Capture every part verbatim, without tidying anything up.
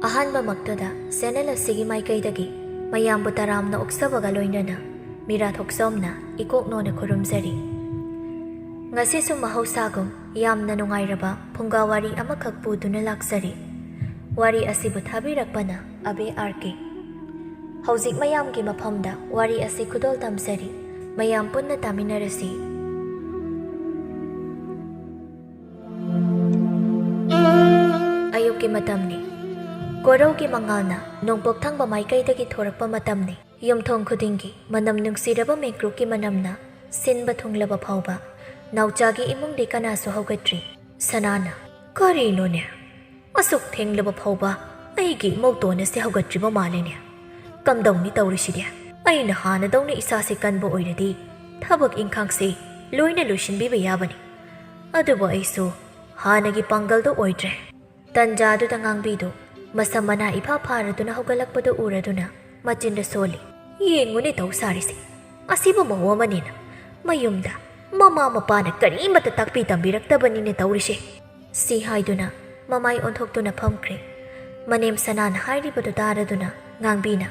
ꯑꯍꯥꯟꯕꯃꯛꯇꯗ channel ꯑꯁꯤꯒꯤ ꯃꯥꯏꯀꯩꯗꯒꯤ ꯃꯌꯥꯝꯕꯨ ꯇꯔꯥꯝꯅ ꯑꯣꯛꯆꯕꯒ ꯂꯣꯏꯅꯅ ꯃꯤꯔꯥ ꯊꯣꯛꯆꯣꯝꯅ ꯏꯀꯣꯛꯅꯣꯅ ꯈꯨꯔꯨꯝꯖꯔꯤ꯫ ꯉꯁꯤꯁꯨ ꯃꯍꯧꯁꯥꯒꯨꯝ ꯌꯥꯝꯅ ꯅꯨꯡꯉꯥꯏꯔꯕ ꯐꯨꯡꯒꯥ ꯋꯥꯔꯤ ꯑꯃꯈꯛ ꯄꯨꯗꯨꯅ ꯂꯥꯛꯆꯔꯤ꯫ ꯋꯥꯔꯤ ꯑꯁꯤꯕꯨ ꯊꯥꯕꯤꯔꯛꯄꯅ ꯑꯕꯦ ꯑꯥꯔ ꯀꯦ꯫ ꯍꯧꯖꯤꯛ ꯃꯌꯥꯝꯒꯤ ꯃꯐꯝꯗ ꯋꯥꯔꯤ ꯑꯁꯤ ꯈꯨꯗꯣꯜ ꯇꯝꯖꯔꯤ꯫ ꯃꯌꯥꯝ ꯄꯨꯟꯅ ꯇꯥꯃꯤꯟꯅꯔꯁꯤ꯫ ꯑꯌꯨꯛꯀꯤ ꯃꯇꯝꯅꯤ꯫ ꯀꯣꯔꯧꯒꯤ ꯃꯉꯥꯜꯅ ꯅꯣꯡꯄꯣꯛ ꯊꯪꯕ ꯃꯥꯏꯀꯩꯗꯒꯤ ꯊꯣꯔꯛꯄ ꯃꯇꯝꯅꯤ꯫ ꯌꯨꯝꯊꯣꯡ ꯈꯨꯗꯤꯡꯒꯤ ꯃꯅꯝ ꯅꯨꯡꯁꯤꯔꯕ ꯃꯦꯡꯀ꯭ꯔꯨꯛꯀꯤ ꯃꯅꯝꯅ ꯁꯤꯟꯕ ꯊꯨꯡꯂꯕ ꯐꯥꯎꯕ ꯅꯥꯎꯆꯥꯒꯤ ꯏꯃꯨꯡꯗꯤ ꯀꯅꯥꯁꯨ ꯍꯧꯒꯠꯇ꯭ꯔꯤ꯫ ꯁꯅꯥꯅ, "ꯀꯔꯤꯅꯣꯅꯦ? ꯑꯁꯨꯛ ꯊꯦꯡꯂꯕ ꯐꯥꯎꯕ ꯑꯩꯒꯤ ꯏꯃꯧꯇꯣꯟ ꯑꯁꯤ ꯍꯧꯒꯠꯇ꯭ꯔꯤꯕ ꯃꯥꯜꯂꯦꯅꯦ꯫ ꯀꯝꯗꯧꯅꯤ ꯇꯧꯔꯤꯁꯤꯗꯤ? ꯑꯩꯅ ꯍꯥꯟꯅꯗꯧꯅ ꯏꯁꯥꯁꯦ ꯀꯟꯕ ꯑꯣꯏꯔꯗꯤ ꯊꯕꯛ ꯏꯪꯈꯥꯡꯁꯦ ꯂꯣꯏꯅ ꯂꯣꯏꯁꯤꯟꯕꯤꯕ ꯌꯥꯕꯅꯤ꯫ ꯑꯗꯨꯕꯨ ꯑꯩꯁꯨ ꯍꯥꯟꯅꯒꯤ ꯄꯥꯡꯒꯜꯗꯣ ꯑꯣꯏꯗ꯭ꯔꯦ꯫" ꯇꯟꯖꯥꯗꯨꯗ ꯉꯥꯡꯕꯤꯗꯨ ꯃꯁꯝ ꯃꯅꯥ ꯏꯐꯥ ꯐꯥꯔꯗꯨꯅ ꯍꯧꯒꯠꯂꯛꯄꯗꯨ ꯎꯔꯗꯨꯅ ꯃꯆꯤꯟꯗ ꯁꯣꯜꯂꯤ꯫ "ꯌꯦꯡꯉꯨꯅꯦ ꯇꯧ ꯁꯥꯔꯤꯁꯦ꯫ ꯑꯁꯤꯕꯨ ꯃꯧ ꯑꯃꯅꯤꯅ ꯃꯌꯨꯝꯗ ꯃꯃꯥ ꯃꯄꯥꯅ ꯀꯔꯤꯃꯠꯇ ꯇꯥꯛꯄꯤ ꯇꯝꯕꯤꯔꯛꯇꯕꯅꯤꯅꯦ ꯇꯧꯔꯤꯁꯦ꯫" ꯁꯤ ꯍꯥꯏꯗꯨꯅ ꯃꯃꯥꯏ ꯑꯣꯟꯊꯣꯛꯇꯨꯅ ꯐꯝꯈ꯭ꯔꯦ꯫ ꯃꯅꯦꯝ ꯁꯅꯥꯅ ꯍꯥꯏꯔꯤꯕꯗꯨ ꯇꯥꯔꯗꯨꯅ ꯉꯥꯡꯕꯤꯅ,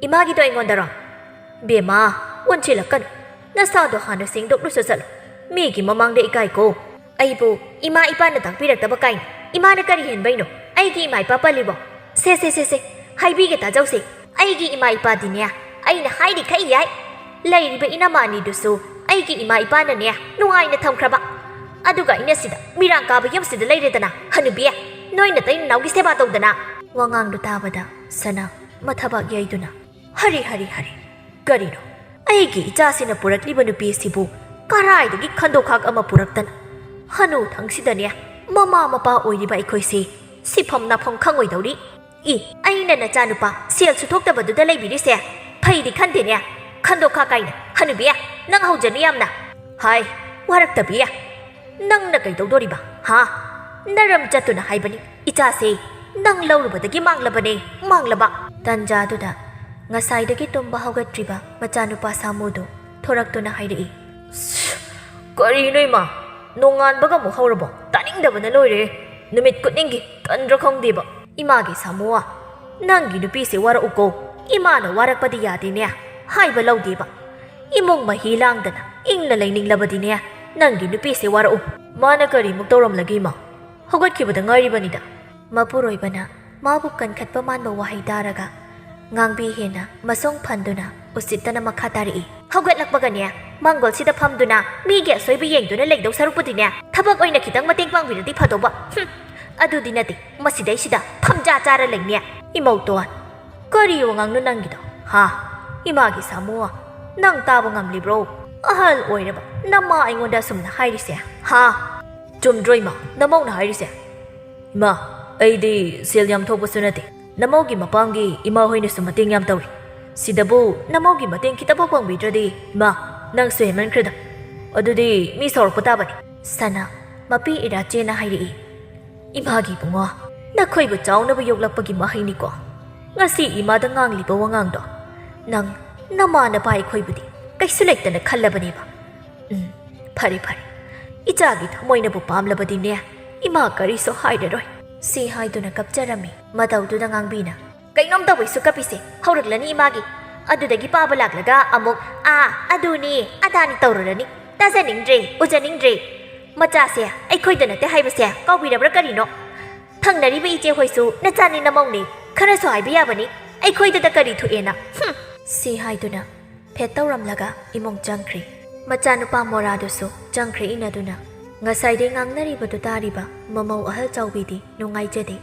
"ꯏꯃꯥꯒꯤꯗꯣ ꯑꯩꯉꯣꯟꯗꯔꯣ? ꯕꯦꯝꯃ, ꯑꯣꯟꯁꯤꯜꯂꯛꯀꯅꯨ꯫ ꯅꯁꯥꯗꯣ ꯍꯥꯟꯅ ꯁꯦꯡꯗꯣꯛꯂꯨꯆꯣ ꯆꯠꯂꯣ꯫ ꯃꯤꯒꯤ ꯃꯃꯥꯡꯗ ꯏꯀꯥꯏꯀꯣ꯫ ꯑꯩꯕꯨ ꯏꯃꯥ ꯏꯄꯥꯅ ꯇꯥꯛꯄꯤꯔꯛꯇꯕ ꯀꯥꯏꯅ ꯏꯃꯥꯅ ꯀꯔꯤ ꯍꯦꯟꯕꯩꯅꯣ? ꯑꯩꯒꯤ ꯏꯃꯥ ꯏꯄꯥ ꯄꯜꯂꯤꯕꯣ? ꯁꯦ, ꯁꯦ, ꯁꯦ, ꯁꯦ, ꯍꯥꯏꯕꯤꯒꯦ ꯇꯥꯖꯧꯁꯦ꯫ ꯑꯩꯒꯤ ꯏꯃꯥ ꯏꯄꯥꯗꯤꯅꯦ, ꯑꯩꯅ ꯍꯥꯏꯔꯤꯈꯩ ꯌꯥꯏ꯫ ꯂꯩꯔꯤꯕ ꯏꯅꯝꯃ ꯑꯅꯤꯗꯨꯁꯨ ꯑꯩꯒꯤ ꯏꯃꯥ ꯏꯄꯥꯅꯅꯦ ꯅꯨꯡꯉꯥꯏꯅ ꯊꯝꯈ꯭ꯔꯕ꯫ ꯑꯗꯨꯒ ꯑꯩꯅ ꯁꯤꯗ ꯃꯤꯔꯥꯡ ꯀꯥꯕ ꯌꯨꯝꯁꯤꯗ ꯂꯩꯔꯦꯗꯅ, ꯍꯅꯨꯕꯤ, ꯅꯣꯏ ꯅꯇꯩ ꯅꯅꯥꯎꯒꯤ ꯁꯦꯕꯥ ꯇꯧꯗꯅ꯫" ꯋꯥꯉꯥꯡꯗꯨ ꯇꯥꯕꯗ ꯁꯅꯥ ꯃꯊꯕꯥꯛ ꯌꯩꯗꯨꯅ, "ꯍꯔꯤ, ꯍꯔꯤ, ꯍꯔꯤ꯫ ꯀꯔꯤꯅꯣ? ꯑꯩꯒꯤ ꯏꯆꯥꯁꯤꯅ ꯄꯨꯔꯛꯂꯤꯕ ꯅꯨꯄꯤ ꯑꯁꯤꯕꯨ ꯀꯔꯥꯏꯗꯒꯤ ꯈꯟꯗꯣꯛꯈꯥꯛ ꯑꯃ ꯄꯨꯔꯛꯇꯅ? ꯍꯅꯨ ꯊꯪꯁꯤꯗꯅꯦ ꯃꯃꯥ ꯃꯄꯥ ꯑꯣꯏꯔꯤꯕ ꯑꯩꯈꯣꯏꯁꯦ ꯁꯤꯐꯝ ꯅꯥꯐꯝ ꯈꯪꯉꯣꯏꯗꯧꯔꯤ꯫ ꯏ, ꯑꯩꯅ ꯅꯆꯥꯅꯨꯄꯥ ꯁꯦꯜꯁꯨ ꯊꯣꯛꯇꯕꯗꯨꯗ ꯂꯩꯕꯤꯔꯤꯁꯦ ꯐꯩꯗꯤ ꯈꯟꯗꯦꯅꯦ꯫ ꯈꯟꯗꯣꯛꯈꯥꯛ ꯀꯥꯏꯅ, ꯍꯅꯨꯕꯤ, ꯅꯪ ꯍꯧꯖꯅꯤ ꯌꯥꯝꯅ꯫ ꯍꯥꯏ, ꯋꯥꯔꯛꯇꯕꯤ꯫ ꯅꯪꯅ ꯀꯩꯗꯧꯗꯣꯔꯤꯕ? ꯍꯥ? ꯅꯔꯝ ꯆꯠꯇꯨꯅ ꯍꯥꯏꯕꯅꯤ, ꯏꯆꯥꯁꯦ ꯅꯪ ꯂꯧꯔꯨꯕꯗꯒꯤ ꯃꯥꯡꯂꯕꯅꯦ, ꯃꯥꯡꯂꯕ꯫" ꯇꯟꯖꯥꯗꯨꯗ ꯉꯁꯥꯏꯗꯒꯤ ꯇꯨꯝꯕ ꯍꯧꯒꯠꯇ꯭ꯔꯤꯕ ꯃꯆꯥꯅꯨꯄꯥ ꯁꯥꯃꯨꯗꯨ ꯊꯣꯔꯛꯇꯨꯅ ꯍꯥꯏꯔꯛꯏ꯫ "ꯁ, ꯀꯔꯤꯅꯣ ꯏꯃꯥ? ꯅꯣꯡꯉꯥꯟꯕꯒ ꯑꯃꯨꯛ ꯍꯧꯔꯕꯣ? ꯇꯥꯅꯤꯡꯗꯕꯅ ꯂꯣꯏꯔꯦ꯫ ꯅꯨꯃꯤꯠ ꯈꯨꯗꯤꯡꯒꯤ ꯇꯟꯗ꯭ꯔ ꯈꯪꯗꯦꯕ꯫ ꯏꯃꯥꯒꯤ ꯁꯥꯃꯨ, ꯅꯪꯒꯤ ꯅꯨꯄꯤꯁꯦ ꯋꯥꯔꯛꯎꯀꯣ꯫ ꯏꯃꯥꯅ ꯋꯥꯔꯛꯄꯗꯤ ꯌꯥꯗꯦꯅꯦ, ꯍꯥꯏꯕ ꯂꯧꯗꯦꯕ꯫ ꯏꯃꯨꯡ ꯃꯍꯤ ꯂꯥꯡꯗꯅ ꯏꯪꯅ ꯂꯩꯅꯤꯡꯂꯕꯗꯤꯅꯦ, ꯅꯪꯒꯤ ꯅꯨꯄꯤꯁꯦ ꯋꯥꯔꯛꯎ꯫ ꯃꯥꯅ ꯀꯔꯤꯃꯨꯛ ꯇꯧꯔꯝꯂꯒꯦ ꯏꯃꯥ? ꯍꯧꯒꯠꯈꯤꯕꯗ ꯉꯥꯏꯔꯤꯕꯅꯤꯗ꯫ ꯃꯄꯨꯔꯣꯏꯕꯅ ꯃꯥꯕꯨ ꯀꯟꯈꯠꯄ ꯃꯥꯟꯕ ꯋꯥꯍꯩ ꯇꯥꯔꯒ ꯉꯥꯡꯕꯤ ꯍꯦꯟꯅ ꯃꯁꯣꯡ ꯐꯟꯗꯨꯅ ꯎꯁꯤꯠꯇꯅ ꯃꯈꯥ ꯇꯥꯔꯛꯏ꯫ ꯍꯧꯒꯠꯂꯛꯄꯒꯅꯦ, ꯃꯥꯡꯒꯣꯜꯁꯤꯗ ꯐꯝꯗꯨꯅ ꯃꯤꯒꯤ ꯑꯁꯣꯏꯕ ꯌꯦꯡꯗꯨꯅ ꯂꯩꯗꯧ ꯁꯔꯨꯛꯄꯨꯗꯤꯅꯦ, ꯊꯕꯛ ꯑꯣꯏꯅ ꯈꯤꯇꯪ ꯃꯇꯦꯡ ꯄꯥꯡꯕꯤꯔꯗꯤ ꯐꯗꯧꯕ꯫ ꯍꯨꯝ, ꯑꯗꯨꯗꯤ ꯅꯠꯇꯦ, ꯃꯁꯤꯗꯩꯁꯤꯗ ꯐꯝꯖꯥ ꯆꯥꯔ ꯂꯩꯅꯦ꯫ ꯏꯃꯧꯇꯣꯟ, ꯀꯔꯤ ꯋꯥꯉꯥꯡꯅꯣ ꯅꯪꯒꯤꯗꯣ? ꯍꯥ? ꯏꯃꯥꯒꯤ ꯁꯥꯃꯨ, ꯅꯪ ꯇꯥꯕ ꯉꯝꯂꯤꯕ꯭ꯔꯣ? ꯑꯍꯜ ꯑꯣꯏꯔꯕ ꯅꯃꯥ ꯑꯩꯉꯣꯟꯗ ꯑꯁꯨꯝꯅ ꯍꯥꯏꯔꯤꯁꯦ? ꯍꯥ? ꯆꯨꯝꯗ꯭ꯔꯣ ꯏꯃꯥ, ꯅꯃꯧꯅ ꯍꯥꯏꯔꯤꯁꯦ? ꯏꯃꯥ, ꯑꯩꯗꯤ ꯁꯦꯜ ꯌꯥꯝ ꯊꯣꯛꯄꯁꯨ ꯅꯠꯇꯦ꯫ ꯅꯃꯧꯒꯤ ꯃꯄꯥꯝꯒꯤ ꯏꯃꯥ ꯍꯣꯏꯅꯁꯨ ꯃꯇꯦꯡ ꯌꯥꯝ ꯇꯧꯏ꯫ ꯁꯤꯗꯕꯨ ꯅꯃꯧꯒꯤ ꯃꯇꯦꯡ ꯈꯤꯇꯐꯥꯎ ꯄꯥꯡꯕꯤꯗ꯭ꯔꯗꯤ, ꯏꯃꯥ, ꯅꯪꯁꯨ ꯍꯦꯟꯃꯟꯈ꯭ꯔꯦꯗ꯫ ꯑꯗꯨꯗꯤ ꯃꯤ ꯁꯥꯎꯔꯛꯄ ꯇꯥꯕꯅꯤ꯫ ꯁꯅꯥ, ꯃꯄꯤ ꯏꯔꯥꯆꯦꯅ ꯍꯥꯏꯔꯛꯏ, "ꯏꯃꯥꯒꯤ ꯏꯕꯨꯡꯉꯣ, ꯅꯈꯣꯏꯕꯨ ꯆꯥꯎꯅꯕ ꯌꯣꯛꯂꯛꯄꯒꯤ ꯃꯍꯩꯅꯤꯀꯣ꯫ ꯉꯁꯤ ꯏꯃꯥꯗ ꯉꯥꯡꯂꯤꯕ ꯋꯥꯉꯥꯡꯗꯣ, ꯅꯪ ꯅꯃꯥ ꯅꯄꯥ ꯑꯩꯈꯣꯏꯕꯨꯗꯤ ꯀꯩꯁꯨ ꯂꯩꯇꯅ ꯈꯜꯂꯕꯅꯦꯕ꯫ ꯎꯝ, ꯐꯔꯦ ꯐꯔꯦ, ꯏꯆꯥꯒꯤ ꯊꯃꯣꯏꯅꯕꯨ ꯄꯥꯝꯂꯕꯗꯤꯅꯦ, ꯏꯃꯥ ꯀꯔꯤꯁꯨ ꯍꯥꯏꯔꯔꯣꯏ"꯫ ꯁꯤ ꯍꯥꯏꯗꯨꯅ ꯀꯞꯆꯔꯝꯃꯤ꯫ ꯃꯇꯧꯗꯨꯗ ꯉꯥꯡꯕꯤꯅ, "ꯀꯩꯅꯣꯝ ꯇꯧꯕꯩꯁꯨ ꯀꯞꯄꯤꯁꯦ ꯍꯧꯔꯛꯂꯅꯤ ꯏꯃꯥꯒꯤ꯫ ꯑꯗꯨꯗꯒꯤ ꯄꯥꯕ ꯂꯥꯛꯂꯒ ꯑꯃꯨꯛ ꯑꯥ, ꯑꯗꯨꯅꯤ, ꯑꯗꯥꯅꯤ ꯇꯧꯔꯨꯔꯅꯤ꯫ ꯇꯥꯖꯅꯤꯡꯗ꯭ꯔꯦ, ꯎꯖꯅꯤꯡꯗ꯭ꯔꯦ꯫ ꯃꯆꯥꯁꯦ ꯑꯩꯈꯣꯏꯗ ꯅꯠꯇꯦ ꯍꯥꯏꯕꯁꯦ ꯀꯥꯎꯕꯤꯔꯕ꯭ꯔꯥ ꯀꯔꯤꯅꯣ? ꯊꯪꯅꯔꯤꯕ ꯏꯆꯦ ꯍꯣꯏꯁꯨ ꯅꯆꯥꯅꯤ ꯅꯃꯧꯅꯤ, ꯈꯔꯁꯨ ꯍꯥꯏꯕ ꯌꯥꯕꯅꯤ, ꯑꯩꯈꯣꯏꯗꯗ ꯀꯔꯤ ꯊꯣꯛꯑꯦꯅ? ꯍꯨꯝ!" ꯁꯤ ꯍꯥꯏꯗꯨꯅ ꯐꯦꯠ ꯇꯧꯔꯝꯂꯒ ꯏꯃꯨꯡ ꯆꯪꯈ꯭ꯔꯦ꯫ ꯃꯆꯥꯅꯨꯄꯥ ꯃꯣꯔꯥꯗꯨꯁꯨ ꯆꯪꯈ꯭ꯔꯦ ꯏꯟꯅꯗꯨꯅ꯫ ꯉꯁꯥꯏꯗꯩ ꯉꯥꯡꯅꯔꯤꯕꯗꯨ ꯇꯥꯔꯤꯕ ꯃꯃꯧ ꯑꯍꯜ ꯆꯥꯎꯕꯤꯗꯤ ꯅꯨꯡꯉꯥꯏꯖꯗꯦ꯫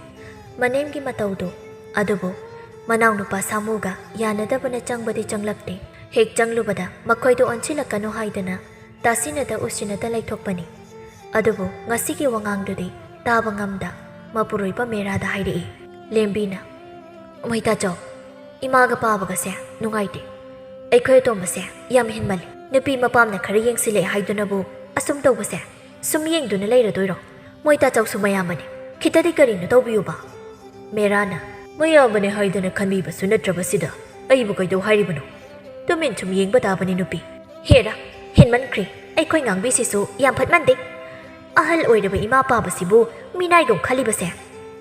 ꯃꯅꯦꯝꯒꯤ ꯃꯇꯧꯗꯨ ꯑꯗꯨꯕꯨ ꯃꯅꯥꯎꯅꯨꯄꯥ ꯁꯥꯃꯨꯒ ꯌꯥꯅꯗꯕꯅ ꯆꯪꯕꯗꯤ ꯆꯪꯂꯛꯇꯦ꯫ ꯍꯦꯛ ꯆꯪꯂꯨꯕꯗ ꯃꯈꯣꯏꯗꯨ ꯑꯣꯟꯁꯤꯜꯂꯛꯀꯅꯨ ꯍꯥꯏꯗꯅ ꯇꯥꯁꯤꯟꯅꯗ ꯎꯁꯤꯟꯅꯗ ꯂꯩꯊꯣꯛꯄꯅꯤ꯫ ꯑꯗꯨꯕꯨ ꯉꯁꯤꯒꯤ ꯋꯥꯉꯥꯡꯗꯨꯗꯤ ꯇꯥꯕ ꯉꯝꯗ ꯃꯄꯨꯔꯣꯏꯕ ꯃꯦꯔꯥꯗ ꯍꯥꯏꯔꯛꯏ꯫ ꯂꯦꯝꯕꯤꯅ, "ꯃꯣꯏꯇꯥꯆꯧ, ꯏꯃꯥꯒ ꯄꯥꯕꯒꯁꯦ ꯅꯨꯡꯉꯥꯏꯇꯦ꯫ ꯑꯩꯈꯣꯏ ꯑꯇꯣꯝꯕꯁꯦ ꯌꯥꯝ ꯍꯦꯟꯃꯜꯂꯤ꯫ ꯅꯨꯄꯤ ꯃꯄꯥꯝꯅ ꯈꯔ ꯌꯦꯡꯁꯤꯜꯂꯦ ꯍꯥꯏꯗꯨꯅꯕꯨ ꯑꯁꯨꯝ ꯇꯧꯕꯁꯦ, ꯁꯨꯝ ꯌꯦꯡꯗꯨꯅ ꯂꯩꯔꯗꯣꯏꯔꯣ? ꯃꯣꯏꯇꯥꯆꯧꯁꯨ ꯃꯌꯥꯝꯕꯅꯦ, ꯈꯤꯇꯗꯤ ꯀꯔꯤꯅꯣ ꯇꯧꯕꯤꯌꯨꯕ"꯫ ꯃꯦꯔꯥꯅ, "ꯃꯌꯥꯝꯕꯅꯦ ꯍꯥꯏꯗꯅ ꯈꯟꯕꯤꯕꯁꯨ ꯅꯠꯇ꯭ꯔꯕꯁꯤꯗ ꯑꯩꯕꯨ ꯀꯩꯗꯧ ꯍꯥꯏꯔꯤꯕꯅꯣ? ꯇꯨꯃꯤꯟ ꯁꯨꯝ ꯌꯦꯡꯕ ꯇꯥꯕꯅꯤ ꯅꯨꯄꯤ"꯫ ꯍꯦꯔꯥ, ꯍꯦꯟꯃꯟꯈ꯭ꯔꯦ꯫ ꯑꯩꯈꯣꯏ ꯉꯥꯡꯕꯤꯁꯤꯁꯨ ꯌꯥꯝ ꯐꯠꯃꯟꯗꯦ꯫ ꯑꯍꯜ ꯑꯣꯏꯔꯕ ꯏꯃꯥ ꯄꯥꯕꯁꯤꯕꯨ ꯃꯤꯅꯥꯏꯒꯨꯝ ꯈꯜꯂꯤꯕꯁꯦ꯫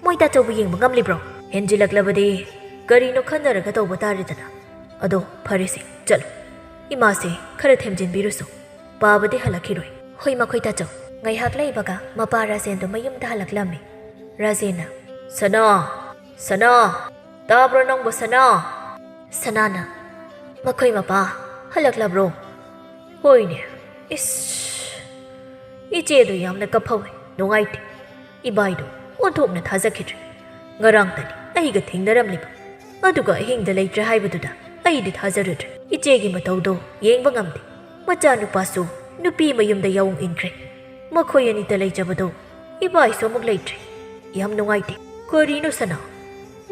ꯃꯈꯣꯏ ꯇꯥꯆꯧꯕꯨ ꯌꯦꯡꯕ ꯉꯝꯂꯤꯕ꯭ꯔꯣ? ꯍꯦꯟꯖꯤꯜꯂꯛꯂꯕꯗꯤ ꯀꯔꯤꯅꯣ ꯈꯟꯅꯔꯒ ꯇꯧꯕ ꯇꯥꯔꯦꯗꯅ꯫ ꯑꯗꯣ ꯐꯔꯦꯁꯦ, ꯆꯠꯂꯨ꯫ ꯏꯃꯥꯁꯦ ꯈꯔ ꯊꯦꯝꯖꯤꯟꯕꯤꯔꯨꯁꯨ꯫ ꯄꯥꯕꯗꯤ ꯍꯜꯂꯛꯈꯤꯔꯣꯏ꯫ ꯍꯣꯏ, ꯃꯈꯣꯏ ꯇꯥꯆꯧ꯫ ꯉꯥꯏꯍꯥꯛ ꯂꯩꯕꯒ ꯃꯄꯥ ꯔꯥꯖꯦꯟꯗꯨ ꯃꯌꯨꯝꯗ ꯍꯜꯂꯛꯂꯝꯃꯤ꯫ ꯔꯥꯖꯦꯟꯅ, "ꯁꯅꯥ! ꯁꯅꯥ! ꯇꯥꯕ꯭ꯔꯣ ꯅꯪꯕꯨ, ꯁꯅꯥ?" ꯁꯅꯥꯅ, "ꯃꯈꯣꯏ ꯃꯄꯥ ꯍꯜꯂꯛꯂꯕ꯭ꯔꯣ?" "ꯍꯣꯏꯅꯦ꯫ ꯏꯁ, ꯏꯆꯦꯗꯣ ꯌꯥꯝꯅ ꯀꯞꯍꯧꯋꯦ, ꯅꯨꯡꯉꯥꯏꯇꯦ꯫ ꯏꯕꯥꯏꯗꯣ ꯑꯣꯟꯊꯣꯛꯅ ꯊꯥꯖꯈꯤꯗ꯭ꯔꯦ꯫ ꯉꯔꯥꯡꯇꯅꯤ ꯑꯩꯒ ꯊꯦꯡꯅꯔꯝꯂꯤꯕ꯫ ꯑꯗꯨꯒ ꯑꯍꯤꯡꯗ ꯂꯩꯇ꯭ꯔꯦ ꯍꯥꯏꯕꯗꯨꯗ ꯑꯩꯗꯤ ꯊꯥꯖꯔꯨꯗ꯭ꯔꯦ꯫ ꯏꯆꯦꯒꯤ ꯃꯇꯧꯗꯣ ꯌꯦꯡꯕ ꯉꯝꯗꯦ꯫ ꯃꯆꯥꯅꯨꯄꯥꯁꯨ ꯅꯨꯄꯤ ꯃꯌꯨꯝꯗ ꯌꯥꯎ ꯏꯟꯈ꯭ꯔꯦ꯫ ꯃꯈꯣꯏ ꯑꯅꯤꯇ ꯂꯩꯖꯕꯗꯣ ꯏꯕꯥꯏꯁꯨ ꯑꯃꯨꯛ ꯂꯩꯇ꯭ꯔꯦ꯫ ꯌꯥꯝ ꯅꯨꯡꯉꯥꯏꯇꯦ꯫ ꯀꯔꯤꯅꯣ ꯁꯅꯥ?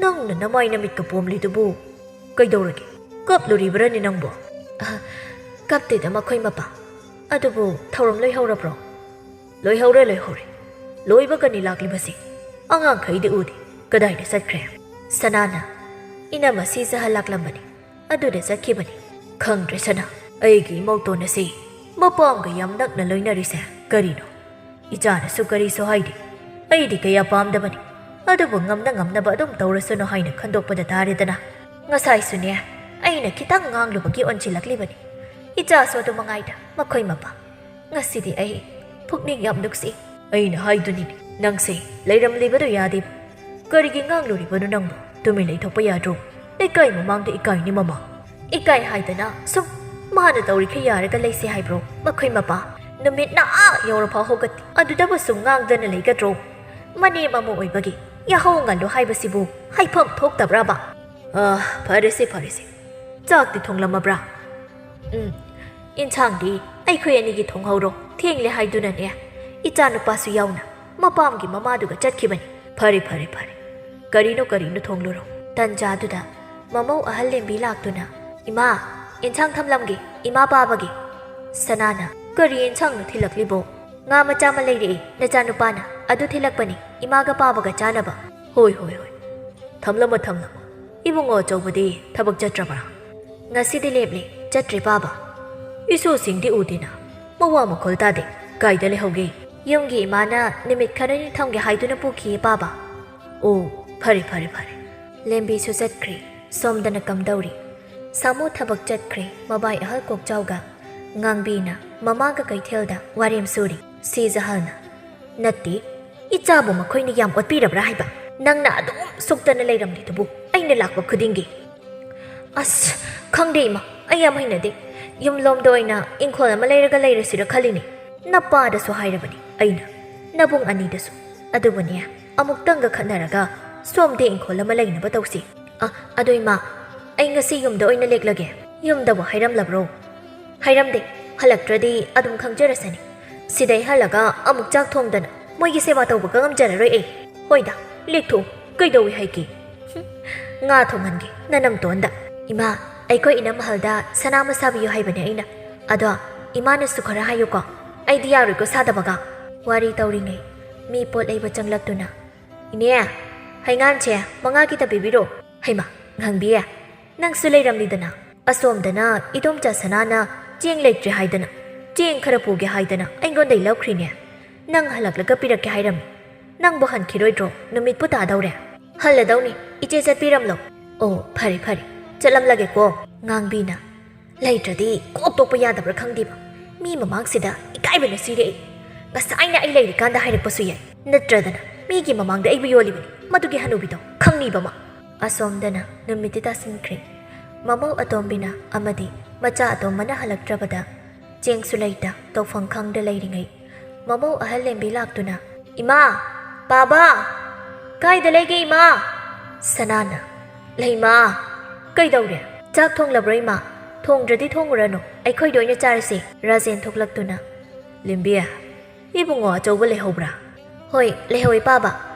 ꯅꯪꯅ ꯅꯃꯥꯏ ꯅꯃꯤꯠꯀ ꯄꯣꯝꯂꯤꯗꯨꯕꯨ ꯀꯩꯗꯧꯔꯒꯦ? ꯀꯞꯂꯨꯔꯤꯕ꯭ꯔꯅꯦ ꯅꯪꯕꯣ?" "ꯑ, ꯀꯞꯇꯦꯗ ꯃꯈꯣꯏ ꯃꯄꯥ꯫ ꯑꯗꯨꯕꯨ ꯊꯧꯔꯝ ꯂꯣꯏꯍꯧꯔꯕ꯭ꯔꯣ?" "ꯂꯣꯏꯍꯧꯔꯦ, ꯂꯣꯏꯍꯧꯔꯦ꯫ ꯂꯣꯏꯕꯒꯅꯤ ꯂꯥꯛꯂꯤꯕꯁꯤ꯫ ꯑꯉꯥꯡꯈꯩꯗꯤ ꯎꯗꯦ꯫ ꯀꯗꯥꯏꯗ ꯆꯠꯈ꯭ꯔꯦ?" ꯁꯅꯥꯅ, "ꯏꯅꯝꯃ ꯁꯤꯖꯍꯜ ꯂꯥꯛꯂꯝꯕꯅꯤ꯫ ꯑꯗꯨꯗ ꯆꯠꯈꯤꯕꯅꯤ꯫ ꯈꯪꯗ꯭ꯔꯦ ꯁꯅꯥ, ꯑꯩꯒꯤ ꯏꯃꯧꯇꯣꯟ ꯑꯁꯤ ꯃꯄꯥꯝꯒ ꯌꯥꯝ ꯅꯛꯅ ꯂꯣꯏꯅꯔꯤꯁꯦ ꯀꯔꯤꯅꯣ? ꯏꯆꯥꯅꯁꯨ ꯀꯔꯤꯁꯨ ꯍꯥꯏꯗꯦ꯫ ꯑꯩꯗꯤ ꯀꯌꯥ ꯄꯥꯝꯗꯕꯅꯤ꯫ ꯑꯗꯨꯕꯨ ꯉꯝꯅ ꯉꯝꯅꯕ ꯑꯗꯨꯝ ꯇꯧꯔꯁꯅꯨ ꯍꯥꯏꯅ ꯈꯟꯗꯣꯛꯄꯗ ꯇꯥꯔꯦꯗꯅ꯫ ꯉꯁꯥꯏꯁꯨꯅꯦ, ꯑꯩꯅ ꯈꯤꯇꯪ ꯉꯥꯡꯂꯨꯕꯒꯤ ꯑꯣꯟꯁꯤꯜꯂꯛꯂꯤꯕꯅꯤ꯫ ꯏꯆꯥꯁꯨ ꯑꯗꯨ ꯃꯉꯥꯏꯗ ꯃꯈꯣꯏ ꯃꯄꯥ꯫ ꯉꯁꯤꯗꯤ ꯑꯩ ꯄꯨꯛꯅꯤꯡ ꯌꯥꯝ ꯅꯨꯡꯁꯤ꯫" "ꯑꯩꯅ ꯍꯥꯏꯗꯨꯅꯤꯅꯦ, ꯅꯪꯁꯦ ꯂꯩꯔꯝꯂꯤꯕꯗꯨ ꯌꯥꯗꯦ꯫ ꯀꯔꯤꯒꯤ ꯉꯥꯡꯂꯨꯔꯤꯕꯅꯣ ꯅꯪꯕꯨ? ꯇꯨꯃꯤꯟ ꯂꯩꯊꯣꯛꯄ ꯌꯥꯗ꯭ꯔꯣ? ꯂꯩꯀꯥꯏ ꯃꯃꯥꯡꯗ ꯏꯀꯥꯏꯅꯤ ꯃꯃꯥ꯫ ꯏꯀꯥꯏ ꯍꯥꯏꯗꯅ ꯁꯨꯝ ꯃꯥꯅ ꯇꯧꯔꯤꯈꯩ ꯌꯥꯔꯒ ꯂꯩꯁꯦ ꯍꯥꯏꯕ꯭ꯔꯣ ꯃꯈꯣꯏ ꯃꯄꯥ? ꯅꯨꯃꯤꯠꯅ ꯑꯥ ꯌꯧꯔꯐꯥꯎ ꯍꯧꯒꯠꯇꯦ꯫ ꯑꯗꯨꯗꯕꯨ ꯁꯨꯝ ꯉꯥꯡꯗꯅ ꯂꯩꯒꯗ꯭ꯔꯣ? ꯃꯅꯦꯝ ꯑꯃ ꯑꯣꯏꯕꯒꯤ ꯌꯥꯍꯧ ꯉꯜꯂꯨ ꯍꯥꯏꯕꯁꯤꯕꯨ ꯍꯥꯏꯐꯝ ꯊꯣꯛꯇꯕ꯭ꯔꯕ?" "ꯑ, ꯐꯔꯦꯁꯦ, ꯐꯔꯦꯁꯦ꯫ ꯆꯥꯛꯇꯤ ꯊꯣꯡꯂꯝꯃꯕ꯭ꯔꯥ?" "ꯎꯝ, ꯏꯟꯁꯥꯡꯗꯤ ꯑꯩꯈꯣꯏ ꯑꯅꯤꯒꯤ ꯊꯣꯡꯍꯧꯔꯣ꯫ ꯊꯦꯡꯂꯦ ꯍꯥꯏꯗꯨꯅꯅꯦ, ꯏꯆꯥꯅꯨꯄꯥꯁꯨ ꯌꯥꯎꯅ ꯃꯄꯥꯝꯒꯤ ꯃꯃꯥꯗꯨꯒ ꯆꯠꯈꯤꯕꯅꯤ꯫" "ꯐꯔꯦ, ꯐꯔꯦ, ꯐꯔꯦ꯫ ꯀꯔꯤꯅꯣ ꯀꯔꯤꯅꯣ ꯊꯣꯡꯂꯨꯔꯣ꯫" ꯇꯟꯖꯥꯗꯨꯗ ꯃꯃꯧ ꯑꯍꯜ ꯂꯦꯝꯕꯤ ꯂꯥꯛꯇꯨꯅ, "ꯏꯃꯥ, ꯏꯟꯁꯥꯡ ꯊꯝꯂꯝꯒꯦ, ꯏꯃꯥ ꯄꯥꯕꯒꯤ꯫" ꯁꯅꯥꯅ, "ꯀꯔꯤ ꯏꯟꯁꯥꯡꯅꯣ ꯊꯤꯜꯂꯛꯂꯤꯕꯣ?" "ꯉꯥ ꯃꯆꯥ ꯑꯃ ꯂꯩꯔꯛꯏ ꯅꯆꯥꯅꯨꯄꯥꯅ, ꯑꯗꯨ ꯊꯤꯜꯂꯛꯄꯅꯤ ꯏꯃꯥꯒ ꯄꯥꯕꯒ ꯆꯥꯅꯕ꯫" "ꯍꯣꯏ, ꯍꯣꯏ, ꯍꯣꯏ꯫ ꯊꯝꯂꯝꯃꯣ, ꯊꯝꯂꯝꯃꯣ꯫ ꯏꯕꯨꯡꯉꯣ ꯑꯆꯧꯕꯗꯤ ꯊꯕꯛ ꯆꯠꯇ꯭ꯔꯕ꯭ꯔꯥ?" "ꯉꯁꯤꯗꯤ ꯂꯦꯞꯂꯦ, ꯆꯠꯇ꯭ꯔꯦ ꯄꯥꯕ꯫" "ꯏꯁꯨꯁꯤꯡꯗꯤ ꯎꯗꯦꯅ, ꯃꯋꯥ ꯃꯈꯣꯜ ꯇꯥꯗꯦ꯫ ꯀꯥꯏꯗ ꯂꯩꯍꯧꯒꯦ?" "ꯌꯨꯝꯒꯤ ꯏꯃꯥꯅ ꯅꯨꯃꯤꯠ ꯈꯔꯅꯤ ꯊꯝꯒꯦ ꯍꯥꯏꯗꯨꯅ ꯄꯨꯈꯤꯌꯦ ꯄꯥꯕ꯫" ꯑꯣ, ꯐꯔꯦ, ꯐꯔꯦ, ꯐꯔꯦ꯫ ꯂꯦꯝꯕꯤꯁꯨ ꯆꯠꯈ꯭ꯔꯦ꯫ ꯁꯣꯝꯗꯅ ꯀꯝꯗꯧꯔꯤ? ꯁꯥꯃꯨ ꯊꯕꯛ ꯆꯠꯈ꯭ꯔꯦ, ꯃꯕꯥꯏ ꯑꯍꯜ ꯀꯣꯛꯆꯥꯎꯒ꯫ ꯉꯥꯡꯕꯤꯅ ꯃꯃꯥꯒ ꯀꯩꯊꯦꯜꯗ ꯋꯥꯔꯦꯝ ꯁꯨꯔꯤ꯫ ꯁꯤꯖꯍꯜꯅ, "ꯅꯠꯇꯦ, ꯏꯆꯥꯕꯨ ꯃꯈꯣꯏꯅ ꯌꯥꯝ ꯑꯣꯠꯄꯤꯔꯕ꯭ꯔꯥ ꯍꯥꯏꯕ? ꯅꯪꯅ ꯑꯗꯨꯝ ꯁꯣꯛꯇꯅ ꯂꯩꯔꯝꯂꯤꯗꯨꯕꯨ ꯑꯩꯅ ꯂꯥꯛꯄ ꯈꯨꯗꯤꯡꯒꯤ?" "ꯑꯁ, ꯈꯪꯗꯦ ꯏꯃꯥ, ꯑꯩ ꯌꯥꯝ ꯍꯩꯅꯗꯦ꯫ ꯌꯨꯝꯂꯣꯝꯗ ꯑꯣꯏꯅ ꯏꯪꯈꯣꯜ ꯑꯃ ꯂꯩꯔꯒ ꯂꯩꯔꯁꯤꯔ ꯈꯜꯂꯤꯅꯦ꯫ ꯅꯄꯥꯗꯁꯨ ꯍꯥꯏꯔꯕꯅꯤ ꯑꯩꯅ, ꯅꯕꯨꯡ ꯑꯅꯤꯗꯁꯨ꯫ ꯑꯗꯨꯕꯨꯅꯦ, ꯑꯃꯨꯛꯇꯪꯒ ꯈꯠꯅꯔꯒ ꯁꯣꯝꯗ ꯏꯪꯈꯣꯜ ꯑꯃ ꯂꯩꯅꯕ ꯇꯧꯁꯤ꯫ ꯑ, ꯑꯗꯣ ꯏꯃꯥ, ꯑꯩ ꯉꯁꯤ ꯌꯨꯝꯗ ꯑꯣꯏꯅ ꯂꯦꯛꯂꯒꯦ꯫ ꯌꯨꯝꯗꯕꯨ ꯍꯥꯏꯔꯝꯂꯕ꯭ꯔꯣ?" "ꯍꯥꯏꯔꯝꯗꯦ꯫ ꯍꯜꯂꯛꯇ꯭ꯔꯗꯤ ꯑꯗꯨꯝ ꯈꯪꯖꯔꯁꯅꯤ꯫ ꯁꯤꯗꯩ ꯍꯜꯂꯒ ꯑꯃꯨꯛ ꯆꯥꯛ ꯊꯣꯡꯗꯅ ꯃꯣꯏꯒꯤ ꯁꯦꯕꯥ ꯇꯧꯕꯒ ꯉꯝꯖꯔꯔꯣꯏ ꯑꯩ꯫ ꯍꯣꯏꯗ, ꯂꯦꯛꯊꯣꯛꯎ꯫ ꯀꯩꯗꯧꯏ ꯍꯥꯏꯒꯦ? ꯍꯨꯝ, ꯉꯥ ꯊꯣꯡꯍꯟꯒꯦ ꯅꯅꯝꯇꯣꯟꯗ꯫ ꯏꯃꯥ, ꯑꯩꯈꯣꯏ ꯏꯅꯝ ꯑꯍꯜꯗ ꯁꯅꯥ ꯑꯃ ꯁꯥꯕꯤꯌꯨ ꯍꯥꯏꯕꯅꯦ ꯑꯩꯅ꯫ ꯑꯗꯣ ꯏꯃꯥꯅꯁꯨ ꯈꯔ ꯍꯥꯏꯌꯨꯀꯣ꯫ ꯑꯩꯗꯤ ꯌꯥꯔꯣꯏꯀꯣ ꯁꯥꯗꯕꯒ꯫" ꯋꯥꯔꯤ ꯇꯧꯔꯤꯉꯩ ꯃꯤ ꯄꯣꯠ ꯂꯩꯕ ꯆꯪꯂꯛꯇꯨꯅ, "ꯏꯅꯦ, ꯍꯩꯉꯥꯟꯁꯦ ꯃꯉꯥ ꯈꯤꯇ ꯄꯤꯕꯤꯔꯣ꯫" "ꯍꯩꯃꯥ, ꯉꯥꯡꯕꯤ, ꯅꯪꯁꯨ ꯂꯩꯔꯝꯂꯤꯗꯅ꯫ ꯑꯁꯣꯝꯗꯅ ꯏꯗꯣꯝꯆꯥ ꯁꯅꯥꯅ ꯆꯦꯡ ꯂꯩꯇ꯭ꯔꯦ ꯍꯥꯏꯗꯅ, ꯆꯦꯡ ꯈꯔ ꯄꯨꯒꯦ ꯍꯥꯏꯗꯅ ꯑꯩꯉꯣꯟꯗꯩ ꯂꯧꯈ꯭ꯔꯤꯅꯦ꯫ ꯅꯪ ꯍꯜꯂꯛꯂꯒ ꯄꯤꯔꯛꯀꯦ ꯍꯥꯏꯔꯝꯃꯤ꯫ ꯅꯪꯕꯨ ꯍꯟꯈꯤꯔꯣꯏꯗ꯭ꯔꯣ? ꯅꯨꯃꯤꯠꯄꯨ ꯇꯥꯗꯧꯔꯦ꯫" "ꯍꯜꯂꯗꯧꯅꯤ, ꯏꯆꯦ ꯆꯠꯄꯤꯔꯝꯂꯣ꯫" "ꯑꯣ, ꯐꯔꯦ ꯐꯔꯦ, ꯆꯠꯂꯝꯂꯒꯦꯀꯣ꯫" ꯉꯥꯡꯕꯤꯅ, "ꯂꯩꯇ꯭ꯔꯗꯤ ꯀꯣꯛ ꯇꯣꯛꯄ ꯌꯥꯗꯕ꯭ꯔꯥ ꯈꯪꯗꯦꯕ꯫ ꯃꯤ ꯃꯃꯥꯡꯁꯤꯗ ꯏꯀꯥꯏꯕꯅ ꯁꯤꯔꯦ ꯑꯩ꯫ ꯉꯁꯥꯏꯅ ꯑꯩ ꯂꯩꯔꯤꯀꯥꯟꯗ ꯍꯥꯏꯔꯛꯄꯁꯨ ꯌꯥꯏ, ꯅꯠꯇ꯭ꯔꯗꯅ ꯃꯤꯒꯤ ꯃꯃꯥꯡꯗ ꯑꯩꯕꯨ ꯌꯣꯜꯂꯤꯕꯅꯤ ꯃꯗꯨꯒꯤ ꯍꯅꯨꯕꯤꯗꯣ, ꯈꯪꯅꯤꯕ ꯃꯥ꯫" ꯑꯁꯣꯝꯗꯅ ꯅꯨꯃꯤꯠꯇꯤ ꯇꯥꯁꯤꯟꯈ꯭ꯔꯦ꯫ ꯃꯃꯧ ꯑꯇꯣꯝꯕꯤꯅ ꯑꯃꯗꯤ ꯃꯆꯥ ꯑꯇꯣꯝꯕꯅ ꯍꯜꯂꯛꯇ꯭ꯔꯕꯗ ꯆꯦꯡꯁꯨ ꯂꯩꯇ ꯇꯧꯐꯝ ꯈꯪꯗ ꯂꯩꯔꯤꯉꯩ ꯃꯃꯧ ꯑꯍꯜ ꯂꯦꯝꯕꯤ ꯂꯥꯛꯇꯨꯅ, "ꯏꯃꯥ! ꯄꯥꯕ! ꯀꯥꯏꯗ ꯂꯩꯒꯦ ꯏꯃꯥ?" ꯁꯅꯥꯅ, "ꯂꯩꯃꯥ, ꯀꯩꯗꯧꯔꯦ? ꯆꯥꯛ ꯊꯣꯡꯂꯕ꯭ꯔꯣ ꯏꯃꯥ? ꯊꯣꯡꯗ꯭ꯔꯗꯤ ꯊꯣꯡꯉꯨꯔꯅꯨ, ꯑꯩꯈꯣꯏꯗ ꯑꯣꯏꯅ ꯆꯥꯔꯁꯦ꯫" ꯔꯥꯖꯦꯟ ꯊꯣꯛꯂꯛꯇꯨꯅ, "ꯂꯦꯝꯕꯤ, ꯏꯕꯨꯡꯉꯣ ꯑꯆꯧꯕ ꯂꯩꯍꯧꯕ꯭ꯔꯥ?" "ꯍꯣꯏ, ꯂꯩꯍꯧꯋꯦ ꯄꯥꯕ꯫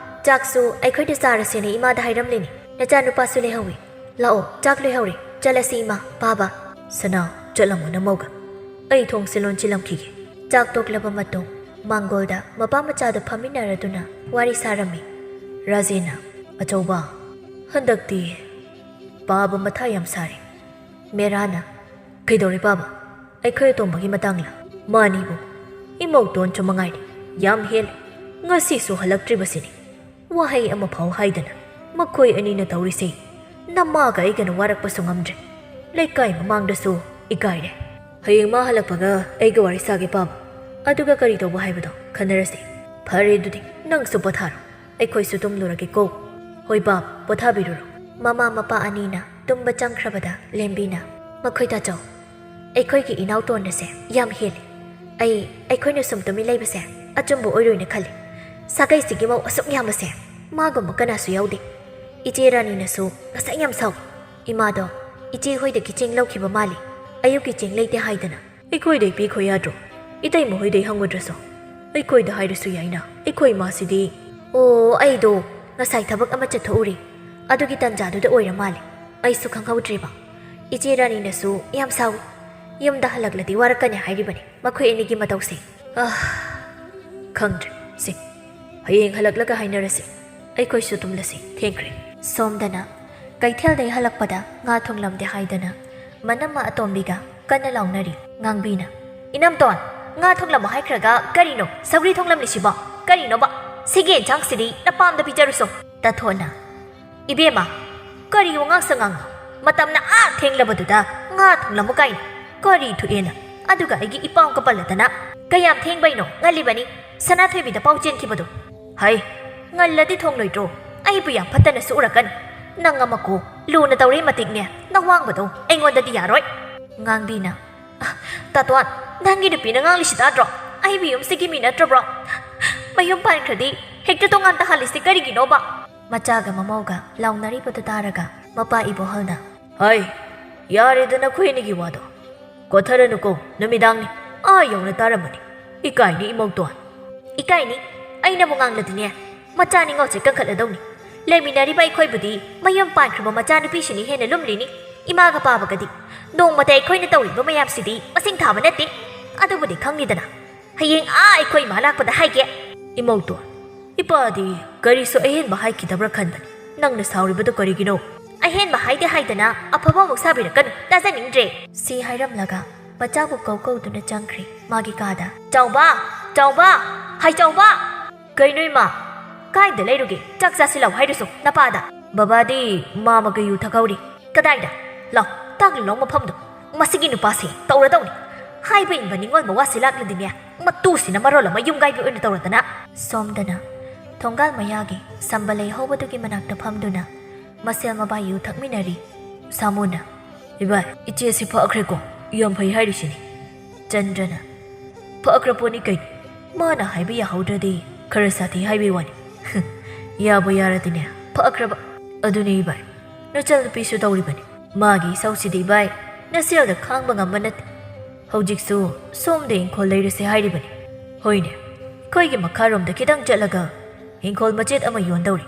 ꯆꯥꯛꯁꯨ ꯑꯩꯈꯣꯏꯗ ꯆꯥꯔꯁꯦꯅ ꯏꯃꯥꯗ ꯍꯥꯏꯔꯝꯂꯤꯅꯤ꯫ ꯅꯆꯥꯅꯨꯄꯥꯁꯨ ꯂꯩꯍꯧꯋꯤ꯫ ꯂꯥꯛꯑꯣ, ꯆꯥꯛ ꯂꯣꯏꯍꯧꯔꯦ꯫ ꯆꯠꯂꯁꯤ ꯏꯃꯥ, ꯄꯥꯕ꯫" "ꯁꯅꯥ, ꯆꯠꯂꯝꯃꯣ ꯅꯃꯧꯒ꯫ ꯑꯩ ꯊꯣꯡꯁꯦ ꯂꯣꯟꯁꯤꯜꯂꯝꯈꯤꯒꯦ꯫" ꯆꯥꯛ ꯇꯣꯛꯂꯕ ꯃꯇꯨꯡ ꯃꯥꯡꯒꯣꯜꯗ ꯃꯄꯥ ꯃꯆꯥꯗꯨ ꯐꯝꯃꯤꯟꯅꯔꯗꯨꯅ ꯋꯥꯔꯤ ꯁꯥꯔꯝꯃꯤ꯫ ꯔꯥꯖꯦꯟꯅ, "ꯑꯆꯧꯕ, ꯍꯟꯗꯛꯇꯤ ꯄꯥꯕ ꯃꯊꯥ ꯌꯥꯝ ꯁꯥꯔꯦ꯫ ꯃꯦꯔꯥꯅ, ꯀꯩꯗꯧꯔꯦ ꯄꯥꯕ? ꯑꯩꯈꯣꯏ ꯑꯇꯣꯝꯕꯒꯤ ꯃꯇꯥꯡꯂ?" "ꯃꯥꯅꯤꯕꯨ, ꯏꯃꯧꯇꯣꯟꯁꯨ ꯃꯉꯥꯏꯔꯦ, ꯌꯥꯝ ꯍꯦꯜꯂꯦ꯫ ꯉꯁꯤꯁꯨ ꯍꯜꯂꯛꯇ꯭ꯔꯤꯕꯁꯤꯅꯤ꯫ ꯋꯥꯍꯩ ꯑꯃꯐꯥꯎ ꯍꯥꯏꯗꯅ ꯃꯈꯣꯏ ꯑꯅꯤꯅ ꯇꯧꯔꯤꯁꯦ ꯅꯃꯥꯒ ꯑꯩꯒꯅ ꯋꯥꯔꯛꯄꯁꯨ ꯉꯝꯗ꯭ꯔꯦ꯫ ꯂꯩꯀꯥꯏ ꯃꯃꯥꯡꯗꯁꯨ ꯏꯀꯥꯏꯔꯦ꯫ ꯍꯌꯦꯡ ꯃꯥ ꯍꯜꯂꯛꯄꯒ ꯑꯩꯒ ꯋꯥꯔꯤ ꯁꯥꯒꯦ ꯄꯥꯕ꯫ ꯑꯗꯨꯒ ꯀꯔꯤ ꯇꯧꯕ ꯍꯥꯏꯕꯗꯣ ꯈꯟꯅꯔꯁꯤ꯫ ꯐꯔꯦ ꯑꯗꯨꯗꯤ ꯅꯪꯁꯨ ꯄꯣꯊꯥꯔꯣ꯫ ꯑꯩꯈꯣꯏꯁꯨ ꯇꯨꯝꯂꯨꯔꯒꯦꯀꯣ꯫ ꯍꯣꯏ ꯕꯥꯞ, ꯄꯣꯊꯥꯕꯤꯔꯨꯔꯣ꯫ ꯃꯃꯥ ꯃꯄꯥ ꯑꯅꯤꯅ ꯇꯨꯝꯕ ꯆꯪꯈ꯭ꯔꯕꯗ ꯂꯦꯝꯕꯤꯅ, ꯃꯈꯣꯏ ꯇꯥꯆꯧ, ꯑꯩꯈꯣꯏꯒꯤ ꯏꯅꯥꯎꯇꯣꯟ ꯑꯁꯦ ꯌꯥꯝ ꯍꯦꯜꯂꯤ꯫ ꯑꯩ, ꯑꯩꯈꯣꯏꯅ ꯁꯨꯝ ꯇꯨꯃꯤꯟ ꯂꯩꯕꯁꯦ ꯑꯆꯨꯝꯕ ꯑꯣꯏꯔꯣꯏꯅ ꯈꯜꯂꯤ꯫ ꯁꯥꯒꯩꯁꯤꯒꯤ ꯃꯧ ꯑꯁꯨꯛ ꯌꯥꯝꯕꯁꯦ ꯃꯥꯒꯨꯝꯕ ꯀꯅꯥꯁꯨ ꯌꯥꯎꯗꯦ꯫ ꯏꯆꯦ ꯔꯥꯅꯤꯅꯁꯨ ꯉꯁꯥꯏ ꯌꯥꯝ ꯁꯥꯎꯏ꯫ ꯏꯃꯥꯗꯣ ꯏꯆꯦ ꯍꯣꯏꯗꯒꯤ ꯆꯦꯡ ꯂꯧꯈꯤꯕ ꯃꯥꯜꯂꯤ꯫ ꯑꯌꯨꯛꯀꯤ ꯆꯦꯡ ꯂꯩꯇꯦ ꯍꯥꯏꯗꯅ꯫ ꯑꯩꯈꯣꯏꯗꯩ ꯄꯤꯈꯣ ꯌꯥꯗ꯭ꯔꯣ? ꯏꯇꯩꯃ ꯍꯣꯏꯗꯩ ꯍꯪꯉꯨꯗ꯭ꯔꯁꯨ꯫ ꯑꯩꯈꯣꯏꯗ ꯍꯥꯏꯔꯁꯨ ꯌꯥꯏꯅ꯫ ꯑꯩꯈꯣꯏ ꯏꯃꯥꯁꯤꯗꯤ꯫ ꯑꯣ, ꯑꯩꯗꯣ ꯉꯁꯥꯏ ꯊꯕꯛ ꯑꯃ ꯆꯠꯊꯣꯛꯎꯔꯦ꯫ ꯑꯗꯨꯒꯤ ꯇꯟꯖꯥꯗꯨꯗ ꯑꯣꯏꯔ ꯃꯥꯜꯂꯦ꯫ ꯑꯩꯁꯨ ꯈꯪꯍꯧꯗ꯭ꯔꯦꯕ꯫ ꯏꯆꯦ ꯔꯥꯅꯤꯅꯁꯨ ꯌꯥꯝ ꯁꯥꯎꯏ꯫ ꯌꯨꯝꯗ ꯍꯜꯂꯛꯂꯗꯤ ꯋꯥꯔꯛꯀꯅꯤ ꯍꯥꯏꯔꯤꯕꯅꯤ ꯃꯈꯣꯏ ꯑꯅꯤꯒꯤ ꯃꯇꯧꯁꯦ꯫ ꯑꯥ, ꯈꯪꯗ꯭ꯔꯦ꯫ ꯁꯦ, ꯍꯌꯦꯡ ꯍꯜꯂꯛꯂꯒ ꯍꯥꯏꯅꯔꯁꯤ꯫ ꯑꯩꯈꯣꯏꯁꯨ ꯇꯨꯝꯂꯁꯤ꯫ ꯊꯦꯡꯈ꯭ꯔꯦ꯫ ꯁꯣꯝꯗꯅ ꯀꯩꯊꯦꯜꯗꯩ ꯍꯜꯂꯛꯄꯗ ꯉꯥ ꯊꯣꯡꯂꯝꯗꯦ ꯍꯥꯏꯗꯅ ꯃꯅꯝꯃ ꯑꯇꯣꯝꯕꯤꯒ ꯀꯟꯅ ꯂꯥꯎꯅꯔꯤ꯫ ꯉꯥꯡꯕꯤꯅ, "ꯏꯅꯝꯇꯣꯟ, ꯉꯥ ꯊꯣꯡꯂꯝꯃꯣ ꯍꯥꯏꯈ꯭ꯔꯒ ꯀꯔꯤꯅꯣ ꯁꯧꯒ꯭ꯔꯤ ꯊꯣꯡꯂꯝꯂꯤꯁꯤꯕꯣ? ꯀꯔꯤꯅꯣꯕ? ꯁꯤꯒꯤ ꯌꯦꯟꯁꯥꯡꯁꯤꯗꯤ ꯅꯄꯥꯝꯗ ꯄꯤꯖꯔꯨꯁꯣ꯫" ꯇꯥꯊꯣꯟꯅ, "ꯏꯕꯦꯝꯃ, ꯀꯔꯤ ꯋꯥꯉꯥꯡ ꯁꯉꯥꯡꯅꯣ? ꯃꯇꯝꯅ ꯑꯥ ꯊꯦꯡꯂꯕꯗꯨꯗ ꯉꯥ ꯊꯣꯡꯂꯝꯃꯨ ꯀꯥꯏꯅ꯫ ꯀꯔꯤ ꯊꯣꯛꯑꯦꯅ? ꯑꯗꯨꯒ ꯑꯩꯒꯤ ꯏꯄꯥꯎꯒ ꯄꯜꯂꯗꯅ꯫ ꯀꯌꯥꯝ ꯊꯦꯡꯕꯩꯅꯣ? ꯉꯜꯂꯤꯕꯅꯤ꯫ ꯁꯅꯥꯊꯣꯏꯕꯤꯗ ꯄꯥꯎ ꯆꯦꯟꯈꯤꯕꯗꯣ꯫ ꯍꯩ, ꯉꯜꯂꯗꯤ ꯊꯣꯡꯂꯣꯏꯗ꯭ꯔꯣ? ꯑꯩꯕꯨ ꯌꯥꯝ ꯐꯠꯇꯅꯁꯨ ꯎꯔꯛꯀꯅꯨ꯫ ꯅꯪ ꯑꯃꯀꯣ ꯂꯨꯅ ꯇꯧꯔꯤ ꯃꯇꯤꯛꯅꯦ ꯅꯋꯥꯡꯕꯗꯣ ꯑꯩꯉꯣꯟꯗꯗꯤ ꯌꯥꯔꯣꯏ꯫" ꯉꯥꯡꯕꯤꯅ, "ꯑ, ꯇꯥꯇꯣꯟ, ꯅꯪꯒꯤ ꯅꯨꯄꯤꯅ ꯉꯥꯡꯂꯤꯁꯤ ꯇꯥꯗ꯭ꯔꯣ? ꯑꯩꯕꯨ ꯌꯨꯝꯁꯤꯒꯤ ꯃꯤ ꯅꯠꯇ꯭ꯔꯕ꯭ꯔꯣ? ꯃꯌꯨꯝ ꯄꯥꯟꯈ꯭ꯔꯗꯤ ꯍꯦꯛꯇ ꯇꯣꯉꯥꯟ ꯇꯥꯍꯜꯂꯤꯁꯤ ꯀꯔꯤꯒꯤꯅꯣꯕ?" ꯃꯆꯥꯒ ꯃꯃꯧꯒ ꯂꯥꯎꯅꯔꯤꯕꯗꯨ ꯇꯥꯔꯒ ꯃꯄꯥ ꯏꯕꯣꯍꯜꯅ, "ꯍꯩ, ꯌꯥꯔꯦꯗ ꯅꯈꯣꯏ ꯑꯅꯤꯒꯤ ꯋꯥꯗꯣ꯫ ꯀꯣꯊꯔꯅꯨꯀꯣ, ꯅꯨꯃꯤꯗꯥꯡꯅꯤ, ꯑꯥ ꯌꯧꯅ ꯇꯥꯔꯝꯃꯅꯤ꯫ ꯏꯀꯥꯏꯅꯤ ꯏꯃꯧꯇꯣꯟ꯫" "ꯏꯀꯥꯏꯅꯤ? ꯑꯩꯅꯕꯨ ꯉꯥꯡꯂꯗꯤꯅꯦ, ꯃꯆꯥ ꯅꯤꯉꯣꯜꯁꯦ ꯀꯟꯈꯠꯂꯗꯧꯅꯤ꯫ ꯂꯩꯃꯤꯟꯅꯔꯤꯕ ꯑꯩꯈꯣꯏꯕꯨꯗꯤ ꯃꯌꯨꯝ ꯄꯥꯟꯈ꯭ꯔꯕ ꯃꯆꯥꯅꯨꯄꯤꯁꯤꯅ ꯍꯦꯟꯅ ꯂꯨꯝꯂꯤꯅꯤ꯫ ꯏꯃꯥꯒ ꯄꯥꯕꯒꯗꯤ ꯅꯣꯡꯃꯇ ꯑꯩꯈꯣꯏꯅ ꯇꯧꯔꯤꯕ ꯃꯌꯥꯝꯁꯤꯗꯤ ꯃꯁꯤꯡ ꯊꯥꯕ ꯅꯠꯇꯦ꯫ ꯑꯗꯨꯕꯨꯗꯤ ꯈꯪꯉꯤꯗꯅ꯫ ꯍꯌꯦꯡ ꯑꯥ ꯑꯩꯈꯣꯏ ꯏꯃꯥ ꯂꯥꯛꯄꯗ ꯍꯥꯏꯒꯦ꯫" "ꯏꯃꯧꯇꯣꯟ, ꯏꯄꯥꯗꯤ ꯀꯔꯤꯁꯨ ꯑꯍꯦꯟꯕ ꯍꯥꯏꯈꯤꯗꯕ꯭ꯔꯥ ꯈꯟꯕꯅꯤ꯫ ꯅꯪꯅ ꯁꯥꯎꯔꯤꯕꯗꯨ ꯀꯔꯤꯒꯤꯅꯣ?" "ꯑꯍꯦꯟꯕ ꯍꯥꯏꯗꯦ ꯍꯥꯏꯗꯅ ꯑꯐꯕ ꯑꯃꯨꯛ ꯁꯥꯕꯤꯔꯛꯀꯅꯨ꯫ ꯇꯥꯖꯅꯤꯡꯗ꯭ꯔꯦ꯫" ꯁꯤ ꯍꯥꯏꯔꯝꯂꯒ ꯃꯆꯥꯕꯨ ꯀꯧ ꯀꯧꯗꯨꯅ ꯆꯪꯈ꯭ꯔꯦ ꯃꯥꯒꯤ ꯀꯥꯗ꯫ "ꯆꯥꯎꯕ! ꯆꯥꯎꯕ! ꯍꯥꯏ ꯆꯥꯎꯕ!" "ꯀꯩꯅꯣ ꯏꯃꯥ?" "ꯀꯥꯏꯗ ꯂꯩꯔꯨꯒꯦ? ꯆꯥꯛ ꯆꯥꯁꯤ ꯂꯥꯎ ꯍꯥꯏꯔꯨꯁꯨ ꯅꯄꯥꯗ꯫ ꯕꯕꯥꯗꯤ ꯃꯥ ꯃꯀꯩ ꯌꯨ ꯊꯛꯍꯧꯔꯤ꯫ ꯀꯗꯥꯏꯗ? ꯂꯥꯎ, ꯇꯥꯛꯂꯨ ꯂꯥꯎ ꯃꯐꯝꯗꯣ꯫ ꯃꯁꯤꯒꯤ ꯅꯨꯄꯥꯁꯦ ꯇꯧꯔꯗꯧꯅꯤ꯫ ꯍꯥꯏꯕ ꯏꯟꯕ ꯅꯤꯡꯉꯣꯜ ꯃꯋꯥꯁꯤ ꯂꯥꯛꯂꯗꯤꯅꯦ, ꯃꯇꯨꯁꯤꯅ ꯃꯔꯣꯜ ꯑꯃ ꯌꯨꯝꯒꯥꯏꯕꯤ ꯑꯣꯏꯅ ꯇꯧꯔꯗꯅ꯫" ꯁꯣꯝꯗꯅ ꯊꯣꯡꯒꯥꯜ ꯃꯌꯥꯒꯤ ꯁꯝꯕ ꯂꯩ ꯍꯧꯕꯗꯨꯒꯤ ꯃꯅꯥꯛꯇ ꯐꯝꯗꯨꯅ ꯃꯁꯦꯜ ꯃꯕꯥ ꯌꯨ ꯊꯛꯃꯤꯟꯅꯔꯤ ꯁꯥꯃꯨꯅ꯫ "ꯏꯕꯥꯏ, ꯏꯆꯦꯁꯤ ꯐꯈ꯭ꯔꯦꯀꯣ, ꯌꯥꯝ ꯐꯩ ꯍꯥꯏꯔꯤꯁꯤꯅꯤ꯫" ꯆꯟꯗ꯭ꯔꯅ, "ꯐꯈ꯭ꯔ ꯄꯣꯠꯅꯤ ꯀꯩꯅꯣ, ꯃꯥꯅ ꯍꯥꯏꯕ ꯌꯥꯍꯧꯗ꯭ꯔꯗꯤ ꯈꯔ ꯁꯥꯊꯤ ꯍꯥꯏꯕꯩ ꯋꯥꯅꯤ꯫ ꯌꯥꯕꯨ ꯌꯥꯔꯗꯤꯅꯦ, ꯐꯈ꯭ꯔꯕ꯫ ꯑꯗꯨꯅꯤ ꯏꯕꯥꯏ, ꯅꯆꯜꯅꯨꯄꯤꯁꯨ ꯇꯧꯔꯤꯕꯅꯤ꯫ ꯃꯥꯒꯤ ꯏꯁꯧꯁꯤꯗꯤ ꯏꯕꯥꯏ, ꯅꯁꯦꯜꯗ ꯈꯥꯡꯕ ꯉꯝꯕ ꯅꯠꯇꯦ꯫ ꯍꯧꯖꯤꯛꯁꯨ ꯁꯣꯝꯗ ꯏꯪꯈꯣꯜ ꯂꯩꯔꯁꯦ ꯍꯥꯏꯔꯤꯕꯅꯤ꯫ ꯍꯣꯏꯅꯦ, ꯑꯩꯈꯣꯏꯒꯤ ꯃꯈꯥꯔꯣꯝꯗ ꯈꯤꯇꯪ ꯆꯠꯂꯒ ꯏꯪꯈꯣꯜ ꯃꯆꯦꯠ ꯑꯃ ꯌꯣꯟꯗꯧꯔꯤ꯫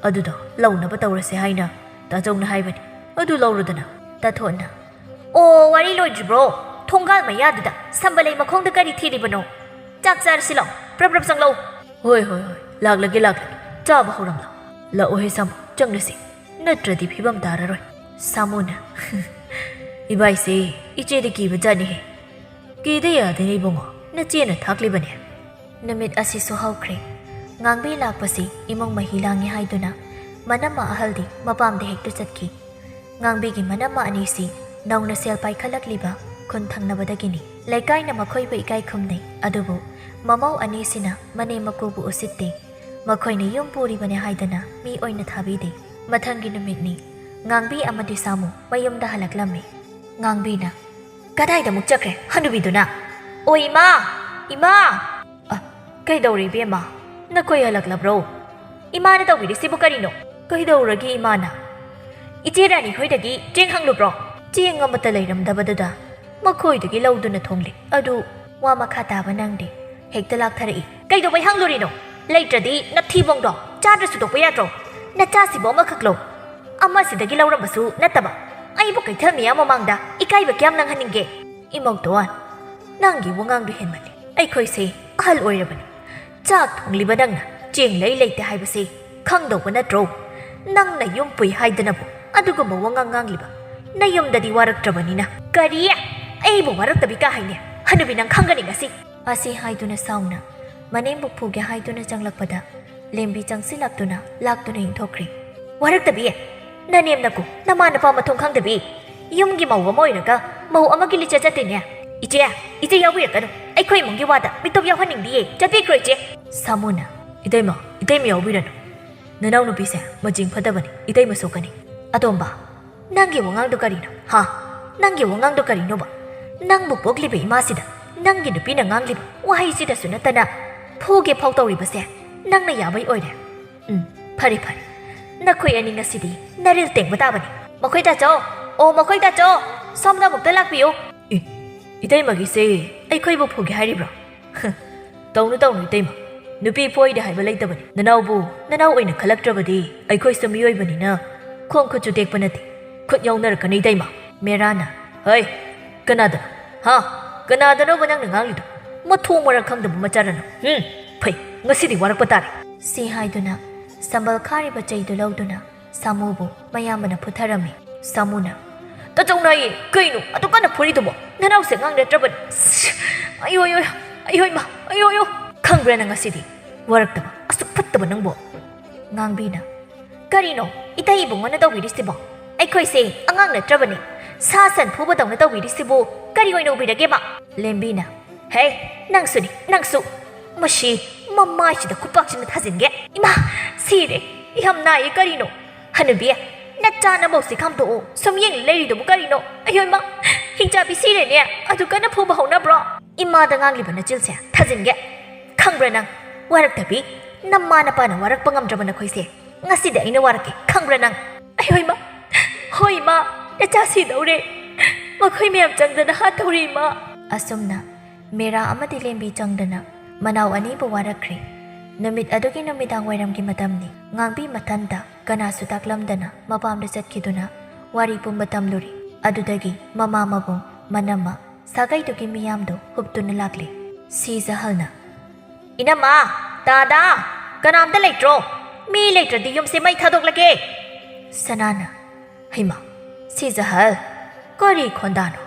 ꯑꯗꯨꯗꯣ ꯂꯧꯅꯕ ꯇꯧꯔꯁꯦ ꯍꯥꯏꯅ ꯇꯥꯆꯧꯅ ꯍꯥꯏꯕꯅꯤ꯫ ꯑꯗꯨ ꯂꯧꯔꯨꯗꯅ꯫" ꯇꯥꯊꯣꯠꯅ, "ꯑꯣ, ꯋꯥꯔꯤ ꯂꯣꯏꯗ꯭ꯔꯤꯕ꯭ꯔꯣ? ꯊꯣꯡꯒꯥꯜ ꯃꯌꯥꯗꯨꯗ ꯁꯝꯕꯂꯩ ꯃꯈꯣꯡꯗ ꯀꯔꯤ ꯊꯤꯔꯤꯕꯅꯣ? ꯆꯥꯛ ꯆꯥꯔꯁꯤ ꯂꯥꯎ, ꯄ꯭ꯔꯞ ꯄ꯭ꯔꯞ ꯆꯪꯂꯛꯎ꯫" "ꯍꯣꯏ, ꯍꯣꯏ, ꯍꯣꯏ, ꯂꯥꯛꯂꯒꯦ, ꯂꯥꯛꯂꯒꯦ꯫ ꯆꯥꯕ ꯍꯧꯔꯝꯂꯣ꯫ ꯂꯥꯛꯑꯣꯍꯦ ꯁꯥꯃꯨ, ꯆꯪꯂꯁꯤ꯫ ꯅꯠꯇ꯭ꯔꯗꯤ ꯐꯤꯕꯝ ꯇꯥꯔꯔꯣꯏ꯫" ꯁꯥꯃꯨꯅ, "ꯏꯕꯥꯏꯁꯦ ꯏꯆꯦꯗꯤ ꯀꯤꯕ ꯖꯥꯠꯅꯤꯍꯦ꯫ ꯀꯤꯗ ꯌꯥꯗꯦꯅꯦ ꯏꯕꯨꯡꯉꯣ, ꯅꯆꯦꯅ ꯊꯥꯛꯂꯤꯕꯅꯦ꯫" ꯅꯨꯃꯤꯠ ꯑꯁꯤꯁꯨ ꯍꯧꯈ꯭ꯔꯦ꯫ ꯉꯥꯡꯕꯤ ꯂꯥꯛꯄꯁꯤ ꯏꯃꯨꯡ ꯃꯍꯤ ꯂꯥꯡꯉꯤ ꯍꯥꯏꯗꯨꯅ ꯃꯅꯝꯃ ꯑꯍꯜꯗꯤ ꯃꯄꯥꯝꯗ ꯍꯦꯛꯇ ꯆꯠꯈꯤ꯫ ꯉꯥꯡꯕꯤꯒꯤ ꯃꯅꯝꯃ ꯑꯅꯤꯁꯤ ꯅꯧꯅ ꯁꯦꯜ ꯄꯥꯏꯈꯠꯂꯛꯂꯤꯕ ꯈꯨꯟ ꯊꯪꯅꯕꯗꯒꯤꯅꯤ꯫ ꯂꯩꯀꯥꯏꯅ ꯃꯈꯣꯏꯕꯨ ꯏꯀꯥꯏ ꯈꯨꯝꯅꯩ, ꯑꯗꯨꯕꯨ ꯃꯃꯧ ꯑꯅꯤꯁꯤꯅ ꯃꯅꯦꯝ ꯃꯀꯨꯕꯨ ꯎꯁꯤꯠꯇꯦ꯫ ꯃꯈꯣꯏꯅ ꯌꯨꯝ ꯄꯨꯔꯤꯕꯅꯦ ꯍꯥꯏꯗꯅ ꯃꯤ ꯑꯣꯏꯅ ꯊꯥꯕꯤꯗꯦ꯫ ꯃꯊꯪꯒꯤ ꯅꯨꯃꯤꯠꯅꯤ꯫ ꯉꯥꯡꯕꯤ ꯑꯃꯗꯤ ꯁꯥꯃꯨ ꯃꯌꯨꯝꯗ ꯍꯜꯂꯛꯂꯝꯃꯤ꯫ ꯉꯥꯡꯕꯤꯅ, "ꯀꯗꯥꯏꯗ ꯑꯃꯨꯛ ꯆꯠꯈ꯭ꯔꯦ ꯍꯅꯨꯕꯤꯗꯨꯅ? ꯑꯣ ꯏꯃꯥ! ꯏꯃꯥ!" "ꯑ, ꯀꯩꯗꯧꯔꯦ ꯏꯕꯦꯝꯃ? ꯅꯈꯣꯏ ꯍꯜꯂꯛꯂꯕ꯭ꯔꯣ? ꯏꯃꯥꯅ ꯇꯧꯕꯤꯔꯤꯁꯤꯕꯨ ꯀꯔꯤꯅꯣ?" "ꯀꯩꯗꯧꯔꯒꯦ ꯏꯃꯥꯅ? ꯏꯆꯦ ꯔꯥꯅꯤ ꯈꯣꯏꯗꯒꯤ ꯆꯦꯡ ꯍꯪꯂꯨꯕ꯭ꯔꯣ?" "ꯆꯦꯡ ꯑꯃꯠꯇ ꯂꯩꯔꯝꯗꯕꯗꯨꯗ ꯃꯈꯣꯏꯗꯒꯤ ꯂꯧꯗꯨꯅ ꯊꯣꯡꯂꯦ꯫ ꯑꯗꯨ ꯋꯥ ꯃꯈꯥ ꯇꯥꯕ ꯅꯪꯗꯦ, ꯍꯦꯛꯇ ꯂꯥꯛꯊꯔꯛꯏ꯫ ꯀꯩꯗꯧꯕꯩ ꯍꯪꯂꯨꯔꯤꯅꯣ? ꯂꯩꯇ꯭ꯔꯗꯤ ꯅꯊꯤꯕꯣꯡꯗꯣ ꯆꯥꯗ꯭ꯔꯁꯨ ꯇꯣꯛꯄ ꯌꯥꯗ꯭ꯔꯣ? ꯅꯆꯥꯁꯤꯕꯨ ꯑꯃꯈꯛꯂꯣ? ꯑꯃꯁꯤꯗꯒꯤ ꯂꯧꯔꯝꯕꯁꯨ ꯅꯠꯇꯕ, ꯑꯩꯕꯨ ꯀꯩꯊꯦꯜ ꯃꯤꯌꯥꯝ ꯃꯃꯥꯡꯗ ꯏꯀꯥꯏꯕ ꯀꯌꯥꯝ ꯅꯪꯍꯟꯅꯤꯡꯒꯦ?" "ꯏꯃꯧꯗꯣꯟ, ꯅꯪꯒꯤ ꯋꯥꯉꯥꯡꯗꯣ ꯍꯦꯟꯃꯜꯂꯤ꯫ ꯑꯩꯈꯣꯏꯁꯦ ꯑꯍꯜ ꯑꯣꯏꯔꯕꯅꯤ꯫ ꯆꯥꯛ ꯊꯣꯡꯂꯤꯕ ꯅꯪꯅ ꯆꯦꯡ ꯂꯩ ꯂꯩꯇꯦ ꯍꯥꯏꯕꯁꯤ ꯈꯪꯗꯧꯕ ꯅꯠꯇ꯭ꯔꯣ? ꯅꯪꯅ ꯌꯨꯝ ꯄꯨꯏ ꯍꯥꯏꯗꯅꯕꯨ ꯑꯗꯨꯒꯨꯝꯕ ꯋꯥꯉꯥꯡ ꯉꯥꯡꯂꯤꯕ ꯅꯌꯨꯝꯗꯗꯤ ꯋꯥꯔꯛꯇ꯭ꯔꯕꯅꯤꯅ꯫" "ꯀꯔꯤ? ꯑꯩꯕꯨ ꯋꯥꯔꯛꯇꯕꯤ ꯀꯥ ꯍꯥꯏꯅꯦ? ꯍꯅꯨꯕꯤ, ꯅꯪ ꯈꯪꯒꯅꯤ ꯉꯁꯤ!" ꯑꯁꯤ ꯍꯥꯏꯗꯨꯅ ꯁꯥꯎꯅ ꯃꯅꯦꯝꯕꯨ ꯐꯨꯒꯦ ꯍꯥꯏꯗꯨꯅ ꯆꯪꯂꯛꯄꯗ ꯂꯦꯝꯕꯤ ꯆꯪꯁꯤꯜꯂꯛꯇꯨꯅ ꯂꯥꯛꯇꯨꯅ ꯏꯟꯊꯣꯛꯈ꯭ꯔꯦ꯫ "ꯋꯥꯔꯛꯇꯕꯤ, ꯅꯅꯦꯝ ꯅꯀꯨ, ꯅꯃꯥ ꯅꯄꯥ ꯃꯊꯣꯡ ꯈꯪꯗꯕꯤ, ꯌꯨꯝꯒꯤ ꯃꯧ ꯑꯃ ꯑꯣꯏꯔꯒ ꯃꯧ ꯑꯃꯒꯤ ꯂꯤꯆꯠ ꯆꯠꯇꯦꯅꯦ꯫ ꯏꯆꯦ, ꯏꯆꯦ ꯌꯥꯎꯕꯤꯔꯛꯀꯅꯨ꯫ ꯑꯩꯈꯣꯏ ꯏꯃꯨꯡꯒꯤ ꯋꯥꯗ ꯃꯤꯇꯣꯞ ꯌꯥꯎꯍꯟꯅꯤꯡꯗꯤꯌꯦ꯫ ꯆꯠꯄꯤꯈ꯭ꯔꯣ ꯏꯆꯦ꯫" ꯁꯥꯃꯨꯅ, "ꯏꯇꯩꯃ, ꯏꯇꯩꯃ ꯌꯥꯎꯕꯤꯔꯅꯨ꯫ ꯅꯅꯥꯎ ꯅꯨꯄꯤꯁꯦ ꯃꯆꯤꯡ ꯐꯠꯇꯕꯅꯤ, ꯏꯇꯩꯃ ꯁꯣꯛꯀꯅꯤ꯫" "ꯑꯇꯣꯝꯕ, ꯅꯪꯒꯤ ꯋꯥꯉꯥꯡꯗꯣ ꯀꯔꯤꯅꯣ? ꯍꯥ? ꯅꯪꯒꯤ ꯋꯥꯉꯥꯡꯗꯣ ꯀꯔꯤꯅꯣꯕ? ꯅꯪꯕꯨ ꯄꯣꯛꯂꯤꯕ ꯏꯃꯥꯁꯤꯗ ꯅꯪꯒꯤ ꯅꯨꯄꯤꯅ ꯉꯥꯡꯂꯤꯕ ꯋꯥꯍꯩꯁꯤꯗꯁꯨ ꯅꯠꯇꯅ ꯐꯨꯒꯦ ꯐꯥꯎ ꯇꯧꯔꯤꯕꯁꯦ ꯅꯪꯅ ꯌꯥꯕꯩ ꯑꯣꯏꯔꯦ꯫ ꯎꯝ, ꯐꯔꯦ, ꯐꯔꯦ꯫ ꯅꯈꯣꯏ ꯑꯅꯤ ꯉꯁꯤꯗꯤ ꯅꯔꯤꯜ ꯇꯦꯡꯕ ꯇꯥꯕꯅꯤ꯫ ꯃꯈꯣꯏ ꯇꯥꯆꯧ! ꯑꯣ, ꯃꯈꯣꯏ ꯇꯥꯆꯧ! ꯁꯣꯝꯗ ꯑꯃꯨꯛꯇ ꯂꯥꯛꯄꯤꯌꯨ꯫" "ꯑꯦ, ꯏꯇꯩꯃꯒꯤꯁꯦ ꯑꯩꯈꯣꯏꯕꯨ ꯐꯨꯒꯦ ꯍꯥꯏꯔꯤꯕ꯭ꯔꯣ?" "ꯇꯧꯅꯨ, ꯇꯧꯅꯨ, ꯏꯇꯩꯃ꯫ ꯅꯨꯄꯤ ꯐꯣꯏꯗꯦ ꯍꯥꯏꯕ ꯂꯩꯇꯕꯅꯤ꯫ ꯅꯅꯥꯎꯕꯨ ꯅꯅꯥꯎ ꯑꯣꯏꯅ ꯈꯜꯂꯛꯇ꯭ꯔꯕꯗꯤ ꯑꯩꯈꯣꯏꯁꯨ ꯃꯤꯑꯣꯏꯕꯅꯤꯅ ꯈꯣꯡ ꯈꯨꯠꯁꯨ ꯇꯦꯛꯄ ꯅꯠꯇꯦ꯫ ꯈꯨꯠ ꯌꯥꯎꯅꯔꯛꯀꯅꯤ, ꯏꯇꯩꯃ꯫" ꯃꯦꯔꯥꯅ, "ꯍꯩ, ꯀꯅꯥꯗꯅꯣ? ꯍꯥ? ꯀꯅꯥꯗꯅꯣꯕ ꯅꯪꯅ ꯉꯥꯡꯂꯤꯗꯣ? ꯃꯊꯣꯡ ꯃꯔꯝ ꯈꯪꯗꯕ ꯃꯆꯥꯔꯅ꯫ ꯍꯨꯝ, ꯐꯩ, ꯉꯁꯤꯗꯤ ꯋꯥꯔꯛꯄ ꯇꯥꯔꯦ꯫" ꯁꯤ ꯍꯥꯏꯗꯨꯅ ꯁꯝꯕꯜ ꯈꯥꯔꯤꯕ ꯆꯩꯗꯨ ꯂꯧꯗꯨꯅ ꯁꯥꯃꯨꯕꯨ ꯃꯌꯥꯝꯕꯅ ꯐꯨꯊꯔꯝꯃꯤ꯫ ꯁꯥꯃꯨꯅ, "ꯇꯥꯆꯧ ꯅꯥꯏꯌꯦ, ꯀꯩꯅꯣ ꯑꯗꯨ ꯀꯟꯅ ꯐꯨꯔꯤꯗꯨꯕꯣ? ꯅꯅꯥꯎꯁꯦ ꯑꯉꯥꯡ ꯅꯠꯇ꯭ꯔꯕꯅꯤ꯫" "ꯑꯌꯣ, ꯑꯌꯣ, ꯑꯌꯣ, ꯏꯃꯥ, ꯑꯌꯣ, ꯑꯌꯣ꯫ ꯈꯪꯕ꯭ꯔꯥ ꯅꯪ ꯉꯁꯤꯗꯤ? ꯋꯥꯔꯛꯇꯕ, ꯑꯁꯨꯛ ꯐꯠꯇꯕ ꯅꯪꯕꯣ꯫" ꯉꯥꯡꯕꯤꯅ, "ꯀꯔꯤꯅꯣ ꯏꯇꯩ ꯏꯕꯨꯡꯉꯣꯅ ꯇꯧꯕꯤꯔꯤꯁꯤꯕꯣ? ꯑꯩꯈꯣꯏꯁꯦ ꯑꯉꯥꯡ ꯅꯠꯇ꯭ꯔꯕꯅꯤ꯫ ꯁꯥ ꯁꯟ ꯐꯨꯕꯗꯧꯅ ꯇꯧꯕꯤꯔꯤꯁꯤꯕꯨ ꯀꯔꯤ ꯑꯣꯏꯅ ꯎꯕꯤꯔꯒꯦꯕ?" ꯂꯦꯝꯕꯤꯅ, "ꯍꯦ, ꯅꯪꯁꯨꯅꯤ, ꯅꯪꯁꯨ꯫ ꯃꯁꯤ ꯃꯃꯥꯏꯁꯤꯗ ꯈꯨꯄꯥꯛꯁꯤꯅ ꯊꯥꯖꯤꯟꯒꯦ꯫ ꯏꯃꯥ, ꯁꯤꯔꯦ꯫ ꯌꯥꯝ ꯅꯥꯏꯌꯦ꯫ ꯀꯔꯤꯅꯣ? ꯍꯅꯨꯕꯤ, ꯅꯆꯥ ꯅꯃꯧꯁꯤ ꯈꯥꯝꯗꯣꯛꯑꯣ꯫ ꯁꯨꯝ ꯌꯦꯡ ꯂꯩꯔꯤꯗꯨꯕꯨ ꯀꯔꯤꯅꯣ? ꯑꯌꯣ ꯏꯃꯥ, ꯍꯤꯡꯆꯥꯕꯤ ꯁꯤꯔꯦꯅꯦ꯫ ꯑꯗꯨ ꯀꯟꯅ ꯐꯨꯕ ꯍꯧꯅꯕ꯭ꯔꯣ? ꯏꯃꯥꯗ ꯉꯥꯡꯂꯤꯕ ꯅꯆꯤꯜꯁꯦ ꯊꯥꯖꯤꯟꯒꯦ꯫ ꯈꯪꯕ꯭ꯔꯥ ꯅꯪ? ꯋꯥꯔꯛꯇꯕꯤ, ꯅꯃꯥ ꯅꯄꯥꯅ ꯋꯥꯔꯛꯄ ꯉꯝꯗ꯭ꯔꯕ ꯅꯈꯣꯏꯁꯦ ꯉꯁꯤꯗꯤ ꯑꯩꯅ ꯋꯥꯔꯛꯀꯦ꯫ ꯈꯪꯕ꯭ꯔꯥ ꯅꯪ?" "ꯑꯌꯣ ꯏꯃꯥ, ꯍꯣꯏ ꯏꯃꯥ, ꯅꯆꯥ ꯁꯤꯗꯧꯔꯦ꯫ ꯃꯈꯣꯏ ꯃꯌꯥꯝ ꯆꯪꯗꯅ ꯍꯥꯠꯇꯧꯔꯦ ꯏꯃꯥ꯫" ꯑꯁꯨꯝꯅ ꯃꯦꯔꯥ ꯑꯃꯗꯤ ꯂꯦꯝꯕꯤ ꯆꯪꯗꯅ ꯃꯅꯥꯎ ꯑꯅꯤꯕꯨ ꯋꯥꯔꯛꯈ꯭ꯔꯦ꯫ ꯅꯨꯃꯤꯠ ꯑꯗꯨꯒꯤ ꯅꯨꯃꯤꯗꯥꯡ ꯋꯥꯏꯔꯝꯒꯤ ꯃꯇꯝꯅꯤ꯫ ꯉꯥꯡꯕꯤ ꯃꯊꯟꯇ ꯀꯅꯥꯁꯨ ꯇꯥꯛꯂꯝꯗꯅ ꯃꯄꯥꯝꯗ ꯆꯠꯈꯤꯗꯨꯅ ꯋꯥꯔꯤ ꯄꯨꯝꯕ ꯇꯝꯂꯨꯔꯦ꯫ ꯑꯗꯨꯗꯒꯤ ꯃꯃꯥ ꯃꯕꯨꯡ, ꯃꯅꯝꯃ, ꯁꯥꯒꯩꯗꯨꯒꯤ ꯃꯤꯌꯥꯝꯗꯨ ꯍꯨꯞꯇꯨꯅ ꯂꯥꯛꯂꯦ꯫ ꯁꯤꯖꯍꯜꯅ, "ꯏꯅꯝꯃ, ꯗꯥꯗꯥ, ꯀꯅꯥꯝꯇ ꯂꯩꯇ꯭ꯔꯣ? ꯃꯤ ꯂꯩꯇ꯭ꯔꯗꯤ ꯌꯨꯝꯁꯦ ꯃꯩ ꯊꯥꯗꯣꯛꯂꯒꯦ꯫" ꯁꯅꯥꯅ, "ꯍꯩꯃꯥ, ꯁꯤꯖꯍꯜ, ꯀꯔꯤ ꯈꯣꯟꯗꯥꯅꯣ?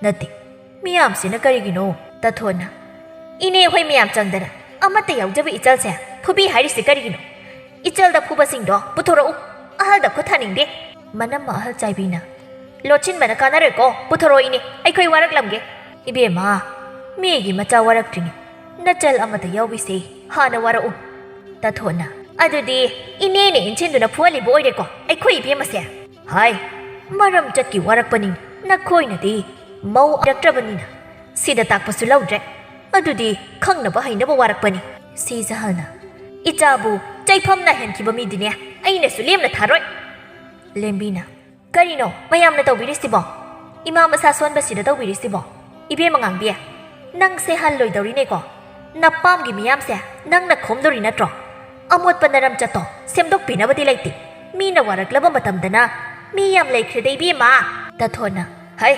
ꯅꯠꯇꯦ, ꯃꯤꯌꯥꯝꯁꯤꯅ ꯀꯔꯤꯒꯤꯅꯣ?" ꯇꯥꯊꯣꯟꯅ, "ꯏꯅꯦ ꯍꯣꯏ ꯃꯌꯥꯝ ꯆꯪꯗꯅ ꯑꯃꯠꯇ ꯌꯥꯎꯖꯕ ꯏꯆꯜꯁꯦ ꯐꯨꯕꯤ ꯍꯥꯏꯔꯤꯁꯤ ꯀꯔꯤꯒꯤꯅꯣ? ꯏꯆꯜꯗ ꯐꯨꯕꯁꯤꯡꯗꯣ ꯄꯨꯊꯣꯔꯛꯎ꯫ ꯑꯍꯜꯗ ꯈꯨꯠ ꯊꯥꯅꯤꯡꯗꯦ꯫ ꯃꯅꯝꯃ ꯑꯍꯜ ꯆꯥꯏꯕꯤꯅ, "ꯂꯣꯠꯁꯤꯟꯕꯅ ꯀꯥꯟꯅꯔꯣꯏꯀꯣ, ꯄꯨꯊꯣꯔꯛꯑꯣ ꯏꯅꯦ, ꯑꯩꯈꯣꯏ ꯋꯥꯔꯛꯂꯝꯒꯦ꯫" "ꯏꯕꯦꯝꯃ, ꯃꯤꯒꯤ ꯃꯆꯥ ꯋꯥꯔꯛꯇ꯭ꯔꯤꯉꯩ ꯅꯆꯜ ꯑꯃꯗ ꯌꯥꯎꯕꯤꯁꯦ ꯍꯥꯟꯅ ꯋꯥꯔꯛꯎ꯫" ꯇꯥꯊꯣꯠꯅ, "ꯑꯗꯨꯗꯤ ꯏꯅꯦꯅ ꯏꯟꯁꯤꯟꯗꯨꯅ ꯐꯨꯍꯜꯂꯤꯕ ꯑꯣꯏꯔꯦꯀꯣ ꯑꯩꯈꯣꯏ ꯏꯕꯦꯝꯃꯁꯦ?" "ꯍꯥꯏ, ꯃꯔꯝ ꯆꯠꯀꯤ ꯋꯥꯔꯛꯄꯅꯤ, ꯅꯈꯣꯏꯅꯗꯤ ꯃꯧ ꯑꯣꯏꯔꯛꯇ꯭ꯔꯕꯅꯤꯅ ꯁꯤꯗ ꯇꯥꯛꯄꯁꯨ ꯂꯧꯗ꯭ꯔꯦ꯫ ꯑꯗꯨꯗꯤ ꯈꯪꯅꯕ ꯍꯩꯅꯕ ꯋꯥꯔꯛꯄꯅꯤ꯫" ꯁꯤꯖꯍꯜꯅ, "ꯏꯆꯥꯕꯨ ꯆꯩꯐꯝꯅ ꯍꯦꯟꯈꯤꯕ ꯃꯤꯗꯤꯅꯦ ꯑꯩꯅꯁꯨ ꯂꯦꯝꯅ ꯊꯥꯔꯣꯏ꯫" ꯂꯦꯝꯕꯤꯅ, "ꯀꯔꯤꯅꯣ ꯃꯌꯥꯝꯅ ꯇꯧꯕꯤꯔꯤꯁꯤꯕꯣ? ꯏꯃꯥ ꯃꯁꯥ ꯁꯣꯟꯕꯁꯤꯗ ꯇꯧꯕꯤꯔꯤꯁꯤꯕꯣ? ꯏꯕꯦꯝꯃ ꯉꯥꯡꯕꯤ, ꯅꯪꯁꯦ ꯍꯜꯂꯣꯏꯗꯧꯔꯤꯅꯦꯀꯣ꯫ ꯅꯄꯥꯝꯒꯤ ꯃꯤꯌꯥꯝꯁꯦ ꯅꯪꯅ ꯈꯣꯝꯗꯧꯔꯤ ꯅꯠꯇ꯭ꯔꯣ? ꯑꯃꯣꯠꯄ ꯅꯔꯝꯆꯠꯇꯣ ꯁꯦꯝꯗꯣꯛꯄꯤꯅꯕꯗꯤ ꯂꯩꯇꯦ꯫ ꯃꯤꯅ ꯋꯥꯔꯛꯂꯕ ꯃꯇꯝꯗꯅ ꯃꯤ ꯌꯥꯝ ꯂꯩꯈ꯭ꯔꯦꯗ ꯏꯕꯦꯝꯃ꯫" ꯇꯥꯊꯣꯠꯅ, "ꯍꯩ,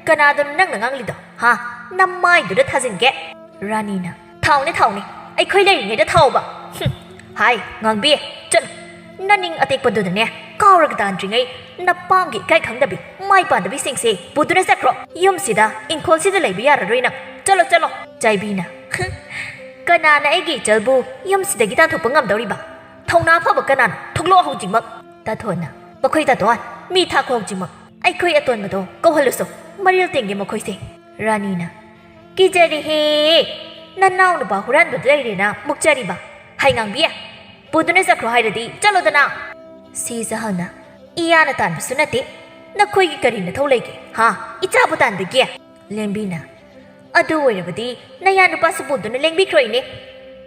ꯀꯅꯥꯗꯅꯣ ꯅꯪꯅ ꯉꯥꯡꯂꯤꯗꯣ? ꯍꯥ? ꯅꯃꯥꯏꯗꯨꯗ ꯊꯥꯖꯤꯟꯒꯦ꯫" ꯔꯥꯅꯤꯅ, "ꯊꯥꯎꯅꯦ, ꯊꯥꯎꯅꯦ, ꯑꯩꯈꯣꯏ ꯂꯩꯔꯤꯉꯩꯗ ꯊꯥꯎꯕ꯫ ꯍꯨꯝ, ꯍꯥꯏ, ꯉꯥꯡꯕꯤ, ꯆꯠꯂꯨ꯫ ꯅꯅꯤꯡ ꯑꯇꯦꯛꯄꯗꯨꯗꯅꯦ ꯀꯥꯎꯔꯒ ꯇꯥꯟꯗ꯭ꯔꯤꯉꯩ ꯅꯄꯥꯝꯒꯤ ꯏꯀꯥꯏ ꯈꯪꯗꯕꯤ, ꯃꯥꯏ ꯄꯥꯟꯗꯕꯤꯁꯤꯡꯁꯦ ꯄꯨꯗꯨꯅ ꯆꯠꯈ꯭ꯔꯣ꯫ ꯌꯨꯝꯁꯤꯗ, ꯏꯪꯈꯣꯜꯁꯤꯗ ꯂꯩꯕ ꯌꯥꯔꯔꯣꯏ ꯅꯪ꯫ ꯆꯠꯂꯣ, ꯆꯠꯂꯣ꯫" ꯆꯥꯏꯕꯤꯅ, "ꯍꯨꯝ, ꯀꯅꯥꯅ ꯑꯩꯒꯤ ꯏꯆꯜꯕꯨ ꯌꯨꯝꯁꯤꯗꯒꯤ ꯇꯥꯟꯊꯣꯛꯄ ꯉꯝꯗꯧꯔꯤꯕ? ꯊꯧꯅꯥ ꯐꯕ ꯀꯅꯥꯅꯣ? ꯊꯣꯛꯂꯛꯑꯣ ꯍꯧꯖꯤꯛꯃꯛ꯫" ꯇꯥꯊꯣꯠꯅ, "ꯃꯈꯣꯏ ꯇꯥꯊꯣꯠ, ꯃꯤ ꯊꯥꯈꯣ ꯍꯧꯖꯤꯛꯃꯛ꯫ ꯑꯩꯈꯣꯏ ꯑꯇꯣꯟꯕꯗꯣ ꯀꯧꯍꯜꯂꯨꯁꯣ꯫ ꯃꯔꯤꯜ ꯇꯦꯡꯒꯦ ꯃꯈꯣꯏꯁꯦ꯫" ꯔꯥꯅꯤꯅ, "ꯀꯤꯖꯔꯦꯍꯦ, ꯅꯅꯥꯎ ꯅꯨꯄꯥ ꯍꯨꯔꯥꯟꯕꯗꯨ ꯂꯩꯔꯦꯅ ꯃꯨꯛꯆꯔꯤꯕ꯫ ꯍꯩ ꯉꯥꯡꯕꯤ, ꯄꯨꯗꯨꯅ ꯆꯠꯈ꯭ꯔꯣ ꯍꯥꯏꯔꯗꯤ ꯆꯠꯂꯣꯗꯅ꯫" ꯁꯤꯖꯍꯜꯅ, "ꯏꯌꯥꯅ ꯇꯥꯟꯕꯁꯨ ꯅꯠꯇꯦ, ꯅꯈꯣꯏꯒꯤ ꯀꯔꯤ ꯅꯊꯧ ꯂꯩꯒꯦ? ꯍꯥ? ꯏꯆꯥꯕꯨ ꯇꯥꯟꯕꯒꯤ?" ꯂꯦꯝꯕꯤꯅ, "ꯑꯗꯨ ꯑꯣꯏꯔꯕꯗꯤ ꯅꯌꯥ ꯅꯨꯄꯥꯁꯨ ꯄꯨꯗꯨꯅ ꯂꯦꯡꯕꯤꯈ꯭ꯔꯣ ꯏꯅꯦ꯫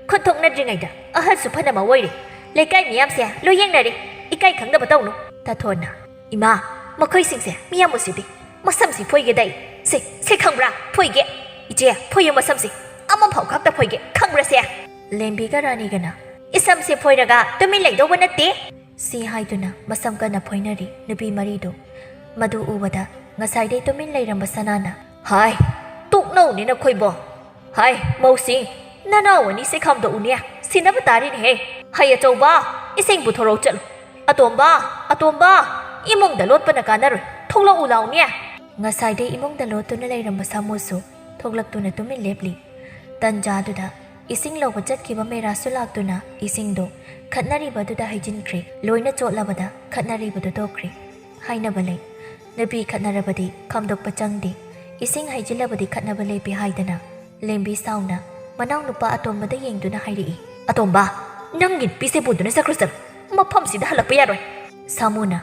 ꯈꯨꯠ ꯊꯣꯛꯅꯗ꯭ꯔꯤꯉꯩꯗ ꯑꯍꯜꯁꯨ ꯐꯅ ꯃꯧ ꯑꯣꯏꯔꯦ꯫ ꯂꯩꯀꯥꯏ ꯃꯤꯌꯥꯝꯁꯦ ꯂꯣꯏ ꯌꯦꯡꯅꯔꯦ꯫ ꯏꯀꯥꯏ ꯈꯪꯗꯕ ꯇꯧꯅꯨ꯫" ꯇꯥꯊꯣꯠꯅ, "ꯏꯃꯥ, ꯃꯈꯣꯏꯁꯤꯡꯁꯦ ꯃꯤ ꯌꯥꯝ ꯎꯁꯤꯠꯇꯦ꯫ ꯃꯁꯝꯁꯤ ꯐꯣꯏꯒꯦꯗ ꯑꯩ꯫ ꯁꯦ, ꯁꯦ ꯈꯪꯕ꯭ꯔꯥ? ꯐꯣꯏꯒꯦ꯫ ꯏꯆꯦ, ꯐꯣꯏꯌꯨ ꯃꯁꯝꯁꯤ꯫ ꯑꯃꯐꯥꯎ ꯈꯛꯇ ꯐꯣꯏꯒꯦ꯫ ꯈꯪꯕ꯭ꯔꯥ ꯁꯦ?" ꯂꯦꯝꯕꯤꯒ ꯔꯥꯅꯤꯒꯅ, "ꯏꯁꯝꯁꯦ ꯐꯣꯏꯔꯒ ꯇꯨꯃꯤꯟ ꯂꯩꯗꯧꯕ ꯅꯠꯇꯦ!" ꯁꯤ ꯍꯥꯏꯗꯨꯅ ꯃꯁꯝ ꯀꯟꯅ ꯐꯣꯏꯅꯔꯤ ꯅꯨꯄꯤ ꯃꯔꯤꯗꯨ꯫ ꯃꯗꯨ ꯎꯕꯗ ꯉꯁꯥꯏꯗꯩ ꯇꯨꯃꯤꯟ ꯂꯩꯔꯝꯕ ꯁꯅꯥꯅ, "ꯍꯥꯏ, ꯇꯣꯛꯅꯧꯅꯦ ꯅꯈꯣꯏꯕꯣ꯫ ꯍꯥꯏ, ꯃꯧꯁꯤꯡ, ꯅꯅꯥꯎ ꯑꯅꯤꯁꯦ ꯈꯥꯝꯗꯣꯛꯎꯅꯦ, ꯁꯤꯟꯅꯕ ꯇꯥꯔꯤꯅꯦꯍꯦ꯫ ꯍꯩ ꯑꯆꯧꯕ, ꯏꯁꯤꯡ ꯄꯨꯊꯣꯔꯛꯎ ꯆꯠꯂꯨ꯫ ꯑꯇꯣꯝꯕ, ꯑꯇꯣꯝꯕ, ꯏꯃꯨꯡꯗ ꯂꯣꯠꯄꯅ ꯀꯥꯟꯅꯔꯣꯏ, ꯊꯣꯛꯂꯛꯎ ꯂꯥꯎꯅꯦ꯫" ꯉꯁꯥꯏꯗꯩ ꯏꯃꯨꯡꯗ ꯂꯣꯠꯇꯨꯅ ꯂꯩꯔꯝꯕ ꯁꯥꯃꯨꯁꯨ ꯊꯣꯛꯂꯛꯇꯨꯅ ꯇꯨꯃꯤꯟ ꯂꯦꯞꯂꯤ꯫ ꯇꯟꯖꯥꯗꯨꯗ ꯏꯁꯤꯡ ꯂꯧꯕ ꯆꯠꯈꯤꯕ ꯃꯦꯔꯥꯁꯨ ꯂꯥꯛꯇꯨꯅ ꯏꯁꯤꯡꯗꯣ ꯈꯠꯅꯔꯤꯕꯗꯨꯗ ꯍꯩꯖꯤꯟꯈ꯭ꯔꯦ꯫ ꯂꯣꯏꯅ ꯆꯣꯠꯂꯕꯗ ꯈꯠꯅꯔꯤꯕꯗꯨ ꯇꯣꯛꯈ꯭ꯔꯦ꯫ ꯍꯥꯏꯅꯕ ꯂꯩ, ꯅꯨꯄꯤ ꯈꯠꯅꯔꯕꯗꯤ ꯈꯥꯝꯗꯣꯛꯄ ꯆꯪꯗꯦ, ꯏꯁꯤꯡ ꯍꯩꯖꯤꯜꯂꯕꯗꯤ ꯈꯠꯅꯕ ꯂꯦꯞꯄꯤ ꯍꯥꯏꯗꯅ ꯂꯦꯝꯕꯤ ꯁꯥꯎꯅ ꯃꯅꯥꯎꯅꯨꯄꯥ ꯑꯇꯣꯝꯕꯗ ꯌꯦꯡꯗꯨꯅ ꯍꯥꯏꯔꯛꯏ꯫ "ꯑꯇꯣꯝꯕ, ꯅꯪꯒꯤ ꯅꯨꯄꯤꯁꯦ ꯄꯨꯗꯨꯅ ꯆꯠꯈ꯭ꯔꯣ, ꯆꯠꯂꯣ꯫ ꯃꯐꯝꯁꯤꯗ ꯍꯜꯂꯛꯄ ꯌꯥꯔꯣꯏ꯫" ꯁꯥꯃꯨꯅ,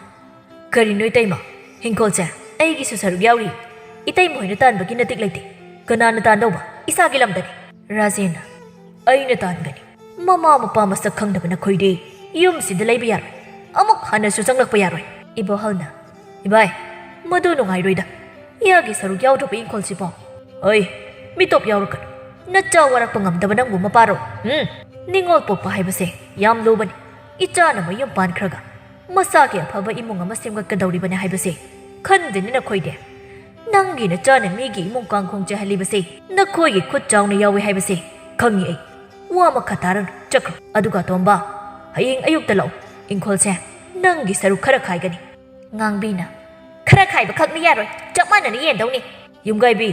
"ꯀꯔꯤꯅꯣ ꯏꯇꯩꯃ? ꯍꯤꯡꯈꯣꯜꯁꯦ ꯑꯩꯒꯤꯁꯨ ꯁꯔꯨꯛ ꯌꯥꯎꯔꯤ꯫ ꯏꯇꯩꯃ ꯍꯣꯏꯅ ꯇꯥꯟꯕꯒꯤ ꯅꯇꯤꯛ ꯂꯩꯇꯦ꯫ ꯀꯅꯥꯅ ꯇꯥꯟꯗꯧꯕ? ꯏꯁꯥꯒꯤ ꯂꯝꯗꯅꯤ꯫" ꯔꯥꯖꯦꯟꯅ, "ꯑꯩꯅ ꯇꯥꯟꯒꯅꯤ꯫ ꯃꯃꯥ ꯃꯄꯥ ꯃꯁꯛ ꯈꯪꯗꯕ ꯅꯈꯣꯏꯗꯤ ꯌꯨꯝꯁꯤꯗ ꯂꯩꯕ ꯌꯥꯔꯣꯏ꯫ ꯑꯃꯨꯛ ꯍꯟꯅꯁꯨ ꯆꯪꯂꯛꯄ ꯌꯥꯔꯣꯏ꯫" ꯏꯕꯣꯍꯜꯅ, "ꯏꯕꯥꯏ, ꯃꯗꯨ ꯅꯨꯡꯉꯥꯏꯔꯣꯏꯗ꯫ ꯏꯌꯥꯒꯤ ꯁꯔꯨꯛ ꯌꯥꯎꯗ꯭ꯔꯕ ꯏꯪꯈꯣꯜꯁꯤꯕꯣ?" "ꯑꯣꯏ, ꯃꯤꯇꯣꯞ ꯌꯥꯎꯔꯛꯀꯅꯨ꯫ ꯅꯆꯥ ꯋꯥꯔꯛꯄ ꯉꯝꯗꯕ ꯅꯪꯕꯨ ꯃꯄꯥꯔꯣ? ꯎꯝ, ꯅꯤꯡꯉꯣꯜ ꯄꯣꯛꯄ ꯍꯥꯏꯕꯁꯦ ꯌꯥꯝ ꯂꯨꯕꯅꯤ꯫ ꯏꯆꯥꯅ ꯃꯌꯨꯝ ꯄꯥꯟꯈ꯭ꯔꯒ ꯃꯁꯥꯒꯤ ꯑꯐꯕ ꯏꯃꯨꯡ ꯑꯃ ꯁꯦꯝꯒꯠꯀꯗꯧꯔꯤꯕꯅꯤ ꯍꯥꯏꯕꯁꯦ ꯈꯟꯗꯦꯅꯦ ꯅꯈꯣꯏꯗꯤ꯫ ꯅꯪꯒꯤ ꯅꯆꯥꯅ ꯃꯤꯒꯤ ꯏꯃꯨꯡ ꯀꯥꯡꯈꯣꯡ ꯆꯥꯏꯍꯜꯂꯤꯕꯁꯦ ꯅꯈꯣꯏꯒꯤ ꯈꯨꯠ ꯆꯥꯎꯅ ꯌꯥꯎꯏ ꯍꯥꯏꯕꯁꯦ ꯈꯪꯉꯤ ꯑꯩ꯫ ꯋꯥ ꯃꯈꯥ ꯇꯥꯔꯅꯨ, ꯆꯠꯈ꯭ꯔꯣ꯫ ꯑꯗꯨꯒ ꯑꯇꯣꯝꯕ, ꯍꯌꯦꯡ ꯑꯌꯨꯛꯇ ꯂꯥꯛꯎ꯫ ꯏꯪꯈꯣꯜꯁꯦ ꯅꯪꯒꯤ ꯁꯔꯨꯛ ꯈꯔ ꯈꯥꯏꯒꯅꯤ꯫" ꯉꯥꯡꯕꯤꯅ, "ꯈꯔ ꯈꯥꯏꯕ ꯈꯛꯅ ꯌꯥꯔꯣꯏ, ꯆꯞ ꯃꯥꯟꯅꯅ ꯌꯦꯟꯗꯧꯅꯤ꯫" "ꯌꯨꯝꯒꯥꯏꯕꯤ,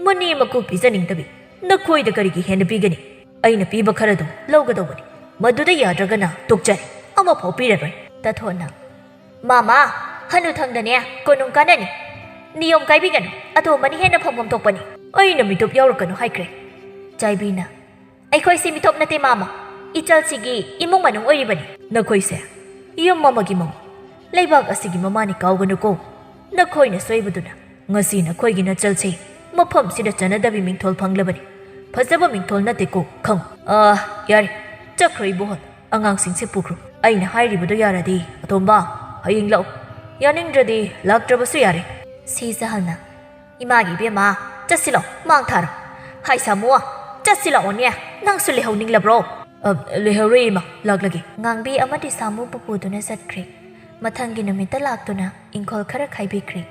ꯃꯅꯦ ꯃꯀꯨ ꯄꯤꯖꯅꯤꯡꯗꯕꯤ ꯅꯈꯣꯏꯗ ꯀꯔꯤꯒꯤ ꯍꯦꯟꯅ ꯄꯤꯒꯅꯤ? ꯑꯩꯅ ꯄꯤꯕ ꯈꯔꯗꯨ ꯂꯧꯒꯗꯧꯕꯅꯤ꯫ ꯃꯗꯨꯗ ꯌꯥꯗ꯭ꯔꯒꯅ ꯇꯣꯛꯆꯔꯦ, ꯑꯃꯐꯥꯎ ꯄꯤꯔꯔꯣꯏ꯫" ꯇꯥꯊꯣꯠꯅ, "ꯃꯥꯃꯥ, ꯍꯅꯨꯊꯪꯗꯅꯦ ꯀꯣꯅꯨꯡ ꯀꯥꯟꯅꯅꯤ꯫ ꯅꯤꯌꯣꯝ ꯀꯥꯏꯕꯤꯒꯅꯨ, ꯑꯇꯣꯝꯕꯅ ꯍꯦꯟꯅ ꯐꯝꯐꯝ ꯊꯣꯛꯄꯅꯤ꯫" "ꯑꯩꯅ ꯃꯤꯇꯨꯞ ꯌꯥꯎꯔꯛꯀꯅꯨ ꯍꯥꯏꯈ꯭ꯔꯦ꯫" ꯆꯥꯏꯕꯤꯅ, "ꯑꯩꯈꯣꯏꯁꯤ ꯃꯤꯇꯣꯞ ꯅꯠꯇꯦ ꯃꯥꯃ, ꯏꯆꯜꯁꯤꯒꯤ ꯏꯃꯨꯡ ꯃꯅꯨꯡ ꯑꯣꯏꯔꯤꯕꯅꯤ꯫" "ꯅꯈꯣꯏꯁꯦ ꯌꯨꯝ ꯑꯃꯒꯤ ꯃꯧ, ꯂꯩꯕꯥꯛ ꯑꯁꯤꯒꯤ ꯃꯃꯥꯅꯤ ꯀꯥꯎꯒꯅꯨꯀꯣ꯫ ꯅꯈꯣꯏꯅ ꯁꯣꯏꯕꯗꯨꯅ ꯉꯁꯤ ꯅꯈꯣꯏꯒꯤ ꯅꯆꯜꯁꯦ ꯃꯐꯝꯁꯤꯗ ꯆꯟꯅꯗꯕꯤ ꯃꯤꯡꯊꯣꯜ ꯐꯪꯂꯕꯅꯤ꯫ ꯐꯖꯕ ꯃꯤꯡꯊꯣꯜ ꯅꯠꯇꯦꯀꯣ, ꯈꯪꯉꯨ꯫ ꯑꯥ, ꯌꯥꯔꯦ, ꯆꯠꯈ꯭ꯔꯣ ꯏꯕꯣꯍꯜ, ꯑꯉꯥꯡꯁꯤꯡꯁꯦ ꯄꯨꯈ꯭ꯔꯣ꯫ ꯑꯩꯅ ꯍꯥꯏꯔꯤꯕꯗꯣ ꯌꯥꯔꯗꯤ, ꯑꯇꯣꯝꯕ, ꯍꯌꯦꯡ ꯂꯥꯛꯎ꯫ ꯌꯥꯅꯤꯡꯗ꯭ꯔꯗꯤ ꯂꯥꯛꯇ꯭ꯔꯕꯁꯨ ꯌꯥꯔꯦ꯫" ꯁꯤꯖꯍꯜꯅ, "ꯏꯃꯥꯒꯤ ꯏꯕꯦꯝꯃ, ꯆꯠꯁꯤꯂꯣ, ꯃꯥꯡ ꯊꯥꯔꯣ꯫ ꯍꯥꯏ ꯁꯥꯃꯨ, ꯆꯠꯁꯤꯂꯥꯛꯑꯣꯅꯦ, ꯅꯪꯁꯨ ꯂꯩꯍꯧꯅꯤꯡꯂꯕ꯭ꯔꯣ?" "ꯑ, ꯂꯩꯍꯧꯔꯣꯏ ꯏꯃꯥ, ꯂꯥꯛꯂꯒꯦ꯫" ꯉꯥꯡꯕꯤ ꯑꯃꯗꯤ ꯁꯥꯃꯨꯕꯨ ꯄꯨꯗꯨꯅ ꯆꯠꯈ꯭ꯔꯦ꯫ ꯃꯊꯪꯒꯤ ꯅꯨꯃꯤꯠꯇ ꯂꯥꯛꯇꯨꯅ ꯏꯪꯈꯣꯜ ꯈꯔ ꯈꯥꯏꯕꯤꯈ꯭ꯔꯦ꯫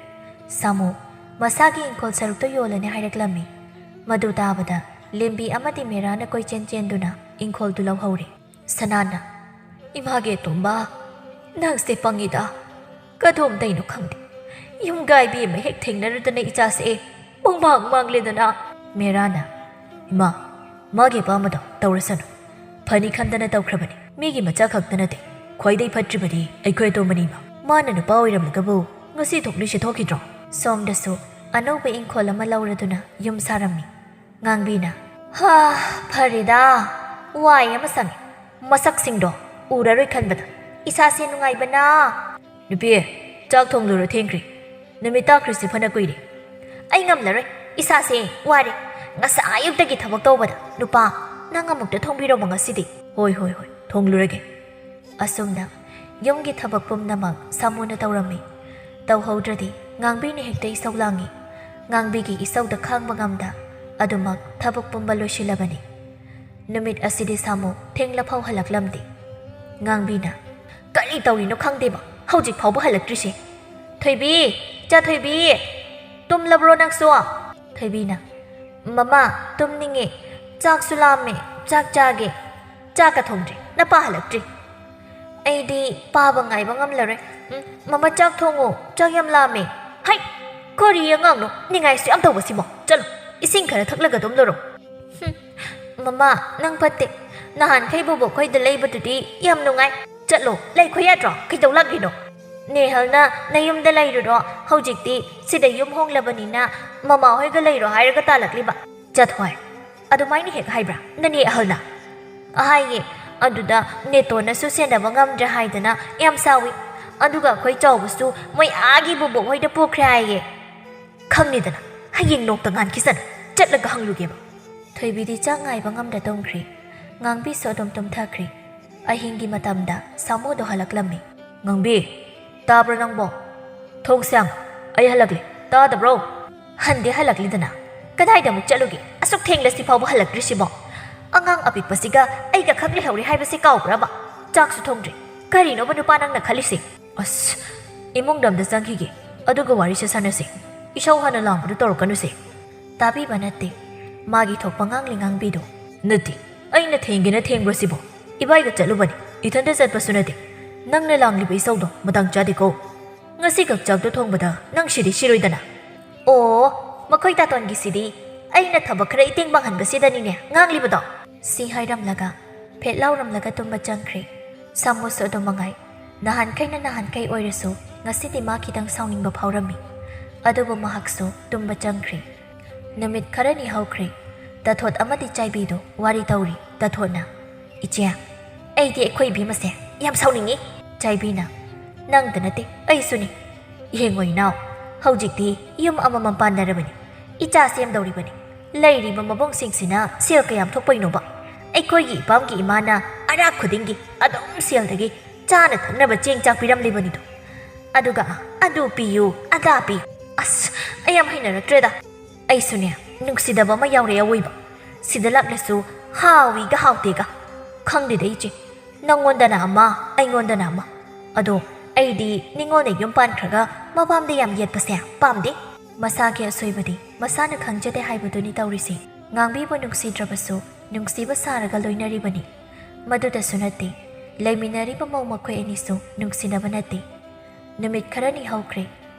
ꯁꯥꯃꯨ ꯃꯁꯥꯒꯤ ꯏꯪꯈꯣꯜ ꯁꯔꯨꯛꯇ ꯌꯣꯜꯂꯅꯤ ꯍꯥꯏꯔꯛꯂꯝꯃꯤ꯫ ꯃꯗꯨ ꯇꯥꯕꯗ ꯂꯦꯝꯕꯤ ꯑꯃꯗꯤ ꯃꯦꯔꯥꯅ ꯀꯣꯏꯆꯦꯟ ꯆꯦꯟꯗꯨꯅ ꯏꯪꯈꯣꯜꯗꯨ ꯂꯧꯍꯧꯔꯦ꯫ ꯁꯅꯥꯅ, "ꯏꯃꯥꯒꯤ ꯑꯇꯣꯝꯕ, ꯅꯪꯁꯦ ꯄꯪꯉꯤꯗ꯫ ꯀꯗꯣꯝꯗꯩꯅꯣ ꯈꯪꯗꯦ, ꯌꯨꯝꯒꯥꯏꯕꯤ ꯑꯃ ꯍꯦꯛ ꯊꯦꯡꯅꯔꯨꯗꯅ ꯏꯆꯥꯁꯦ ꯄꯨꯡꯃꯥꯡ ꯃꯥꯡꯂꯦꯗꯅ꯫" ꯃꯦꯔꯥꯅ, "ꯏꯃꯥ, ꯃꯥꯒꯤ ꯑꯄꯥꯝꯕꯗꯣ ꯇꯧꯔꯁꯅꯨ꯫ ꯐꯅꯤ ꯈꯟꯗꯅ ꯇꯧꯈ꯭ꯔꯕꯅꯤ꯫ ꯃꯤꯒꯤ ꯃꯆꯥ ꯈꯛꯇ ꯅꯠꯇꯦ, ꯈ꯭ꯋꯥꯏꯗꯩ ꯐꯠꯇ꯭ꯔꯤꯕꯗꯤ ꯑꯩꯈꯣꯏ ꯑꯇꯣꯝꯕꯅꯤ ꯏꯃꯥ꯫ ꯃꯥꯅ ꯅꯨꯄꯥ ꯑꯣꯏꯔꯝꯂꯒꯕꯨ ꯉꯁꯤ ꯊꯣꯛꯂꯤꯁꯦ ꯊꯣꯛꯈꯤꯗ꯭ꯔꯣ? ꯁꯣꯝꯗꯁꯨ ꯑꯅꯧꯕ ꯏꯪꯈꯣꯜ ꯑꯃ ꯂꯧꯔꯗꯨꯅ ꯌꯨꯝ ꯁꯥꯔꯝꯃꯤ꯫ ꯉꯥꯡꯕꯤꯅ, "ꯍꯥ, ꯐꯔꯦꯗ, ꯋꯥꯏ ꯑꯃ ꯁꯪꯉꯦ꯫ ꯃꯁꯛꯁꯤꯡꯗꯣ ꯎꯔꯔꯣꯏ ꯈꯟꯕꯗ ꯏꯁꯥꯁꯦ ꯅꯨꯡꯉꯥꯏꯕꯅ꯫" "ꯅꯨꯄꯤ, ꯆꯥꯛ ꯊꯣꯡꯂꯨꯔꯣ, ꯊꯦꯡꯈ꯭ꯔꯦ꯫ ꯅꯨꯃꯤꯠ ꯇꯥꯈ꯭ꯔꯤꯁꯤ ꯐꯅ ꯀꯨꯏꯔꯦ꯫" "ꯑꯩ ꯉꯝꯂꯔꯣꯏ, ꯏꯁꯥꯁꯦ ꯋꯥꯔꯦ꯫ ꯉꯁꯥꯏ ꯑꯌꯨꯛꯇꯒꯤ ꯊꯕꯛ ꯇꯧꯕꯗ꯫ ꯅꯨꯄꯥ, ꯅꯪ ꯑꯃꯨꯛꯇ ꯊꯣꯡꯕꯤꯔꯝꯃꯣ ꯉꯁꯤꯗꯤ꯫" "ꯍꯣꯏ, ꯍꯣꯏ, ꯍꯣꯏ, ꯊꯣꯡꯂꯨꯔꯒꯦ꯫" ꯑꯁꯨꯝꯅ ꯌꯨꯝꯒꯤ ꯊꯕꯛ ꯄꯨꯝꯅꯃꯛ ꯁꯥꯃꯨꯅ ꯇꯧꯔꯝꯃꯤ꯫ ꯇꯧꯍꯧꯗ꯭ꯔꯗꯤ ꯉꯥꯡꯕꯤꯅ ꯍꯦꯛꯇ ꯏꯁꯧ ꯂꯥꯡꯉꯤ꯫ ꯉꯥꯡꯕꯤꯒꯤ ꯏꯁꯧꯗ ꯈꯥꯡꯕ ꯉꯝꯗ ꯑꯗꯨꯃꯛ ꯊꯕꯛ ꯄꯨꯝꯕ ꯂꯣꯏꯁꯤꯜꯂꯕꯅꯤ꯫ ꯅꯨꯃꯤꯠ ꯑꯁꯤꯗꯤ ꯁꯥꯃꯨ ꯊꯦꯡꯂꯐꯥꯎ ꯍꯜꯂꯛꯂꯝꯗꯦ꯫ ꯉꯥꯡꯕꯤꯅ, "ꯀꯔꯤ ꯇꯧꯔꯤꯅꯣ ꯈꯪꯗꯦꯕ, ꯍꯧꯖꯤꯛ ꯐꯥꯎꯕ ꯍꯜꯂꯛꯇ꯭ꯔꯤꯁꯦ꯫ ꯊꯣꯏꯕꯤ, ꯆꯥ ꯊꯣꯏꯕꯤ, ꯇꯨꯝꯂꯕ꯭ꯔꯣ ꯅꯪꯁꯨ?" ꯊꯣꯏꯕꯤꯅ, "ꯃꯃꯥ, ꯇꯨꯝꯅꯤꯡꯉꯦ, ꯆꯥꯛꯁꯨ ꯂꯥꯝꯃꯦ, ꯆꯥꯛ ꯆꯥꯒꯦ꯫" "ꯆꯥꯛꯀ ꯊꯣꯡꯗ꯭ꯔꯤ, ꯅꯄꯥ ꯍꯜꯂꯛꯇ꯭ꯔꯤ꯫" "ꯑꯩꯗꯤ ꯄꯥꯕ ꯉꯥꯏꯕ ꯉꯝꯂꯔꯣꯏ꯫ ꯎꯝ, ꯃꯃꯥ, ꯆꯥꯛ ꯊꯣꯡꯉꯣ, ꯆꯥꯛ ꯌꯥꯝ ꯂꯥꯝꯃꯦ꯫" "ꯍꯩ, ꯀꯔꯤ ꯑꯉꯥꯡꯅꯣ ꯅꯤꯡꯉꯥꯏꯁꯨ ꯌꯥꯝ ꯇꯧꯕꯁꯤꯕꯣ? ꯆꯠꯂꯣ, ꯏꯁꯤꯡ ꯈꯔ ꯊꯛꯂꯒ ꯇꯨꯝꯂꯨꯔꯣ꯫" "ꯍꯨꯝ, ꯃꯃꯥ, ꯅꯪ ꯐꯠꯇꯦ꯫ ꯅꯍꯥꯟꯈꯩ ꯕꯣꯕꯣꯛ ꯈꯣꯏꯗ ꯂꯩꯕꯗꯨꯗꯤ ꯌꯥꯝ ꯅꯨꯡꯉꯥꯏ꯫ ꯆꯠꯂꯣ, ꯂꯩꯈꯣ ꯌꯥꯗ꯭ꯔꯣ? ꯀꯩꯗꯧ ꯂꯥꯛꯂꯤꯅꯣ? ꯅꯦꯍꯜꯅ ꯅꯌꯨꯝꯗ ꯂꯩꯔꯨꯔꯣ, ꯍꯧꯖꯤꯛꯇꯤ ꯁꯤꯗ ꯌꯨꯝ ꯍꯣꯡꯂꯕꯅꯤꯅ ꯃꯃꯥ ꯍꯣꯏꯒ ꯂꯩꯔꯣ ꯍꯥꯏꯔꯒ ꯇꯥꯜꯂꯛꯂꯤꯕ꯫" "ꯆꯠ ꯍꯣꯏ, ꯑꯗꯨꯃꯥꯏꯅ ꯍꯦꯛ ꯍꯥꯏꯕ꯭ꯔꯥ ꯅꯅꯦ ꯑꯍꯜꯅ?" "ꯍꯥꯏꯌꯦ, ꯑꯗꯨꯗ ꯅꯦꯇꯣꯟꯅꯁꯨ ꯁꯦꯟꯅꯕ ꯉꯝꯗ꯭ꯔꯦ ꯍꯥꯏꯗꯅ ꯌꯥꯝ ꯁꯥꯎꯏ꯫ ꯑꯗꯨꯒ ꯑꯩꯈꯣꯏ ꯆꯥꯎꯕꯁꯨ ꯃꯣꯏ ꯑꯥꯒꯤ ꯕꯣꯕꯣꯛ ꯍꯣꯏꯗ ꯄꯨꯈ꯭ꯔꯦ ꯍꯥꯏꯌꯦ꯫" "ꯈꯪꯉꯦꯗꯅ, ꯍꯌꯦꯡ ꯅꯣꯛꯇ ꯉꯥꯟꯈꯤꯁꯅꯨ, ꯆꯠꯂꯒ ꯍꯪꯂꯨꯒꯦꯕ꯫" ꯊꯣꯏꯕꯤꯗꯤ ꯆꯥꯛ ꯉꯥꯏꯕ ꯉꯝꯗ ꯇꯨꯝꯈ꯭ꯔꯦ꯫ ꯉꯥꯡꯕꯤꯁꯨ ꯑꯗꯨꯝ ꯇꯨꯝꯊꯈ꯭ꯔꯦ꯫ ꯑꯍꯤꯡꯒꯤ ꯃꯇꯝꯗ ꯁꯥꯃꯨꯗꯣ ꯍꯜꯂꯛꯂꯝꯃꯤ꯫ "ꯉꯥꯡꯕꯤ, ꯇꯥꯕ꯭ꯔꯣ ꯅꯪꯕꯣ? ꯊꯣꯡꯁꯦ ꯍꯥꯡꯉꯨ, ꯑꯩ ꯍꯜꯂꯛꯂꯦ, ꯇꯥꯗꯕ꯭ꯔꯣ?" "ꯍꯟꯗꯤ ꯍꯜꯂꯛꯂꯤꯗꯅ, ꯀꯗꯥꯏꯗ ꯑꯃꯨꯛ ꯆꯠꯂꯨꯒꯦ? ꯑꯁꯨꯛ ꯊꯦꯡꯂꯁꯤ ꯐꯥꯎꯕ ꯍꯜꯂꯛꯇ꯭ꯔꯤꯁꯤꯕꯣ? ꯑꯉꯥꯡ ꯑꯄꯤꯛꯄꯁꯤꯒ ꯑꯩꯒ ꯈꯛ ꯂꯩꯍꯧꯔꯦ ꯍꯥꯏꯕꯁꯤ ꯀꯥꯎꯕ꯭ꯔꯕ? ꯆꯥꯛꯁꯨ ꯊꯣꯡꯗ꯭ꯔꯤ꯫ ꯀꯔꯤꯅꯣꯕ ꯅꯨꯄꯥ ꯅꯪꯅ ꯈꯜꯂꯤꯁꯦ?" "ꯑꯁ, ꯏꯃꯨꯡꯗ ꯑꯝꯇ ꯆꯪꯈꯤꯒꯦ, ꯑꯗꯨꯒ ꯋꯥꯔꯤꯁꯦ ꯁꯥꯟꯅꯁꯦ꯫ ꯏꯁꯧ ꯍꯥꯟꯅ ꯂꯥꯡꯕꯗꯨ ꯇꯧꯔꯛꯀꯅꯨꯁꯦ꯫" ꯇꯥꯕꯤꯕ ꯅꯠꯇꯦ꯫ ꯃꯥꯒꯤ ꯊꯣꯛꯄ ꯉꯥꯡꯂꯤ ꯉꯥꯡꯕꯤꯗꯣ꯫ "ꯅꯠꯇꯦ, ꯑꯩꯅ ꯊꯦꯡꯒꯦꯅ ꯊꯦꯡꯕ꯭ꯔꯣ ꯁꯤꯕꯣ? ꯏꯕꯥꯏꯒ ꯆꯠꯂꯨꯕꯅꯤ, ꯏꯊꯟꯇ ꯆꯠꯄꯁꯨ ꯅꯠꯇꯦ꯫ ꯅꯪꯅ ꯂꯥꯡꯂꯤꯕ ꯏꯁꯧꯗꯣ ꯃꯇꯥꯡ ꯆꯥꯗꯦꯀꯣ꯫ ꯉꯁꯤꯈꯛ ꯆꯥꯛꯇꯣ ꯊꯣꯡꯕꯗ ꯅꯪ ꯁꯤꯗꯤ ꯁꯤꯔꯣꯏꯗꯅ?" "ꯑꯣ, ꯃꯈꯣꯏ ꯇꯥꯇꯣꯟꯒꯤꯁꯤꯗꯤ ꯑꯩꯅ ꯊꯕꯛ ꯈꯔ ꯏꯇꯦꯡ ꯄꯥꯡꯍꯟꯕꯁꯤꯗꯅꯤꯅꯦ ꯉꯥꯡꯂꯤꯕꯗꯣ꯫ ꯁꯤ ꯍꯥꯏꯔꯝꯂꯒ ꯐꯦꯠ ꯂꯥꯎꯔꯝꯂꯒ ꯇꯨꯝꯕ ꯆꯪꯈ꯭ꯔꯦ꯫ ꯁꯥꯃꯨꯁꯨ ꯑꯗꯨꯝ ꯃꯉꯥꯏ꯫ ꯅꯍꯥꯟꯈꯩꯅ ꯅꯍꯥꯟꯈꯩ ꯑꯣꯏꯔꯁꯨ ꯉꯁꯤꯗꯤ ꯃꯥ ꯈꯤꯇꯪ ꯁꯥꯎꯅꯤꯡꯕ ꯐꯥꯎꯔꯝꯃꯤ꯫ ꯑꯗꯨꯕꯨ ꯃꯍꯥꯛꯁꯨ ꯇꯨꯝꯕ ꯆꯪꯈ꯭ꯔꯦ꯫ ꯅꯨꯃꯤꯠ ꯈꯔꯅꯤ ꯍꯧꯈ꯭ꯔꯦ꯫ ꯇꯥꯊꯣꯠ ꯑꯃꯗꯤ ꯆꯥꯏꯕꯤꯗꯣ ꯋꯥꯔꯤ ꯇꯧꯔꯤ꯫ ꯇꯥꯊꯣꯠꯅ, "ꯏꯆꯦ, ꯑꯩꯗꯤ ꯑꯩꯈꯣꯏ ꯏꯕꯦꯝꯃꯁꯦ ꯌꯥꯝ ꯁꯥꯎꯅꯤꯡꯉꯤ꯫" ꯆꯥꯏꯕꯤꯅ, "ꯅꯪꯗ ꯅꯠꯇꯦ, ꯑꯩꯁꯨꯅꯤ꯫ ꯌꯦꯡꯉꯣ ꯏꯅꯥꯎ, ꯍꯧꯖꯤꯛꯇꯤ ꯌꯨꯝ ꯑꯃꯃꯝ ꯄꯥꯟꯅꯔꯕꯅꯤ, ꯏꯆꯥ ꯁꯦꯝꯗꯧꯔꯤꯕꯅꯤ꯫ ꯂꯩꯔꯤꯕ ꯃꯕꯨꯡꯁꯤꯡꯁꯤꯅ ꯁꯦꯜ ꯀꯌꯥꯝ ꯊꯣꯛꯄꯩꯅꯣꯕ? ꯑꯩꯈꯣꯏꯒꯤ ꯏꯄꯥꯝꯒꯤ ꯏꯃꯥꯅ ꯑꯔꯥꯛ ꯈꯨꯗꯤꯡꯒꯤ ꯑꯗꯨꯝ ꯁꯦꯜꯗꯒꯤ ꯆꯥꯅ ꯊꯛꯅꯕ ꯆꯦꯡ ꯆꯥꯛ ꯄꯤꯔꯝꯂꯤꯕꯅꯤꯗꯣ꯫ ꯑꯗꯨꯒ ꯑꯗꯨ ꯄꯤꯌꯨ, ꯑꯗꯥ ꯄꯤꯌꯨ꯫ ꯑꯁ, ꯑꯩ ꯌꯥꯝ ꯍꯩꯅꯔꯛꯇ꯭ꯔꯦꯗ꯫ ꯑꯩꯁꯨꯅꯦ, ꯅꯨꯡꯁꯤꯗꯕ ꯑꯃ ꯌꯥꯎꯔꯛꯑꯦ ꯑꯋꯣꯏꯕ꯫ ꯁꯤꯗ ꯂꯥꯛꯂꯁꯨ ꯍꯥꯎꯏꯒ ꯍꯥꯎꯇꯦꯒ꯫ ꯈꯪꯗꯦꯗ ꯏꯆꯦ, ꯅꯪꯉꯣꯟꯗꯅ ꯑꯃ, ꯑꯩꯉꯣꯟꯗꯅ ꯑꯃ꯫ ꯑꯗꯣ ꯑꯩꯗꯤ ꯅꯤꯉꯣꯜꯅ ꯌꯨꯝ ꯄꯥꯟꯈ꯭ꯔꯒ ꯃꯄꯥꯝꯗ ꯌꯥꯝ ꯌꯦꯠꯄꯁꯦ ꯄꯥꯝꯗꯦ꯫ ꯃꯁꯥꯒꯤ ꯑꯁꯣꯏꯕꯗꯤ ꯃꯁꯥꯅ ꯈꯪꯖꯗꯦ ꯍꯥꯏꯕꯗꯨꯅꯤ ꯇꯧꯔꯤꯁꯦ꯫ ꯉꯥꯡꯕꯤꯕꯨ ꯅꯨꯡꯁꯤꯗ꯭ꯔꯕꯁꯨ ꯅꯨꯡꯁꯤꯕ ꯁꯥꯔꯒ ꯂꯣꯏꯅꯔꯤꯕꯅꯤ꯫ ꯃꯗꯨꯗꯁꯨ ꯅꯠꯇꯦ, ꯂꯩꯃꯤꯟꯅꯔꯤꯕ ꯃꯧ ꯃꯈꯣꯏ ꯑꯅꯤꯁꯨ ꯅꯨꯡꯁꯤꯅꯕ ꯅꯠꯇꯦ꯫ ꯅꯨꯃꯤꯠ ꯈꯔꯅꯤ ꯍꯧꯈ꯭ꯔꯦ꯫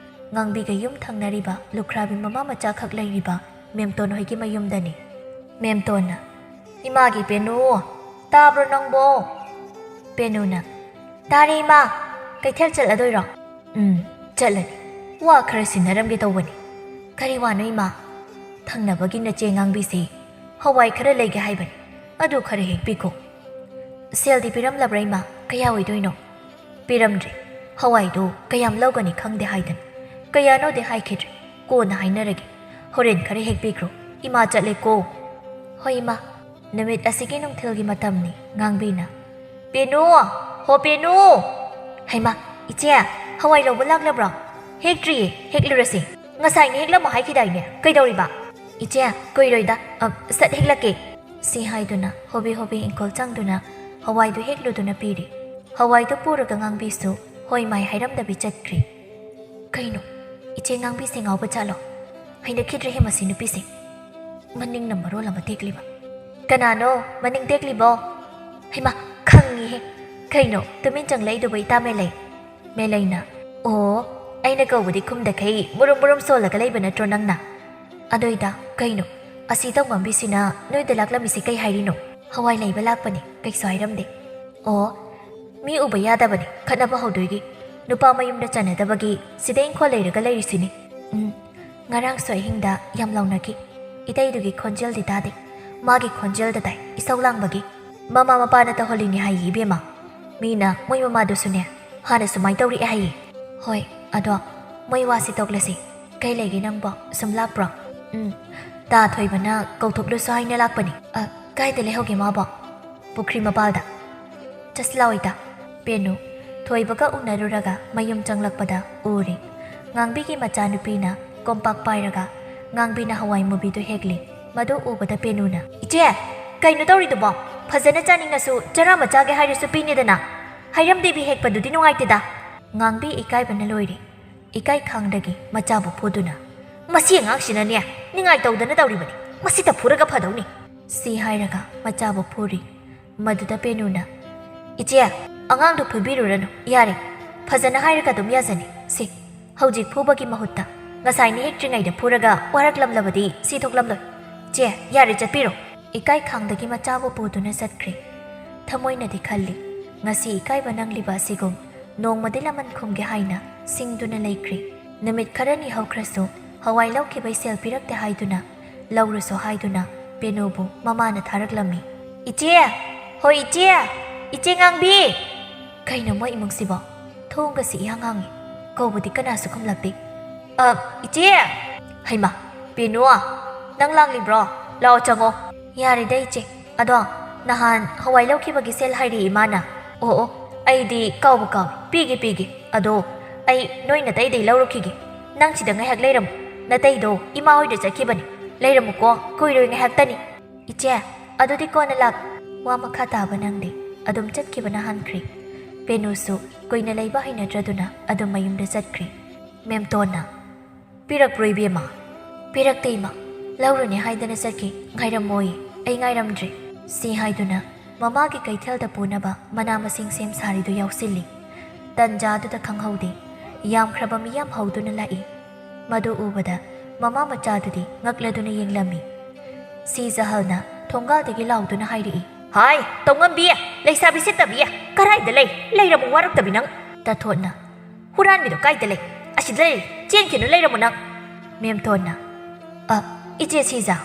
ꯉꯥꯡꯕꯤꯒ ꯌꯨꯝ ꯊꯪꯅꯔꯤꯕ ꯂꯨꯈ꯭ꯔꯥꯕꯤ ꯃꯃꯥ ꯃꯆꯥꯈꯛ ꯂꯩꯔꯤꯕ ꯃꯦꯝꯇꯣꯟ ꯍꯣꯏꯒꯤ ꯃꯌꯨꯝꯗꯅꯤ꯫ ꯃꯦꯝꯇꯣꯟꯅ, "ꯏꯃꯥꯒꯤ ꯄꯦꯅꯨ, ꯇꯥꯕ꯭ꯔꯣ ꯅꯪꯕꯣ?" ꯄꯦꯅꯨꯅ, "ꯇꯥꯔꯦ ꯏꯃꯥ, ꯀꯩꯊꯦꯜ ꯆꯠꯂꯗꯣꯏꯔꯣ?" "ꯎꯝ, ꯆꯠꯂꯅꯤ꯫ ꯋꯥ ꯈꯔ ꯁꯤꯟꯅꯔꯝꯒꯦ ꯇꯧꯕꯅꯤ꯫" "ꯀꯔꯤ ꯋꯥꯅꯣ ꯏꯃꯥ?" "ꯊꯪꯅꯕꯒꯤ ꯅꯆꯦ ꯉꯥꯡꯕꯤꯁꯤ ꯍꯋꯥꯏ ꯈꯔ ꯂꯩꯒꯦ ꯍꯥꯏꯕꯅꯤ, ꯑꯗꯨ ꯈꯔ ꯍꯦꯛ ꯄꯤꯈꯣ꯫" "ꯁꯦꯜꯗꯤ ꯄꯤꯔꯝꯂꯕ꯭ꯔꯥ ꯏꯃꯥ? ꯀꯌꯥ ꯑꯣꯏꯗꯣꯏꯅꯣ?" "ꯄꯤꯔꯝꯗ꯭ꯔꯤ꯫ ꯍꯋꯥꯏꯗꯨ ꯀꯌꯥꯝ ꯂꯧꯒꯅꯤ ꯈꯪꯗꯦ ꯍꯥꯏꯗꯅ꯫ ꯀꯌꯥꯅꯣꯗꯤ ꯍꯥꯏꯈꯤꯗ꯭ꯔꯤ꯫ ꯀꯣꯟꯅ ꯍꯥꯏꯅꯔꯒꯦ꯫ ꯍꯣꯔꯦꯟ ꯈꯔ ꯍꯦꯛ ꯄꯤꯈ꯭ꯔꯣ꯫ ꯏꯃꯥ ꯆꯠꯂꯦꯀꯣ꯫" "ꯍꯣꯏ ꯏꯃꯥ꯫" ꯅꯨꯃꯤꯠ ꯑꯁꯤꯒꯤ ꯅꯨꯡꯊꯤꯜꯒꯤ ꯃꯇꯝꯅꯤ꯫ ꯉꯥꯡꯕꯤꯅ, "ꯄꯦꯅꯨ! ꯍꯣ ꯄꯦꯅꯨ!" "ꯍꯩꯃꯥ, ꯏꯆꯦ, ꯍꯋꯥꯏ ꯂꯧꯕ ꯂꯥꯛꯂꯕ꯭ꯔꯣ?" "ꯍꯦꯛꯇ꯭ꯔꯤꯌꯦ, ꯍꯦꯛꯂꯨꯔꯁꯤ꯫ ꯉꯁꯥꯏꯅ ꯍꯦꯛꯂꯝꯃꯣ ꯍꯥꯏꯈꯤꯗꯥꯏꯅꯦ? ꯀꯩꯗꯧꯔꯤꯕ?" "ꯏꯆꯦ, ꯀꯨꯏꯔꯣꯏꯗ, ꯑ, ꯁꯠ ꯍꯦꯛꯂꯛꯀꯦ꯫" ꯁꯤ ꯍꯥꯏꯗꯨꯅ ꯍꯣꯕꯦ ꯍꯣꯕꯦ ꯏꯪꯈꯣꯜ ꯆꯪꯗꯨꯅ ꯍꯋꯥꯏꯗꯨ ꯍꯦꯛꯂꯨꯗꯨꯅ ꯄꯤꯔꯤ꯫ ꯍꯋꯥꯏꯗꯨ ꯄꯨꯔꯒ ꯉꯥꯡꯕꯤꯁꯨ ꯍꯣꯏ ꯃꯥꯏ ꯍꯥꯏꯔꯝꯗꯕꯤ ꯆꯠꯈ꯭ꯔꯤ꯫ "ꯀꯩꯅꯣ, ꯏꯆꯦ ꯉꯥꯡꯕꯤꯁꯦ ꯉꯥꯎꯕ ꯖꯥꯠꯂꯣ? ꯍꯩꯅꯈꯤꯗ꯭ꯔꯦꯍꯦ ꯃꯁꯤ ꯅꯨꯄꯤꯁꯦ꯫ ꯃꯅꯤꯡꯅ ꯃꯔꯣꯜ ꯑꯃ ꯇꯦꯛꯂꯤꯕ꯫ ꯀꯅꯥꯅꯣ ꯃꯅꯤꯡ ꯇꯦꯛꯂꯤꯕꯣ? ꯍꯩꯃꯥ, ꯈꯪꯉꯤꯍꯦ꯫ ꯀꯩꯅꯣ, ꯇꯨꯃꯤꯟ ꯆꯪꯂꯛꯏꯗꯨꯕꯨ ꯏꯇꯥ ꯃꯦꯂꯩ?" ꯃꯦꯂꯩꯅ, "ꯑꯣ, ꯑꯩꯅ ꯀꯧꯕꯗꯤ ꯈꯨꯝꯗꯈꯩ ꯃꯨꯔꯨꯝ ꯃꯨꯔꯨꯝ ꯁꯣꯜꯂꯒ ꯂꯩꯕ ꯅꯠꯇ꯭ꯔꯣ ꯅꯪꯅ? ꯑꯗꯣꯏꯗ ꯀꯩꯅꯣ, "ꯑꯁꯤ ꯇꯧꯉꯝꯕꯤꯁꯤꯅ ꯅꯣꯏꯗ ꯂꯥꯛꯂꯝꯃꯤꯁꯤ ꯀꯩ ꯍꯥꯏꯔꯤꯅꯣ?" "ꯍꯋꯥꯏ ꯂꯩꯕ ꯂꯥꯛꯄꯅꯤ, ꯀꯩꯁꯨ ꯍꯥꯏꯔꯝꯗꯦ꯫" "ꯑꯣ, ꯃꯤ ꯎꯕ ꯌꯥꯗꯕꯅꯤ, ꯈꯠꯅꯕ ꯍꯧꯗꯣꯏꯒꯤ꯫ ꯅꯨꯄꯥ ꯃꯌꯨꯝꯗ ꯆꯟꯅꯗꯕꯒꯤ ꯁꯤꯗ ꯏꯪꯈꯣꯜ ꯂꯩꯔꯒ ꯂꯩꯔꯤꯁꯤꯅꯤ꯫" "ꯎꯝ, ꯉꯔꯥꯡꯁꯨ ꯑꯍꯤꯡꯗ ꯌꯥꯝ ꯂꯥꯎꯅꯈꯤ꯫ ꯏꯇꯩꯗꯨꯒꯤ ꯈꯣꯟꯖꯦꯜꯗꯤ ꯇꯥꯗꯦ, ꯃꯥꯒꯤ ꯈꯣꯟꯖꯦꯜꯗ ꯇꯥꯏ, ꯏꯁꯧ ꯂꯥꯡꯕꯒꯤ꯫ ꯃꯃꯥ ꯃꯄꯥꯅ ꯇꯧꯍꯜꯂꯤꯅꯦ ꯍꯥꯏꯌꯦ ꯏꯕꯦꯝꯃ꯫ ꯃꯤꯅ ꯃꯣꯏ ꯃꯃꯥꯗꯨꯁꯨꯅꯦ ꯍꯥꯟꯅ ꯁꯨꯃꯥꯏꯅ ꯇꯧꯔꯛꯑꯦ ꯍꯥꯏꯌꯦ꯫ ꯍꯣꯏ, ꯑꯗꯣ ꯃꯣꯏ ꯋꯥꯁꯤ ꯇꯣꯛꯂꯁꯤ꯫ ꯀꯩ ꯂꯩꯒꯦ ꯅꯪꯕꯣ? ꯁꯨꯝ ꯂꯥꯛꯄ꯭ꯔꯣ?" "ꯎꯝ, ꯇꯥ ꯊꯣꯏꯕꯅ ꯀꯧꯊꯣꯛꯂꯨꯁꯨ ꯍꯥꯏꯅ ꯂꯥꯛꯄꯅꯤ꯫" "ꯑ, ꯀꯥꯏꯗ ꯂꯩꯍꯧꯒꯦ ꯃꯥꯕꯣ?" "ꯄꯨꯈ꯭ꯔꯤ ꯃꯄꯥꯜꯗ꯫" "ꯆꯠꯁꯤ ꯂꯥꯛꯑꯣ ꯏꯇꯥ꯫" ꯄꯦꯅꯨ ꯊꯣꯏꯕꯒ ꯎꯅꯔꯨꯔꯒ ꯃꯌꯨꯝ ꯆꯪꯂꯛꯄꯗ ꯎꯔꯦ꯫ ꯉꯥꯡꯕꯤꯒꯤ ꯃꯆꯥꯅꯨꯄꯤꯅ ꯀꯣꯝꯄꯥꯛ ꯄꯥꯏꯔꯒ ꯉꯥꯡꯕꯤꯅ ꯍꯋꯥꯏ ꯃꯨꯕꯤꯗꯨ ꯍꯦꯛꯂꯤ꯫ ꯃꯗꯨ ꯎꯕꯗ ꯄꯦꯅꯨꯅ, "ꯏꯆꯦ, ꯀꯩꯅꯣ ꯇꯧꯔꯤꯗꯨꯕꯣ? ꯐꯖꯅ ꯆꯥꯅꯤꯡꯉꯁꯨ ꯆꯔꯥ ꯑꯃ ꯆꯥꯒꯦ ꯍꯥꯏꯔꯁꯨ ꯄꯤꯅꯤꯗꯅ꯫ ꯍꯩꯔꯝꯗꯦꯕꯤ ꯍꯦꯛꯄꯗꯨꯗꯤ ꯅꯨꯡꯉꯥꯏꯇꯦꯗ꯫" ꯉꯥꯡꯕꯤ ꯏꯀꯥꯏꯕꯅ ꯂꯣꯏꯔꯦ꯫ ꯏꯀꯥꯏ ꯈꯥꯡꯗꯒꯤ ꯃꯆꯥꯕꯨ ꯐꯨꯗꯨꯅ, "ꯃꯁꯤ ꯑꯉꯥꯡꯁꯤꯅꯅꯦ ꯅꯤꯡꯉꯥꯏ ꯇꯧꯗꯅ ꯇꯧꯔꯤꯕꯅꯤ꯫ ꯃꯁꯤꯗ ꯐꯨꯔꯒ ꯐꯗꯧꯅꯤ꯫" ꯁꯤ ꯍꯥꯏꯔꯒ ꯃꯆꯥꯕꯨ ꯐꯨꯔꯤ꯫ ꯃꯗꯨꯗ ꯄꯦꯅꯨꯅ, "ꯏꯆꯦ, ꯑꯉꯥꯡꯗꯨ ꯐꯨꯕꯤꯔꯨꯔꯅꯨ, ꯌꯥꯔꯦ꯫ ꯐꯖꯅ ꯍꯥꯏꯔꯒ ꯑꯗꯨꯝ ꯌꯥꯖꯅꯤ꯫ ꯁꯤ, ꯍꯧꯖꯤꯛ ꯐꯨꯕꯒꯤ ꯃꯍꯨꯠꯇ ꯉꯁꯥꯏꯅ ꯍꯦꯛꯇ꯭ꯔꯤꯉꯩꯗ ꯐꯨꯔꯒ ꯋꯥꯔꯛꯂꯝꯂꯕꯗꯤ ꯁꯤ ꯊꯣꯛꯂꯝꯂꯣꯏ꯫ ꯆꯦ, ꯌꯥꯔꯦ, ꯆꯠꯄꯤꯔꯣ꯫" ꯏꯀꯥꯏ ꯈꯥꯡꯗꯒꯤ ꯃꯆꯥꯕꯨ ꯄꯨꯗꯨꯅ ꯆꯠꯈ꯭ꯔꯦ꯫ ꯊꯃꯣꯏꯅꯗꯤ ꯈꯜꯂꯤ, ꯉꯁꯤ ꯏꯀꯥꯏꯕ ꯅꯪꯂꯤꯕ ꯑꯁꯤꯒꯨꯝ ꯅꯣꯡꯃꯗꯤ ꯂꯃꯟ ꯈꯨꯝꯒꯦ ꯍꯥꯏꯅ ꯁꯤꯡꯗꯨꯅ ꯂꯩꯈ꯭ꯔꯦ꯫ ꯅꯨꯃꯤꯠ ꯈꯔꯅꯤ ꯍꯧꯈ꯭ꯔꯁꯨ ꯍꯋꯥꯏ ꯂꯧꯈꯤꯕꯩ ꯁꯦꯜ ꯄꯤꯔꯛꯇꯦ ꯍꯥꯏꯗꯨꯅ ꯂꯧꯔꯨꯁꯣ ꯍꯥꯏꯗꯨꯅ ꯄꯦꯅꯨꯕꯨ ꯃꯃꯥꯅ ꯊꯥꯔꯛꯂꯝꯃꯤ꯫ "ꯏꯆꯦ! ꯍꯣꯏ ꯏꯆꯦ! ꯏꯆꯦ ꯉꯥꯡꯕꯤ!" ꯀꯩꯅꯣ ꯃꯣꯏ ꯏꯃꯨꯡꯁꯤꯕꯣ? ꯊꯣꯡꯒꯁꯤ ꯏꯍꯥꯡ ꯍꯥꯡꯉꯤ꯫ ꯀꯧꯕꯗꯤ ꯀꯅꯥꯁꯨ ꯈꯨꯝꯂꯛꯇꯦ꯫ "ꯑ, ꯏꯆꯦ!" "ꯍꯩꯃꯥ, ꯄꯦꯅꯨ, ꯅꯪ ꯂꯥꯛꯂꯤꯕ꯭ꯔꯣ? ꯂꯥꯛꯑꯣ ꯆꯪꯉꯣ꯫" "ꯌꯥꯔꯦꯗ ꯏꯆꯦ, ꯑꯗꯣ ꯅꯍꯥꯟ ꯍꯋꯥꯏ ꯂꯧꯈꯤꯕꯒꯤ ꯁꯦꯜ ꯍꯥꯏꯔꯛꯏ ꯏꯃꯥꯅ꯫" "ꯑꯣ ꯑꯣ, ꯑꯩꯗꯤ ꯀꯥꯎꯕꯨ ꯀꯥꯎꯏ꯫ ꯄꯤꯒꯦ ꯄꯤꯒꯦ꯫ ꯑꯗꯣ ꯑꯩ ꯅꯣꯏ ꯅꯇꯩꯗꯩ ꯂꯧꯔꯨꯈꯤꯒꯦ꯫ ꯅꯪ ꯁꯤꯗ ꯉꯥꯏꯍꯥꯛ ꯂꯩꯔꯝꯃꯨ꯫ ꯅꯇꯩꯗꯣ ꯏꯃꯥ ꯍꯣꯏꯗ ꯆꯠꯈꯤꯕꯅꯤ꯫ ꯂꯩꯔꯝꯃꯨꯀꯣ, ꯀꯨꯏꯔꯣꯏ, ꯉꯥꯏꯍꯥꯛꯇꯅꯤ꯫" "ꯏꯆꯦ, ꯑꯗꯨꯗꯤ ꯀꯣꯟꯅ ꯂꯥꯛ꯫" ꯋꯥ ꯃꯈꯥ ꯇꯥꯕ ꯅꯪꯗꯦ꯫ ꯑꯗꯨꯝ ꯆꯠꯈꯤꯕꯅ ꯍꯥꯟꯈ꯭ꯔꯦ꯫ ꯄꯦꯅꯨꯁꯨ ꯀꯨꯏꯅ ꯂꯩꯕ ꯍꯩꯅꯗ꯭ꯔꯗꯨꯅ ꯑꯗꯨꯝ ꯃꯌꯨꯝꯗ ꯆꯠꯈ꯭ꯔꯦ꯫ ꯃꯦꯝꯇꯣꯟꯅ, "ꯄꯤꯔꯛꯄ꯭ꯔꯣ ꯏꯕꯦꯝꯃ?" "ꯄꯤꯔꯛꯇꯦ ꯏꯃꯥ, ꯂꯧꯔꯨꯅꯦ ꯍꯥꯏꯗꯅ ꯆꯠꯈꯤ, ꯉꯥꯏꯔꯝꯃꯣꯌꯦ, ꯑꯩ ꯉꯥꯏꯔꯝꯗ꯭ꯔꯦ꯫" ꯁꯤ ꯍꯥꯏꯗꯨꯅ ꯃꯃꯥꯒꯤ ꯀꯩꯊꯦꯜꯗ ꯄꯨꯅꯕ ꯃꯅꯥ ꯃꯁꯤꯡ ꯁꯦꯝ ꯁꯥꯔꯤꯗꯨ ꯌꯥꯎꯁꯤꯜꯂꯤ꯫ ꯇꯟꯖꯥꯗꯨꯗ ꯈꯪꯍꯧꯗꯦ, ꯌꯥꯝꯈ꯭ꯔꯕ ꯃꯤꯌꯥꯝ ꯍꯧꯗꯨꯅ ꯂꯥꯛꯏ꯫ ꯃꯗꯨ ꯎꯕꯗ ꯃꯃꯥ ꯃꯆꯥꯗꯨꯗꯤ ꯉꯛꯂꯗꯨꯅ ꯌꯦꯡꯂꯝꯃꯤ꯫ ꯁꯤ ꯖꯍꯜꯅ ꯊꯣꯡꯒꯥꯜꯗꯒꯤ ꯂꯥꯎꯗꯨꯅ ꯍꯥꯏꯔꯛꯏ꯫ "ꯍꯥꯏ, ꯇꯧꯉꯝꯕꯤ, ꯂꯩꯁꯥꯕꯤ ꯁꯤꯠꯇꯕꯤ, ꯀꯔꯥꯏꯗ ꯂꯩ? ꯂꯩꯔꯝꯃꯨ ꯋꯥꯔꯛꯇꯕꯤ ꯅꯪ!" ꯇꯥꯊꯣꯠꯅ, "ꯍꯨꯔꯥꯟꯕꯤꯗꯣ ꯀꯥꯏꯗ ꯂꯩ? ꯑꯁꯤꯗ ꯂꯩ, ꯆꯦꯟꯈꯤꯅꯨ, ꯂꯩꯔꯝꯃꯨ ꯅꯪ!" ꯃꯦꯝꯇꯣꯟꯅ, "ꯑ, ꯏꯆꯦ ꯁꯤꯖ,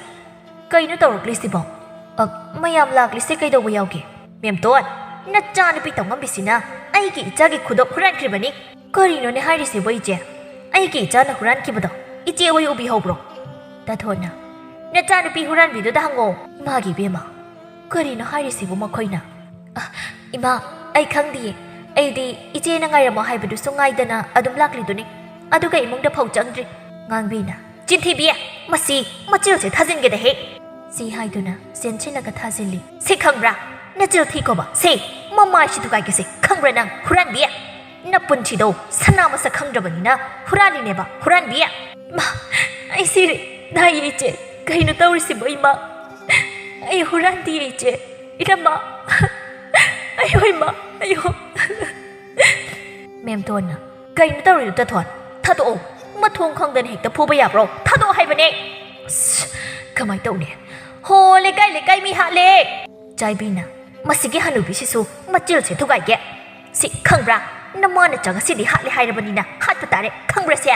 ꯀꯩꯅꯣ ꯇꯧꯔꯛꯂꯤꯁꯤꯕꯣ? ꯑ, ꯃꯌꯥꯝ ꯂꯥꯛꯂꯤꯁꯦ ꯀꯩꯗꯧꯕ ꯌꯥꯎꯒꯦ?" "ꯃꯦꯝꯇꯣꯟ, ꯅꯆꯥꯅꯨꯄꯤ ꯇꯧꯉꯝꯕꯤꯁꯤꯅ ꯑꯩꯒꯤ ꯏꯆꯥꯒꯤ ꯈꯨꯗꯣꯞ ꯍꯨꯔꯥꯟꯈ꯭ꯔꯤꯕꯅꯤ!" "ꯀꯔꯤꯅꯣꯅꯦ ꯍꯥꯏꯔꯤꯁꯤꯕꯣ ꯏꯆꯦ? ꯑꯩꯒꯤ ꯏꯆꯥꯅ ꯍꯨꯔꯥꯟꯈꯤꯕꯗꯣ ꯏꯆꯦ ꯍꯣꯏ ꯎꯕꯤꯍꯧꯕ꯭ꯔꯣ?" ꯇꯥꯊꯣꯠꯅ, "ꯅꯆꯥꯅꯨꯄꯤ ꯍꯨꯔꯥꯟꯕꯤꯗꯨꯗ ꯍꯪꯉꯣ!" ꯏꯃꯥꯒꯤ ꯏꯕꯦꯝꯃ, ꯀꯔꯤꯅꯣ ꯍꯥꯏꯔꯤꯁꯤꯕꯨ ꯃꯈꯣꯏꯅ? "ꯑ, ꯏꯃꯥ, ꯑꯩ ꯈꯪꯗꯤꯌꯦ꯫ ꯑꯩꯗꯤ ꯏꯆꯦꯅ ꯉꯥꯏꯔꯝꯃꯣ ꯍꯥꯏꯕꯗꯨꯁꯨ ꯉꯥꯏꯗꯅ ꯑꯗꯨꯝ ꯂꯥꯛꯂꯤꯗꯨꯅꯤ꯫ ꯑꯗꯨꯒ ꯏꯃꯨꯡꯗ ꯐꯥꯎ ꯆꯪꯗ꯭ꯔꯤ꯫" ꯉꯥꯡꯕꯤꯅ, "ꯆꯤꯟꯊꯤꯕꯤ! ꯃꯁꯤ ꯃꯆꯤꯜꯁꯦ ꯊꯥꯖꯤꯟꯒꯦꯗ ꯍꯦꯛ!" ꯁꯤ ꯍꯥꯏꯗꯨꯅ ꯆꯦꯟꯁꯤꯜꯂꯒ ꯊꯥꯖꯤꯜꯂꯤ꯫ "ꯁꯤ ꯈꯪꯕ꯭ꯔꯥ? ꯅꯆꯤꯜ ꯊꯤꯀꯣꯕ, ꯁꯤ ꯃꯃꯥꯏꯁꯤ ꯊꯨꯒꯥꯏꯒꯦꯁꯦ, ꯈꯪꯕ꯭ꯔꯥ ꯅꯪ, ꯍꯨꯔꯥꯟꯕꯤ? ꯅꯄꯨꯟꯁꯤꯗꯣ ꯁꯅꯥ ꯃꯁꯛ ꯈꯪꯗ꯭ꯔꯕꯅꯤꯅ ꯍꯨꯔꯥꯜꯂꯤꯅꯦꯕ, ꯍꯨꯔꯥꯟꯕꯤ!" "ꯏꯃꯥ, ꯑꯩ ꯁꯤꯔꯦ꯫ ꯅꯥꯏꯌꯦ ꯏꯆꯦ꯫ ꯀꯩꯅꯣ ꯇꯧꯔꯤꯁꯤꯕꯣ ꯏꯃꯥ? ꯑꯩ ꯍꯨꯔꯥꯟꯗꯤꯌꯦ ꯏꯆꯦ꯫ ꯏꯅꯝꯃ꯫ ꯑꯌꯣ ꯏꯃꯥ, ꯑꯌꯣ꯫" ꯃꯦꯝꯇꯣꯟꯅ, "ꯀꯩꯅꯣ ꯇꯧꯔꯤꯗꯨ ꯇꯥꯊꯣꯠ? ꯊꯥꯗꯣꯛꯑꯣ꯫ ꯃꯊꯣꯡ ꯈꯪꯗꯅ ꯍꯦꯛꯇ ꯐꯨꯕ ꯌꯥꯕ꯭ꯔꯣ? ꯊꯥꯗꯣꯛꯑꯣ ꯍꯥꯏꯕꯅꯦ!" "ꯑꯁ, ꯀꯃꯥꯏ ꯇꯧꯅꯤ? ꯍꯣ, ꯂꯩꯀꯥꯏ ꯂꯩꯀꯥꯏ ꯃꯤ ꯍꯥꯠꯂꯦ!" ꯆꯥꯏꯕꯤꯅ, "ꯃꯁꯤꯒꯤ ꯍꯅꯨꯕꯤꯁꯤꯁꯨ ꯃꯆꯤꯜꯁꯦ ꯊꯨꯒꯥꯏꯒꯦ꯫ ꯁꯤ ꯈꯪꯕ꯭ꯔꯥ? ꯅꯃꯥ ꯅꯆꯥ ꯉꯁꯤꯗꯤ ꯍꯥꯠꯂꯦ ꯍꯥꯏꯔꯕꯅꯤꯅ ꯍꯥꯠꯄ ꯇꯥꯔꯦ, ꯈꯪꯕ꯭ꯔꯥ ꯁꯦ?"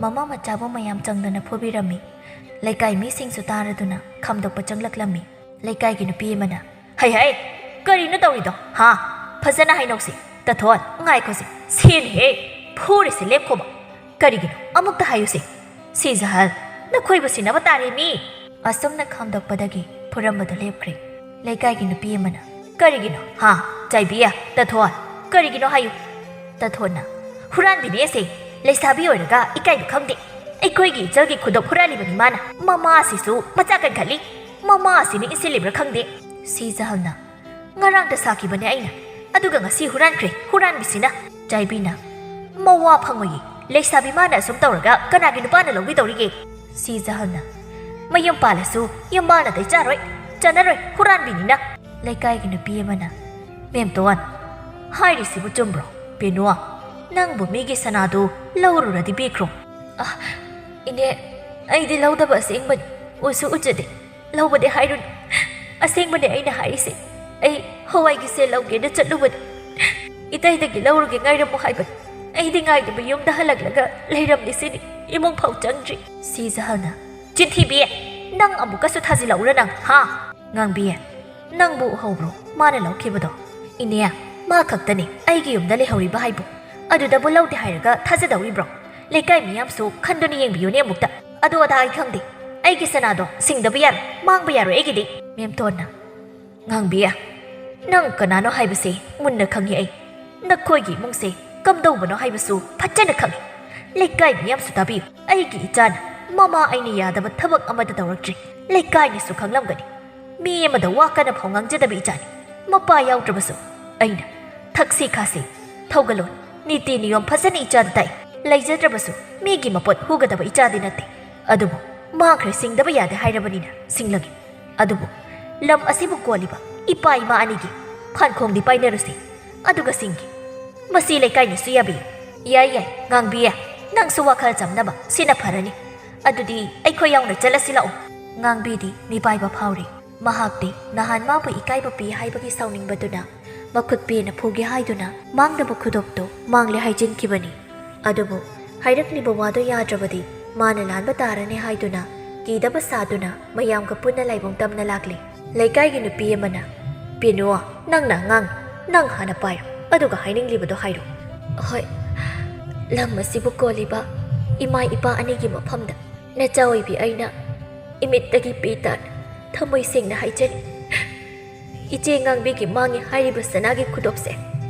ꯃꯃꯥ ꯃꯆꯥꯕꯨ ꯃꯌꯥꯝ ꯆꯪꯗꯅ ꯐꯨꯕꯤꯔꯝꯃꯤ꯫ ꯂꯩꯀꯥꯏ ꯃꯤꯁꯤꯡꯁꯨ ꯇꯥꯔꯗꯨꯅ ꯈꯥꯝꯗꯣꯛꯄ ꯆꯪꯂꯛꯂꯝꯃꯤ꯫ ꯂꯩꯀꯥꯏꯒꯤ ꯅꯨꯄꯤ ꯑꯃꯅ, "ꯍꯩ ꯍꯩ, ꯀꯔꯤꯅꯣ ꯇꯧꯔꯤꯗꯣ, ꯍꯥ? ꯐꯖꯅ ꯍꯥꯏꯅꯧꯁꯤ꯫ ꯇꯥꯊꯣꯠ, ꯉꯥꯏꯈꯣꯁꯤ, ꯁꯦꯅꯍꯦ꯫ ꯐꯨꯔꯤꯁꯤ ꯂꯦꯞꯈꯣꯕ꯫ ꯀꯔꯤꯒꯤꯅꯣ? ꯑꯃꯨꯛꯇ ꯍꯥꯏꯌꯨꯁꯦ꯫ ꯁꯤ ꯖꯍꯜ, ꯅꯈꯣꯏꯕꯨ ꯁꯤꯟꯅꯕ ꯇꯥꯔꯦ ꯃꯤ!" ꯑꯁꯨꯝꯅ ꯈꯥꯝꯗꯣꯛꯄꯗꯒꯤ ꯐꯨꯔꯝꯕꯗꯨ ꯂꯦꯞꯈ꯭ꯔꯦ꯫ ꯂꯩꯀꯥꯏꯒꯤ ꯅꯨꯄꯤ ꯑꯃꯅ, "ꯀꯔꯤꯒꯤꯅꯣ, ꯍꯥ? ꯆꯥꯏꯕꯤ, ꯇꯥꯊꯣꯠ, ꯀꯔꯤꯒꯤꯅꯣ ꯍꯥꯏꯌꯨ!" ꯇꯥꯊꯣꯠꯅ, "ꯍꯨꯔꯥꯟꯕꯤꯅꯦ ꯑꯁꯦ꯫ ꯂꯩꯁꯥꯕꯤ ꯑꯣꯏꯔꯒ ꯏꯀꯥꯏꯕ ꯈꯪꯗꯦ꯫ ꯑꯩꯈꯣꯏꯒꯤ ꯏꯆꯜꯒꯤ ꯈꯨꯗꯣꯞ ꯍꯨꯔꯥꯜꯂꯤꯕꯅꯤ ꯃꯥꯅ꯫ ꯃꯃꯥ ꯑꯁꯤꯁꯨ ꯃꯆꯥ ꯀꯟꯈꯠꯂꯤ꯫ ꯃꯃꯥ ꯑꯁꯤꯅ ꯏꯟꯁꯤꯜꯂꯤꯕ꯭ꯔꯥ ꯈꯪꯗꯦ꯫" ꯁꯤ ꯖꯍꯜꯅ, "ꯉꯔꯥꯡꯗ ꯁꯥꯈꯤꯕꯅꯦ ꯑꯩꯅ, ꯑꯗꯨꯒ ꯉꯁꯤ ꯍꯨꯔꯥꯟꯈ꯭ꯔꯦ ꯍꯨꯔꯥꯟꯕꯤꯁꯤꯅ꯫" ꯆꯥꯏꯕꯤꯅ, "ꯃꯋꯥ ꯐꯪꯉꯣꯏꯌꯦ, ꯂꯩꯁꯥꯕꯤ ꯃꯥꯅ ꯑꯁꯨꯝ ꯇꯧꯔꯒ ꯀꯅꯥꯒꯤ ꯅꯨꯄꯥꯅ ꯂꯧꯕꯤꯗꯧꯔꯤꯒꯦ?" ꯁꯤ ꯖꯍꯜꯅ, "ꯃꯌꯨꯝ ꯄꯥꯜꯂꯁꯨ ꯌꯨꯝꯕꯥꯜꯅ ꯇꯩ ꯆꯥꯔꯣꯏ, ꯆꯥꯅꯔꯣꯏ, ꯍꯨꯔꯥꯟꯕꯤꯅꯤꯅ꯫" ꯂꯩꯀꯥꯏꯒꯤ ꯅꯨꯄꯤ ꯑꯃꯅ, "ꯃꯦꯝꯇꯣꯟ, ꯍꯥꯏꯔꯤꯁꯤꯕꯨ ꯆꯨꯝꯕ꯭ꯔꯣ? ꯄꯦꯅꯨ, ꯅꯪꯕꯨ ꯃꯤꯒꯤ ꯁꯅꯥꯗꯨ ꯂꯧꯔꯨꯔꯗꯤ ꯄꯤꯈ꯭ꯔꯣ꯫" "ꯑ, ꯏꯅꯦ, ꯑꯩꯗꯤ ꯂꯧꯗꯕ ꯑꯁꯦꯡꯕꯅꯤ, ꯎꯁꯨ ꯎꯖꯗꯦ꯫" ꯂꯧꯕꯗꯤ ꯍꯥꯏꯔꯨꯅꯨ꯫ ꯑꯁꯦꯡꯕꯅꯦ ꯑꯩꯅ ꯍꯥꯏꯔꯤꯁꯦ꯫ ꯑꯩ ꯍꯋꯥꯏꯒꯤ ꯁꯦꯜ ꯂꯧꯒꯦꯅ ꯆꯠꯂꯨꯕꯅꯤ꯫ ꯏꯇꯩꯗꯒꯤ ꯂꯧꯔꯒꯦ, ꯉꯥꯏꯔꯝꯃꯨ ꯍꯥꯏꯕꯅꯤ꯫ ꯑꯩꯗꯤ ꯉꯥꯏꯗꯕꯤ ꯌꯨꯝꯗ ꯍꯜꯂꯛꯂꯒ ꯂꯩꯔꯝꯂꯤꯁꯤꯅꯤ꯫ ꯏꯃꯨꯡ ꯐꯥꯎ ꯆꯪꯗ꯭ꯔꯤ꯫ ꯁꯤꯖꯍꯜꯅ, "ꯆꯤꯟꯊꯤꯕꯤ! ꯅꯪ ꯑꯃꯨꯛꯀꯁꯨ ꯊꯥꯖꯤꯜꯂꯛꯎꯔ ꯅꯪ, ꯍꯥ?" ꯉꯥꯡꯕꯤ, "ꯅꯪꯕꯨ ꯎꯍꯧꯕ꯭ꯔꯣ ꯃꯥꯅ ꯂꯧꯈꯤꯕꯗꯣ?" "ꯏꯅꯦ, ꯃꯥ ꯈꯛꯇꯅꯤ ꯑꯩꯒꯤ ꯌꯨꯝꯗ ꯂꯩꯍꯧꯔꯤꯕ ꯍꯥꯏꯕꯨ꯫ ꯑꯗꯨꯗꯕꯨ ꯂꯧꯗꯦ ꯍꯥꯏꯔꯒ ꯊꯥꯖꯗꯧꯔꯤꯕ꯭ꯔꯣ? ꯂꯩꯀꯥꯏ ꯃꯤꯌꯥꯝꯁꯨ ꯈꯟꯗꯨꯅ ꯌꯦꯡꯕꯤꯌꯨꯅꯦ ꯑꯃꯨꯛꯇ꯫ ꯑꯗꯨ ꯑꯗꯥ ꯑꯩ ꯈꯪꯗꯦ꯫ ꯑꯩꯒꯤ ꯁꯅꯥꯗꯣ ꯁꯤꯡꯗꯕ ꯌꯥꯔꯣꯏ, ꯃꯥꯡꯕ ꯌꯥꯔꯣꯏ ꯑꯩꯒꯤꯗꯤ꯫" ꯃꯦꯝꯇꯣꯟꯅ, "ꯉꯥꯡꯕꯤ, ꯅꯪ ꯀꯅꯥꯅꯣ ꯍꯥꯏꯕꯁꯦ ꯃꯨꯟꯅ ꯈꯪꯉꯤ ꯑꯩ꯫ ꯅꯈꯣꯏꯒꯤ ꯏꯃꯨꯡꯁꯦ ꯀꯝꯗꯧꯕꯅꯣ ꯍꯥꯏꯕꯁꯨ ꯐꯖꯅ ꯈꯪꯉꯤ꯫ ꯂꯩꯀꯥꯏ ꯃꯤꯌꯥꯝꯁꯨ ꯇꯥꯕꯤꯌꯨ꯫ ꯑꯩꯒꯤ ꯏꯆꯥꯅ ꯃꯃꯥ ꯑꯩꯅ ꯌꯥꯗꯕ ꯊꯕꯛ ꯑꯃꯠꯇ ꯇꯧꯔꯛꯇ꯭ꯔꯤ꯫ ꯂꯩꯀꯥꯏꯅꯁꯨ ꯈꯪꯂꯝꯒꯅꯤ꯫ ꯃꯤ ꯑꯃꯗ ꯋꯥ ꯀꯟꯅ ꯐꯥꯎ ꯉꯥꯡꯖꯗꯕ ꯏꯆꯥꯅꯤ꯫ ꯃꯄꯥ ꯌꯥꯎꯗ꯭ꯔꯕꯁꯨ ꯑꯩꯅ ꯊꯛꯁꯤ ꯈꯥꯁꯤ, ꯊꯧꯒꯜꯂꯣꯟ, ꯅꯤꯇꯤ ꯅꯤꯌꯣꯝ ꯐꯖꯅ ꯏꯆꯥꯗ ꯇꯥꯛꯏ꯫ ꯂꯩꯖꯗ꯭ꯔꯕꯁꯨ ꯃꯤꯒꯤ ꯃꯄꯣꯠ ꯍꯨꯒꯗꯕ ꯏꯆꯥꯗꯤ ꯅꯠꯇꯦ꯫ ꯑꯗꯨꯕꯨ ꯃꯥꯡꯈ꯭ꯔꯦ, ꯁꯤꯡꯗꯕ ꯌꯥꯗꯦ ꯍꯥꯏꯔꯕꯅꯤꯅ ꯁꯤꯡꯂꯒꯦ꯫ ꯑꯗꯨꯕꯨ ꯂꯝ ꯑꯁꯤꯕꯨ ꯀꯣꯜꯂꯤꯕ ꯏꯄꯥ ꯏꯃꯥ ꯑꯅꯤꯒꯤ ꯐꯥꯟꯈꯣꯡꯗꯤ ꯄꯥꯏꯅꯔꯨꯁꯤ꯫ ꯑꯗꯨꯒ ꯁꯤꯡꯒꯦ꯫ ꯃꯁꯤ ꯂꯩꯀꯥꯏꯅꯁꯨ ꯌꯥꯕꯤꯌꯨ꯫" "ꯌꯥꯏ, ꯌꯥꯏ, ꯉꯥꯡꯕꯤ ꯌꯥꯏ꯫ ꯅꯪꯁꯨ ꯋꯥꯈꯜ ꯆꯝꯅꯕ ꯁꯤꯅ ꯐꯔꯅꯤ꯫ ꯑꯗꯨꯗꯤ ꯑꯩꯈꯣꯏ ꯌꯥꯎꯅ ꯆꯠꯂꯁꯤ ꯂꯥꯛꯑꯣ꯫" ꯉꯥꯡꯕꯤꯗꯤ ꯃꯤꯄꯥꯏꯕ ꯐꯥꯎꯔꯤ꯫ ꯃꯍꯥꯛꯇꯤ ꯅꯍꯥꯟ ꯃꯥꯕꯨ ꯏꯀꯥꯏꯕ ꯄꯤ ꯍꯥꯏꯕꯒꯤ ꯁꯥꯎꯅꯤꯡꯕꯗꯨꯅ ꯃꯈꯨꯠ ꯄꯦꯟꯅ ꯐꯨꯒꯦ ꯍꯥꯏꯗꯨꯅ ꯃꯥꯡꯗꯕ ꯈꯨꯗꯣꯞꯇꯨ ꯃꯥꯡꯂꯦ ꯍꯥꯏꯖꯤꯟꯈꯤꯕꯅꯤ꯫ ꯑꯗꯨꯕꯨ ꯍꯥꯏꯔꯛꯂꯤꯕ ꯋꯥꯗꯨ ꯌꯥꯗ꯭ꯔꯕꯗꯤ ꯃꯥꯅ ꯂꯥꯟꯕ ꯇꯥꯔꯅꯤ ꯍꯥꯏꯗꯨꯅ ꯀꯤꯗꯕ ꯁꯥꯗꯨꯅ ꯃꯌꯥꯝꯒ ꯄꯨꯟꯅ ꯂꯥꯏꯕꯨꯡ ꯇꯝꯅ ꯂꯥꯛꯂꯤ꯫ ꯂꯩꯀꯥꯏꯒꯤ ꯅꯨꯄꯤ ꯑꯃꯅ, "ꯄꯤꯅꯨ, ꯅꯪꯅ ꯑꯉꯥꯡ, ꯅꯪ ꯍꯥꯟꯅ ꯄꯥꯏꯔꯣ, ꯑꯗꯨꯒ ꯍꯥꯏꯅꯤꯡꯂꯤꯕꯗꯣ ꯍꯥꯏꯔꯣ꯫" "ꯍꯣꯏ, ꯂꯝ ꯑꯁꯤꯕꯨ ꯀꯣꯜꯂꯤꯕ ꯏꯃꯥ ꯏꯄꯥ ꯑꯅꯤꯒꯤ ꯃꯐꯝꯗ ꯅꯆꯥ ꯑꯣꯏꯕꯤ ꯑꯩꯅ ꯏꯃꯤꯠꯇꯒꯤ ꯄꯤ ꯇꯥꯅ ꯊꯃꯣꯏ ꯁꯦꯡꯅ ꯍꯥꯏꯖꯔꯤ꯫ ꯏꯆꯦ ꯉꯥꯡꯕꯤꯒꯤ ꯃꯥꯡꯉꯤ ꯍꯥꯏꯔꯤꯕ ꯁꯅꯥꯒꯤ ꯈꯨꯗꯣꯞꯁꯦ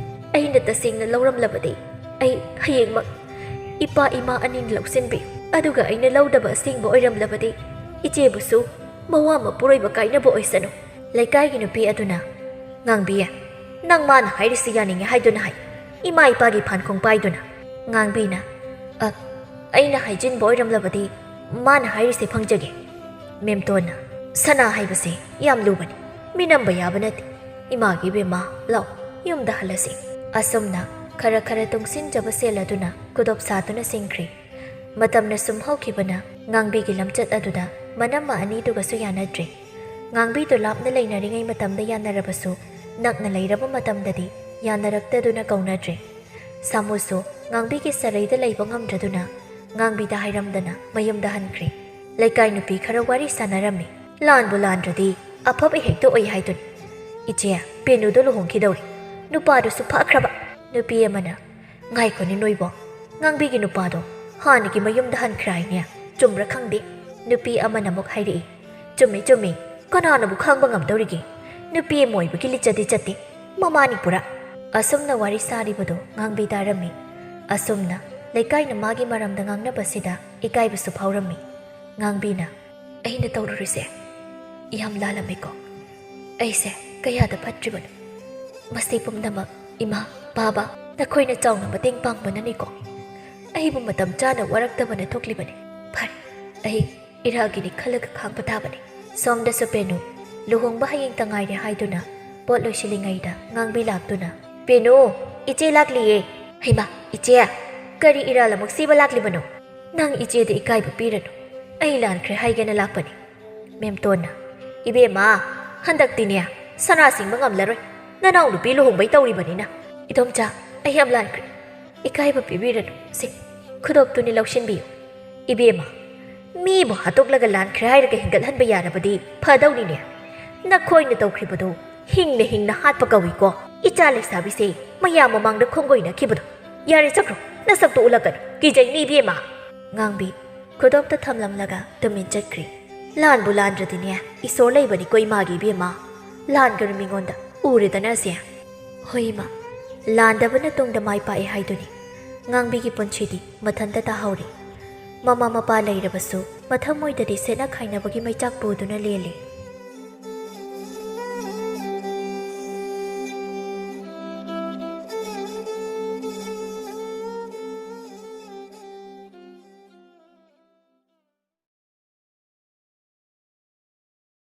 ꯑꯩꯅ ꯇꯁꯦꯡꯅ ꯂꯧꯔꯝꯂꯕꯗꯤ ꯑꯩ ꯍꯌꯦꯡꯃꯛ ꯏꯄꯥ ꯏꯃꯥ ꯑꯅꯤꯅ ꯂꯧꯁꯤꯟꯕꯤ꯫ ꯑꯗꯨꯒ ꯑꯩꯅ ꯂꯧꯗꯕ ꯑꯁꯦꯡꯕ ꯑꯣꯏꯔꯝꯂꯕꯗꯤ ꯏꯆꯦꯕꯨꯁꯨ ꯃꯋꯥ ꯃꯄꯨꯔꯣꯏꯕ ꯀꯥꯏꯅꯕ ꯑꯣꯏꯁꯅꯨ꯫" ꯂꯩꯀꯥꯏꯒꯤ ꯅꯨꯄꯤ ꯑꯗꯨꯅ, "ꯉꯥꯡꯕꯤ, ꯅꯪ ꯃꯥꯅ ꯍꯥꯏꯔꯤꯁꯤ ꯌꯥꯅꯤꯡꯉꯤ ꯍꯥꯏꯗꯨꯅ ꯍꯥꯏ, ꯏꯃꯥ ꯏꯄꯥꯒꯤ ꯐꯥꯟꯈꯣꯡ ꯄꯥꯏꯗꯨꯅ꯫" ꯉꯥꯡꯕꯤꯅ, "ꯑ, ꯑꯩꯅ ꯍꯥꯏꯖꯤꯟꯕ ꯑꯣꯏꯔꯝꯂꯕꯗꯤ ꯃꯥꯅ ꯍꯥꯏꯔꯤꯁꯦ ꯐꯪꯖꯒꯦ꯫" ꯃꯦꯝꯇꯣꯟꯅ, "ꯁꯅꯥ ꯍꯥꯏꯕꯁꯦ ꯌꯥꯝ ꯂꯨꯕꯅꯤ, ꯃꯤꯅꯝꯕ ꯌꯥꯕ ꯅꯠꯇꯦ꯫ ꯏꯃꯥꯒꯤ ꯏꯕꯦꯝꯃ, ꯂꯥꯎ, ꯌꯨꯝꯗ ꯍꯜꯂꯁꯤ꯫" ꯑꯁꯨꯝꯅ ꯈꯔ ꯈꯔ ꯇꯨꯡꯁꯤꯟꯖꯕ ꯁꯦꯜ ꯑꯗꯨꯅ ꯈꯨꯗꯣꯞ ꯁꯥꯗꯨꯅ ꯁꯤꯡꯈ꯭ꯔꯦ꯫ ꯃꯇꯝꯅ ꯁꯨꯝ ꯍꯧꯈꯤꯕꯅ ꯉꯥꯡꯕꯤꯒꯤ ꯂꯝꯆꯠ ꯑꯗꯨꯗ ꯃꯅꯝꯃ ꯑꯅꯤꯗꯨꯒꯁꯨ ꯌꯥꯅꯗ꯭ꯔꯦ꯫ ꯉꯥꯡꯕꯤꯗꯨ ꯂꯥꯞꯅ ꯂꯩꯅꯔꯤꯉꯩ ꯃꯇꯝꯗ ꯌꯥꯅꯔꯕꯁꯨ, ꯅꯛꯅ ꯂꯩꯔꯕ ꯃꯇꯝꯗꯗꯤ ꯌꯥꯅꯔꯛꯇꯗꯨꯅ ꯀꯧꯅꯗ꯭ꯔꯦ꯫ ꯁꯥꯃꯨꯁꯨ ꯉꯥꯡꯕꯤꯒꯤ ꯁꯔꯩꯗ ꯂꯩꯕ ꯉꯝꯗ꯭ꯔꯗꯨꯅ ꯉꯥꯡꯕꯤꯗ ꯍꯥꯏꯔꯝꯗꯅ ꯃꯌꯨꯝꯗ ꯍꯟꯈ꯭ꯔꯦ꯫ ꯂꯩꯀꯥꯏ ꯅꯨꯄꯤ ꯈꯔ ꯋꯥꯔꯤ ꯁꯥꯟꯅꯔꯝꯃꯤ꯫ "ꯂꯥꯟꯕꯨ ꯂꯥꯟꯗ꯭ꯔꯗꯤ ꯑꯐꯕ ꯍꯦꯛꯇ ꯑꯣꯏ ꯍꯥꯏꯗꯨꯅꯤ꯫ ꯏꯆꯦ, ꯄꯦꯅꯨꯗꯣ ꯂꯨꯍꯣꯡꯈꯤꯗꯧꯔꯦ꯫ ꯅꯨꯄꯥꯗꯨꯁꯨ ꯐꯈ꯭ꯔꯕ"꯫ ꯅꯨꯄꯤ ꯑꯃꯅ, "ꯉꯥꯏꯈꯣꯅꯦ ꯅꯣꯏꯕꯣ, ꯉꯥꯡꯕꯤꯒꯤ ꯅꯨꯄꯥꯗꯣ ꯍꯥꯟꯅꯒꯤ ꯃꯌꯨꯝꯗ ꯍꯟꯈ꯭ꯔꯦ ꯍꯥꯏꯅꯦ, ꯆꯨꯝꯕ꯭ꯔꯥ ꯈꯪꯗꯦ"꯫ ꯅꯨꯄꯤ ꯑꯃꯅ ꯑꯃꯨꯛ ꯍꯥꯏꯔꯛꯏ, "ꯆꯨꯝꯃꯤ, ꯆꯨꯝꯃꯤ, ꯀꯅꯥꯅꯕꯨ ꯈꯪꯕ ꯉꯝꯗꯧꯔꯤꯒꯦ? ꯅꯨꯄꯤ ꯑꯃ ꯑꯣꯏꯕꯒꯤ ꯂꯤꯆꯠꯇꯤ ꯆꯠꯇꯦ, ꯃꯃꯥꯅꯤ ꯄꯨꯔꯥ"꯫ ꯑꯁꯨꯝꯅ ꯋꯥꯔꯤ ꯁꯥꯔꯤꯕꯗꯣ ꯉꯥꯡꯕꯤ ꯇꯥꯔꯝꯃꯤ꯫ ꯑꯁꯨꯝꯅ ꯂꯩꯀꯥꯏꯅ ꯃꯥꯒꯤ ꯃꯔꯝꯗ ꯉꯥꯡꯅꯕꯁꯤꯗ ꯏꯀꯥꯏꯕꯁꯨ ꯐꯥꯎꯔꯝꯃꯤ꯫ ꯉꯥꯡꯕꯤꯅ, "ꯑꯩꯅ ꯇꯧꯔꯨꯔꯤꯁꯦ ꯌꯥꯝ ꯂꯥꯜꯂꯝꯃꯤꯀꯣ꯫ ꯑꯩꯁꯦ ꯀꯌꯥꯗ ꯐꯠꯇ꯭ꯔꯤꯕꯅꯣ꯫ ꯃꯁꯤ ꯄꯨꯝꯅꯃꯛ ꯏꯃꯥ, ꯕꯥꯕꯥ, ꯅꯈꯣꯏꯅ ꯆꯥꯎꯅ ꯃꯇꯦꯡ ꯄꯥꯡꯕꯅꯅꯤꯀꯣ꯫ ꯑꯩꯕꯨ ꯃꯇꯝ ꯆꯥꯅ ꯋꯥꯔꯛꯇꯕꯅ ꯊꯣꯛꯂꯤꯕꯅꯤ꯫ ꯐꯔꯦ, ꯑꯩ ꯏꯔꯥꯒꯤꯅꯤ ꯈꯜꯂꯒ ꯈꯥꯡꯕ ꯇꯥꯕꯅꯤ"꯫ ꯁꯣꯝꯗꯁꯨ ꯄꯦꯅꯨ ꯂꯨꯍꯣꯡꯕ ꯍꯌꯦꯡꯇ ꯉꯥꯏꯔꯦ ꯍꯥꯏꯗꯨꯅ ꯄꯣꯠ ꯂꯣꯏꯁꯤꯜꯂꯤꯉꯩꯗ ꯉꯥꯡꯕꯤ ꯂꯥꯛꯇꯨꯅ, "ꯄꯦꯅꯨ, ꯏꯆꯦ ꯂꯥꯛꯂꯤꯌꯦ"꯫ "ꯍꯩꯃꯥ, ꯏꯆꯦ, ꯀꯔꯤ ꯏꯔꯥꯜ ꯑꯃꯨꯛ ꯁꯤꯕ ꯂꯥꯛꯂꯤꯕꯅꯣ? ꯅꯪ ꯏꯆꯦꯗ ꯏꯀꯥꯏꯕ ꯄꯤꯔꯅꯨ, ꯑꯩ ꯂꯥꯟꯈ꯭ꯔꯦ ꯍꯥꯏꯒꯦꯅ ꯂꯥꯛꯄꯅꯤ"꯫ ꯃꯦꯝꯇꯣꯟꯅ, "ꯏꯕꯦꯝꯃ, ꯍꯟꯗꯛꯇꯤꯅꯦ ꯁꯅꯥ ꯁꯤꯡꯕ ꯉꯝꯂꯔꯣꯏ, ꯅꯅꯥꯎ ꯅꯨꯄꯤ ꯂꯨꯍꯣꯡꯕꯩ ꯇꯧꯔꯤꯕꯅꯤꯅ"꯫ "ꯏꯗꯣꯝꯆꯥ, ꯑꯩ ꯌꯥꯝ ꯂꯥꯟꯈ꯭ꯔꯦ, ꯏꯀꯥꯏꯕ ꯄꯤꯕꯤꯔꯅꯨ, ꯁꯦ, ꯈꯨꯗꯣꯞꯇꯨꯅꯤ ꯂꯧꯁꯤꯟꯕꯤꯌꯨ"꯫ "ꯏꯕꯦꯝꯃ, ꯃꯤꯕꯨ ꯍꯥꯠꯇꯣꯛꯂꯒ ꯂꯥꯟꯈ꯭ꯔꯦ ꯍꯥꯏꯔꯒ ꯍꯤꯡꯒꯠꯍꯟꯕ ꯌꯥꯔꯕꯗꯤ ꯐꯗꯧꯅꯤꯅꯦ꯫ ꯅꯈꯣꯏꯅ ꯇꯧꯈ꯭ꯔꯤꯕꯗꯨ ꯍꯤꯡꯅ ꯍꯤꯡꯅ ꯍꯥꯠꯄ ꯀꯧꯏꯀꯣ꯫ ꯏꯆꯥ ꯂꯩꯁꯥꯕꯤꯁꯦ ꯃꯌꯥꯝ ꯃꯃꯥꯡꯗ ꯈꯣꯡꯒꯣꯏꯅꯈꯤꯕꯗꯣ꯫ ꯌꯥꯔꯦ, ꯆꯠꯈ꯭ꯔꯣ, ꯅꯁꯛꯇꯨ ꯎꯠꯂꯛꯀꯅꯨ, ꯀꯤꯖꯩꯅꯦ ꯏꯕꯦꯝꯃ"꯫ ꯉꯥꯡꯕꯤ ꯈꯨꯗꯣꯞꯇ ꯊꯝꯂꯝꯂꯒ ꯇꯨꯃꯤꯟ ꯆꯠꯈ꯭ꯔꯤ꯫ "ꯂꯥꯟꯕꯨ ꯂꯥꯟꯗ꯭ꯔꯗꯤꯅꯦ, ꯏꯁꯣꯔ ꯂꯩꯕꯅꯤꯀꯣ ꯏꯃꯥꯒꯤ ꯏꯕꯦꯝꯃ꯫ ꯂꯥꯟꯒꯅꯨ ꯃꯤꯉꯣꯟꯗ, ꯎꯔꯦꯗꯅ ꯑꯁꯦ"꯫ "ꯍꯣꯏ ꯏꯃꯥ, ꯂꯥꯟꯗꯕꯅ ꯇꯨꯡꯗ ꯃꯥꯏ ꯄꯥꯛꯑꯦ ꯍꯥꯏꯗꯨꯅꯤ"꯫ ꯉꯥꯡꯕꯤꯒꯤ ꯄꯨꯟꯁꯤꯗꯤ ꯃꯊꯟꯇ ꯇꯥꯍꯧꯔꯤ꯫ ꯃꯃꯥ ꯃꯄꯥ ꯂꯩꯔꯕꯁꯨ ꯃꯊꯃꯣꯏꯗꯗꯤ ꯁꯦꯠꯅ ꯈꯥꯏꯅꯕꯒꯤ ꯃꯩꯆꯥꯛ ꯄꯨꯗꯨꯅ ꯂꯦꯜꯂꯤ꯫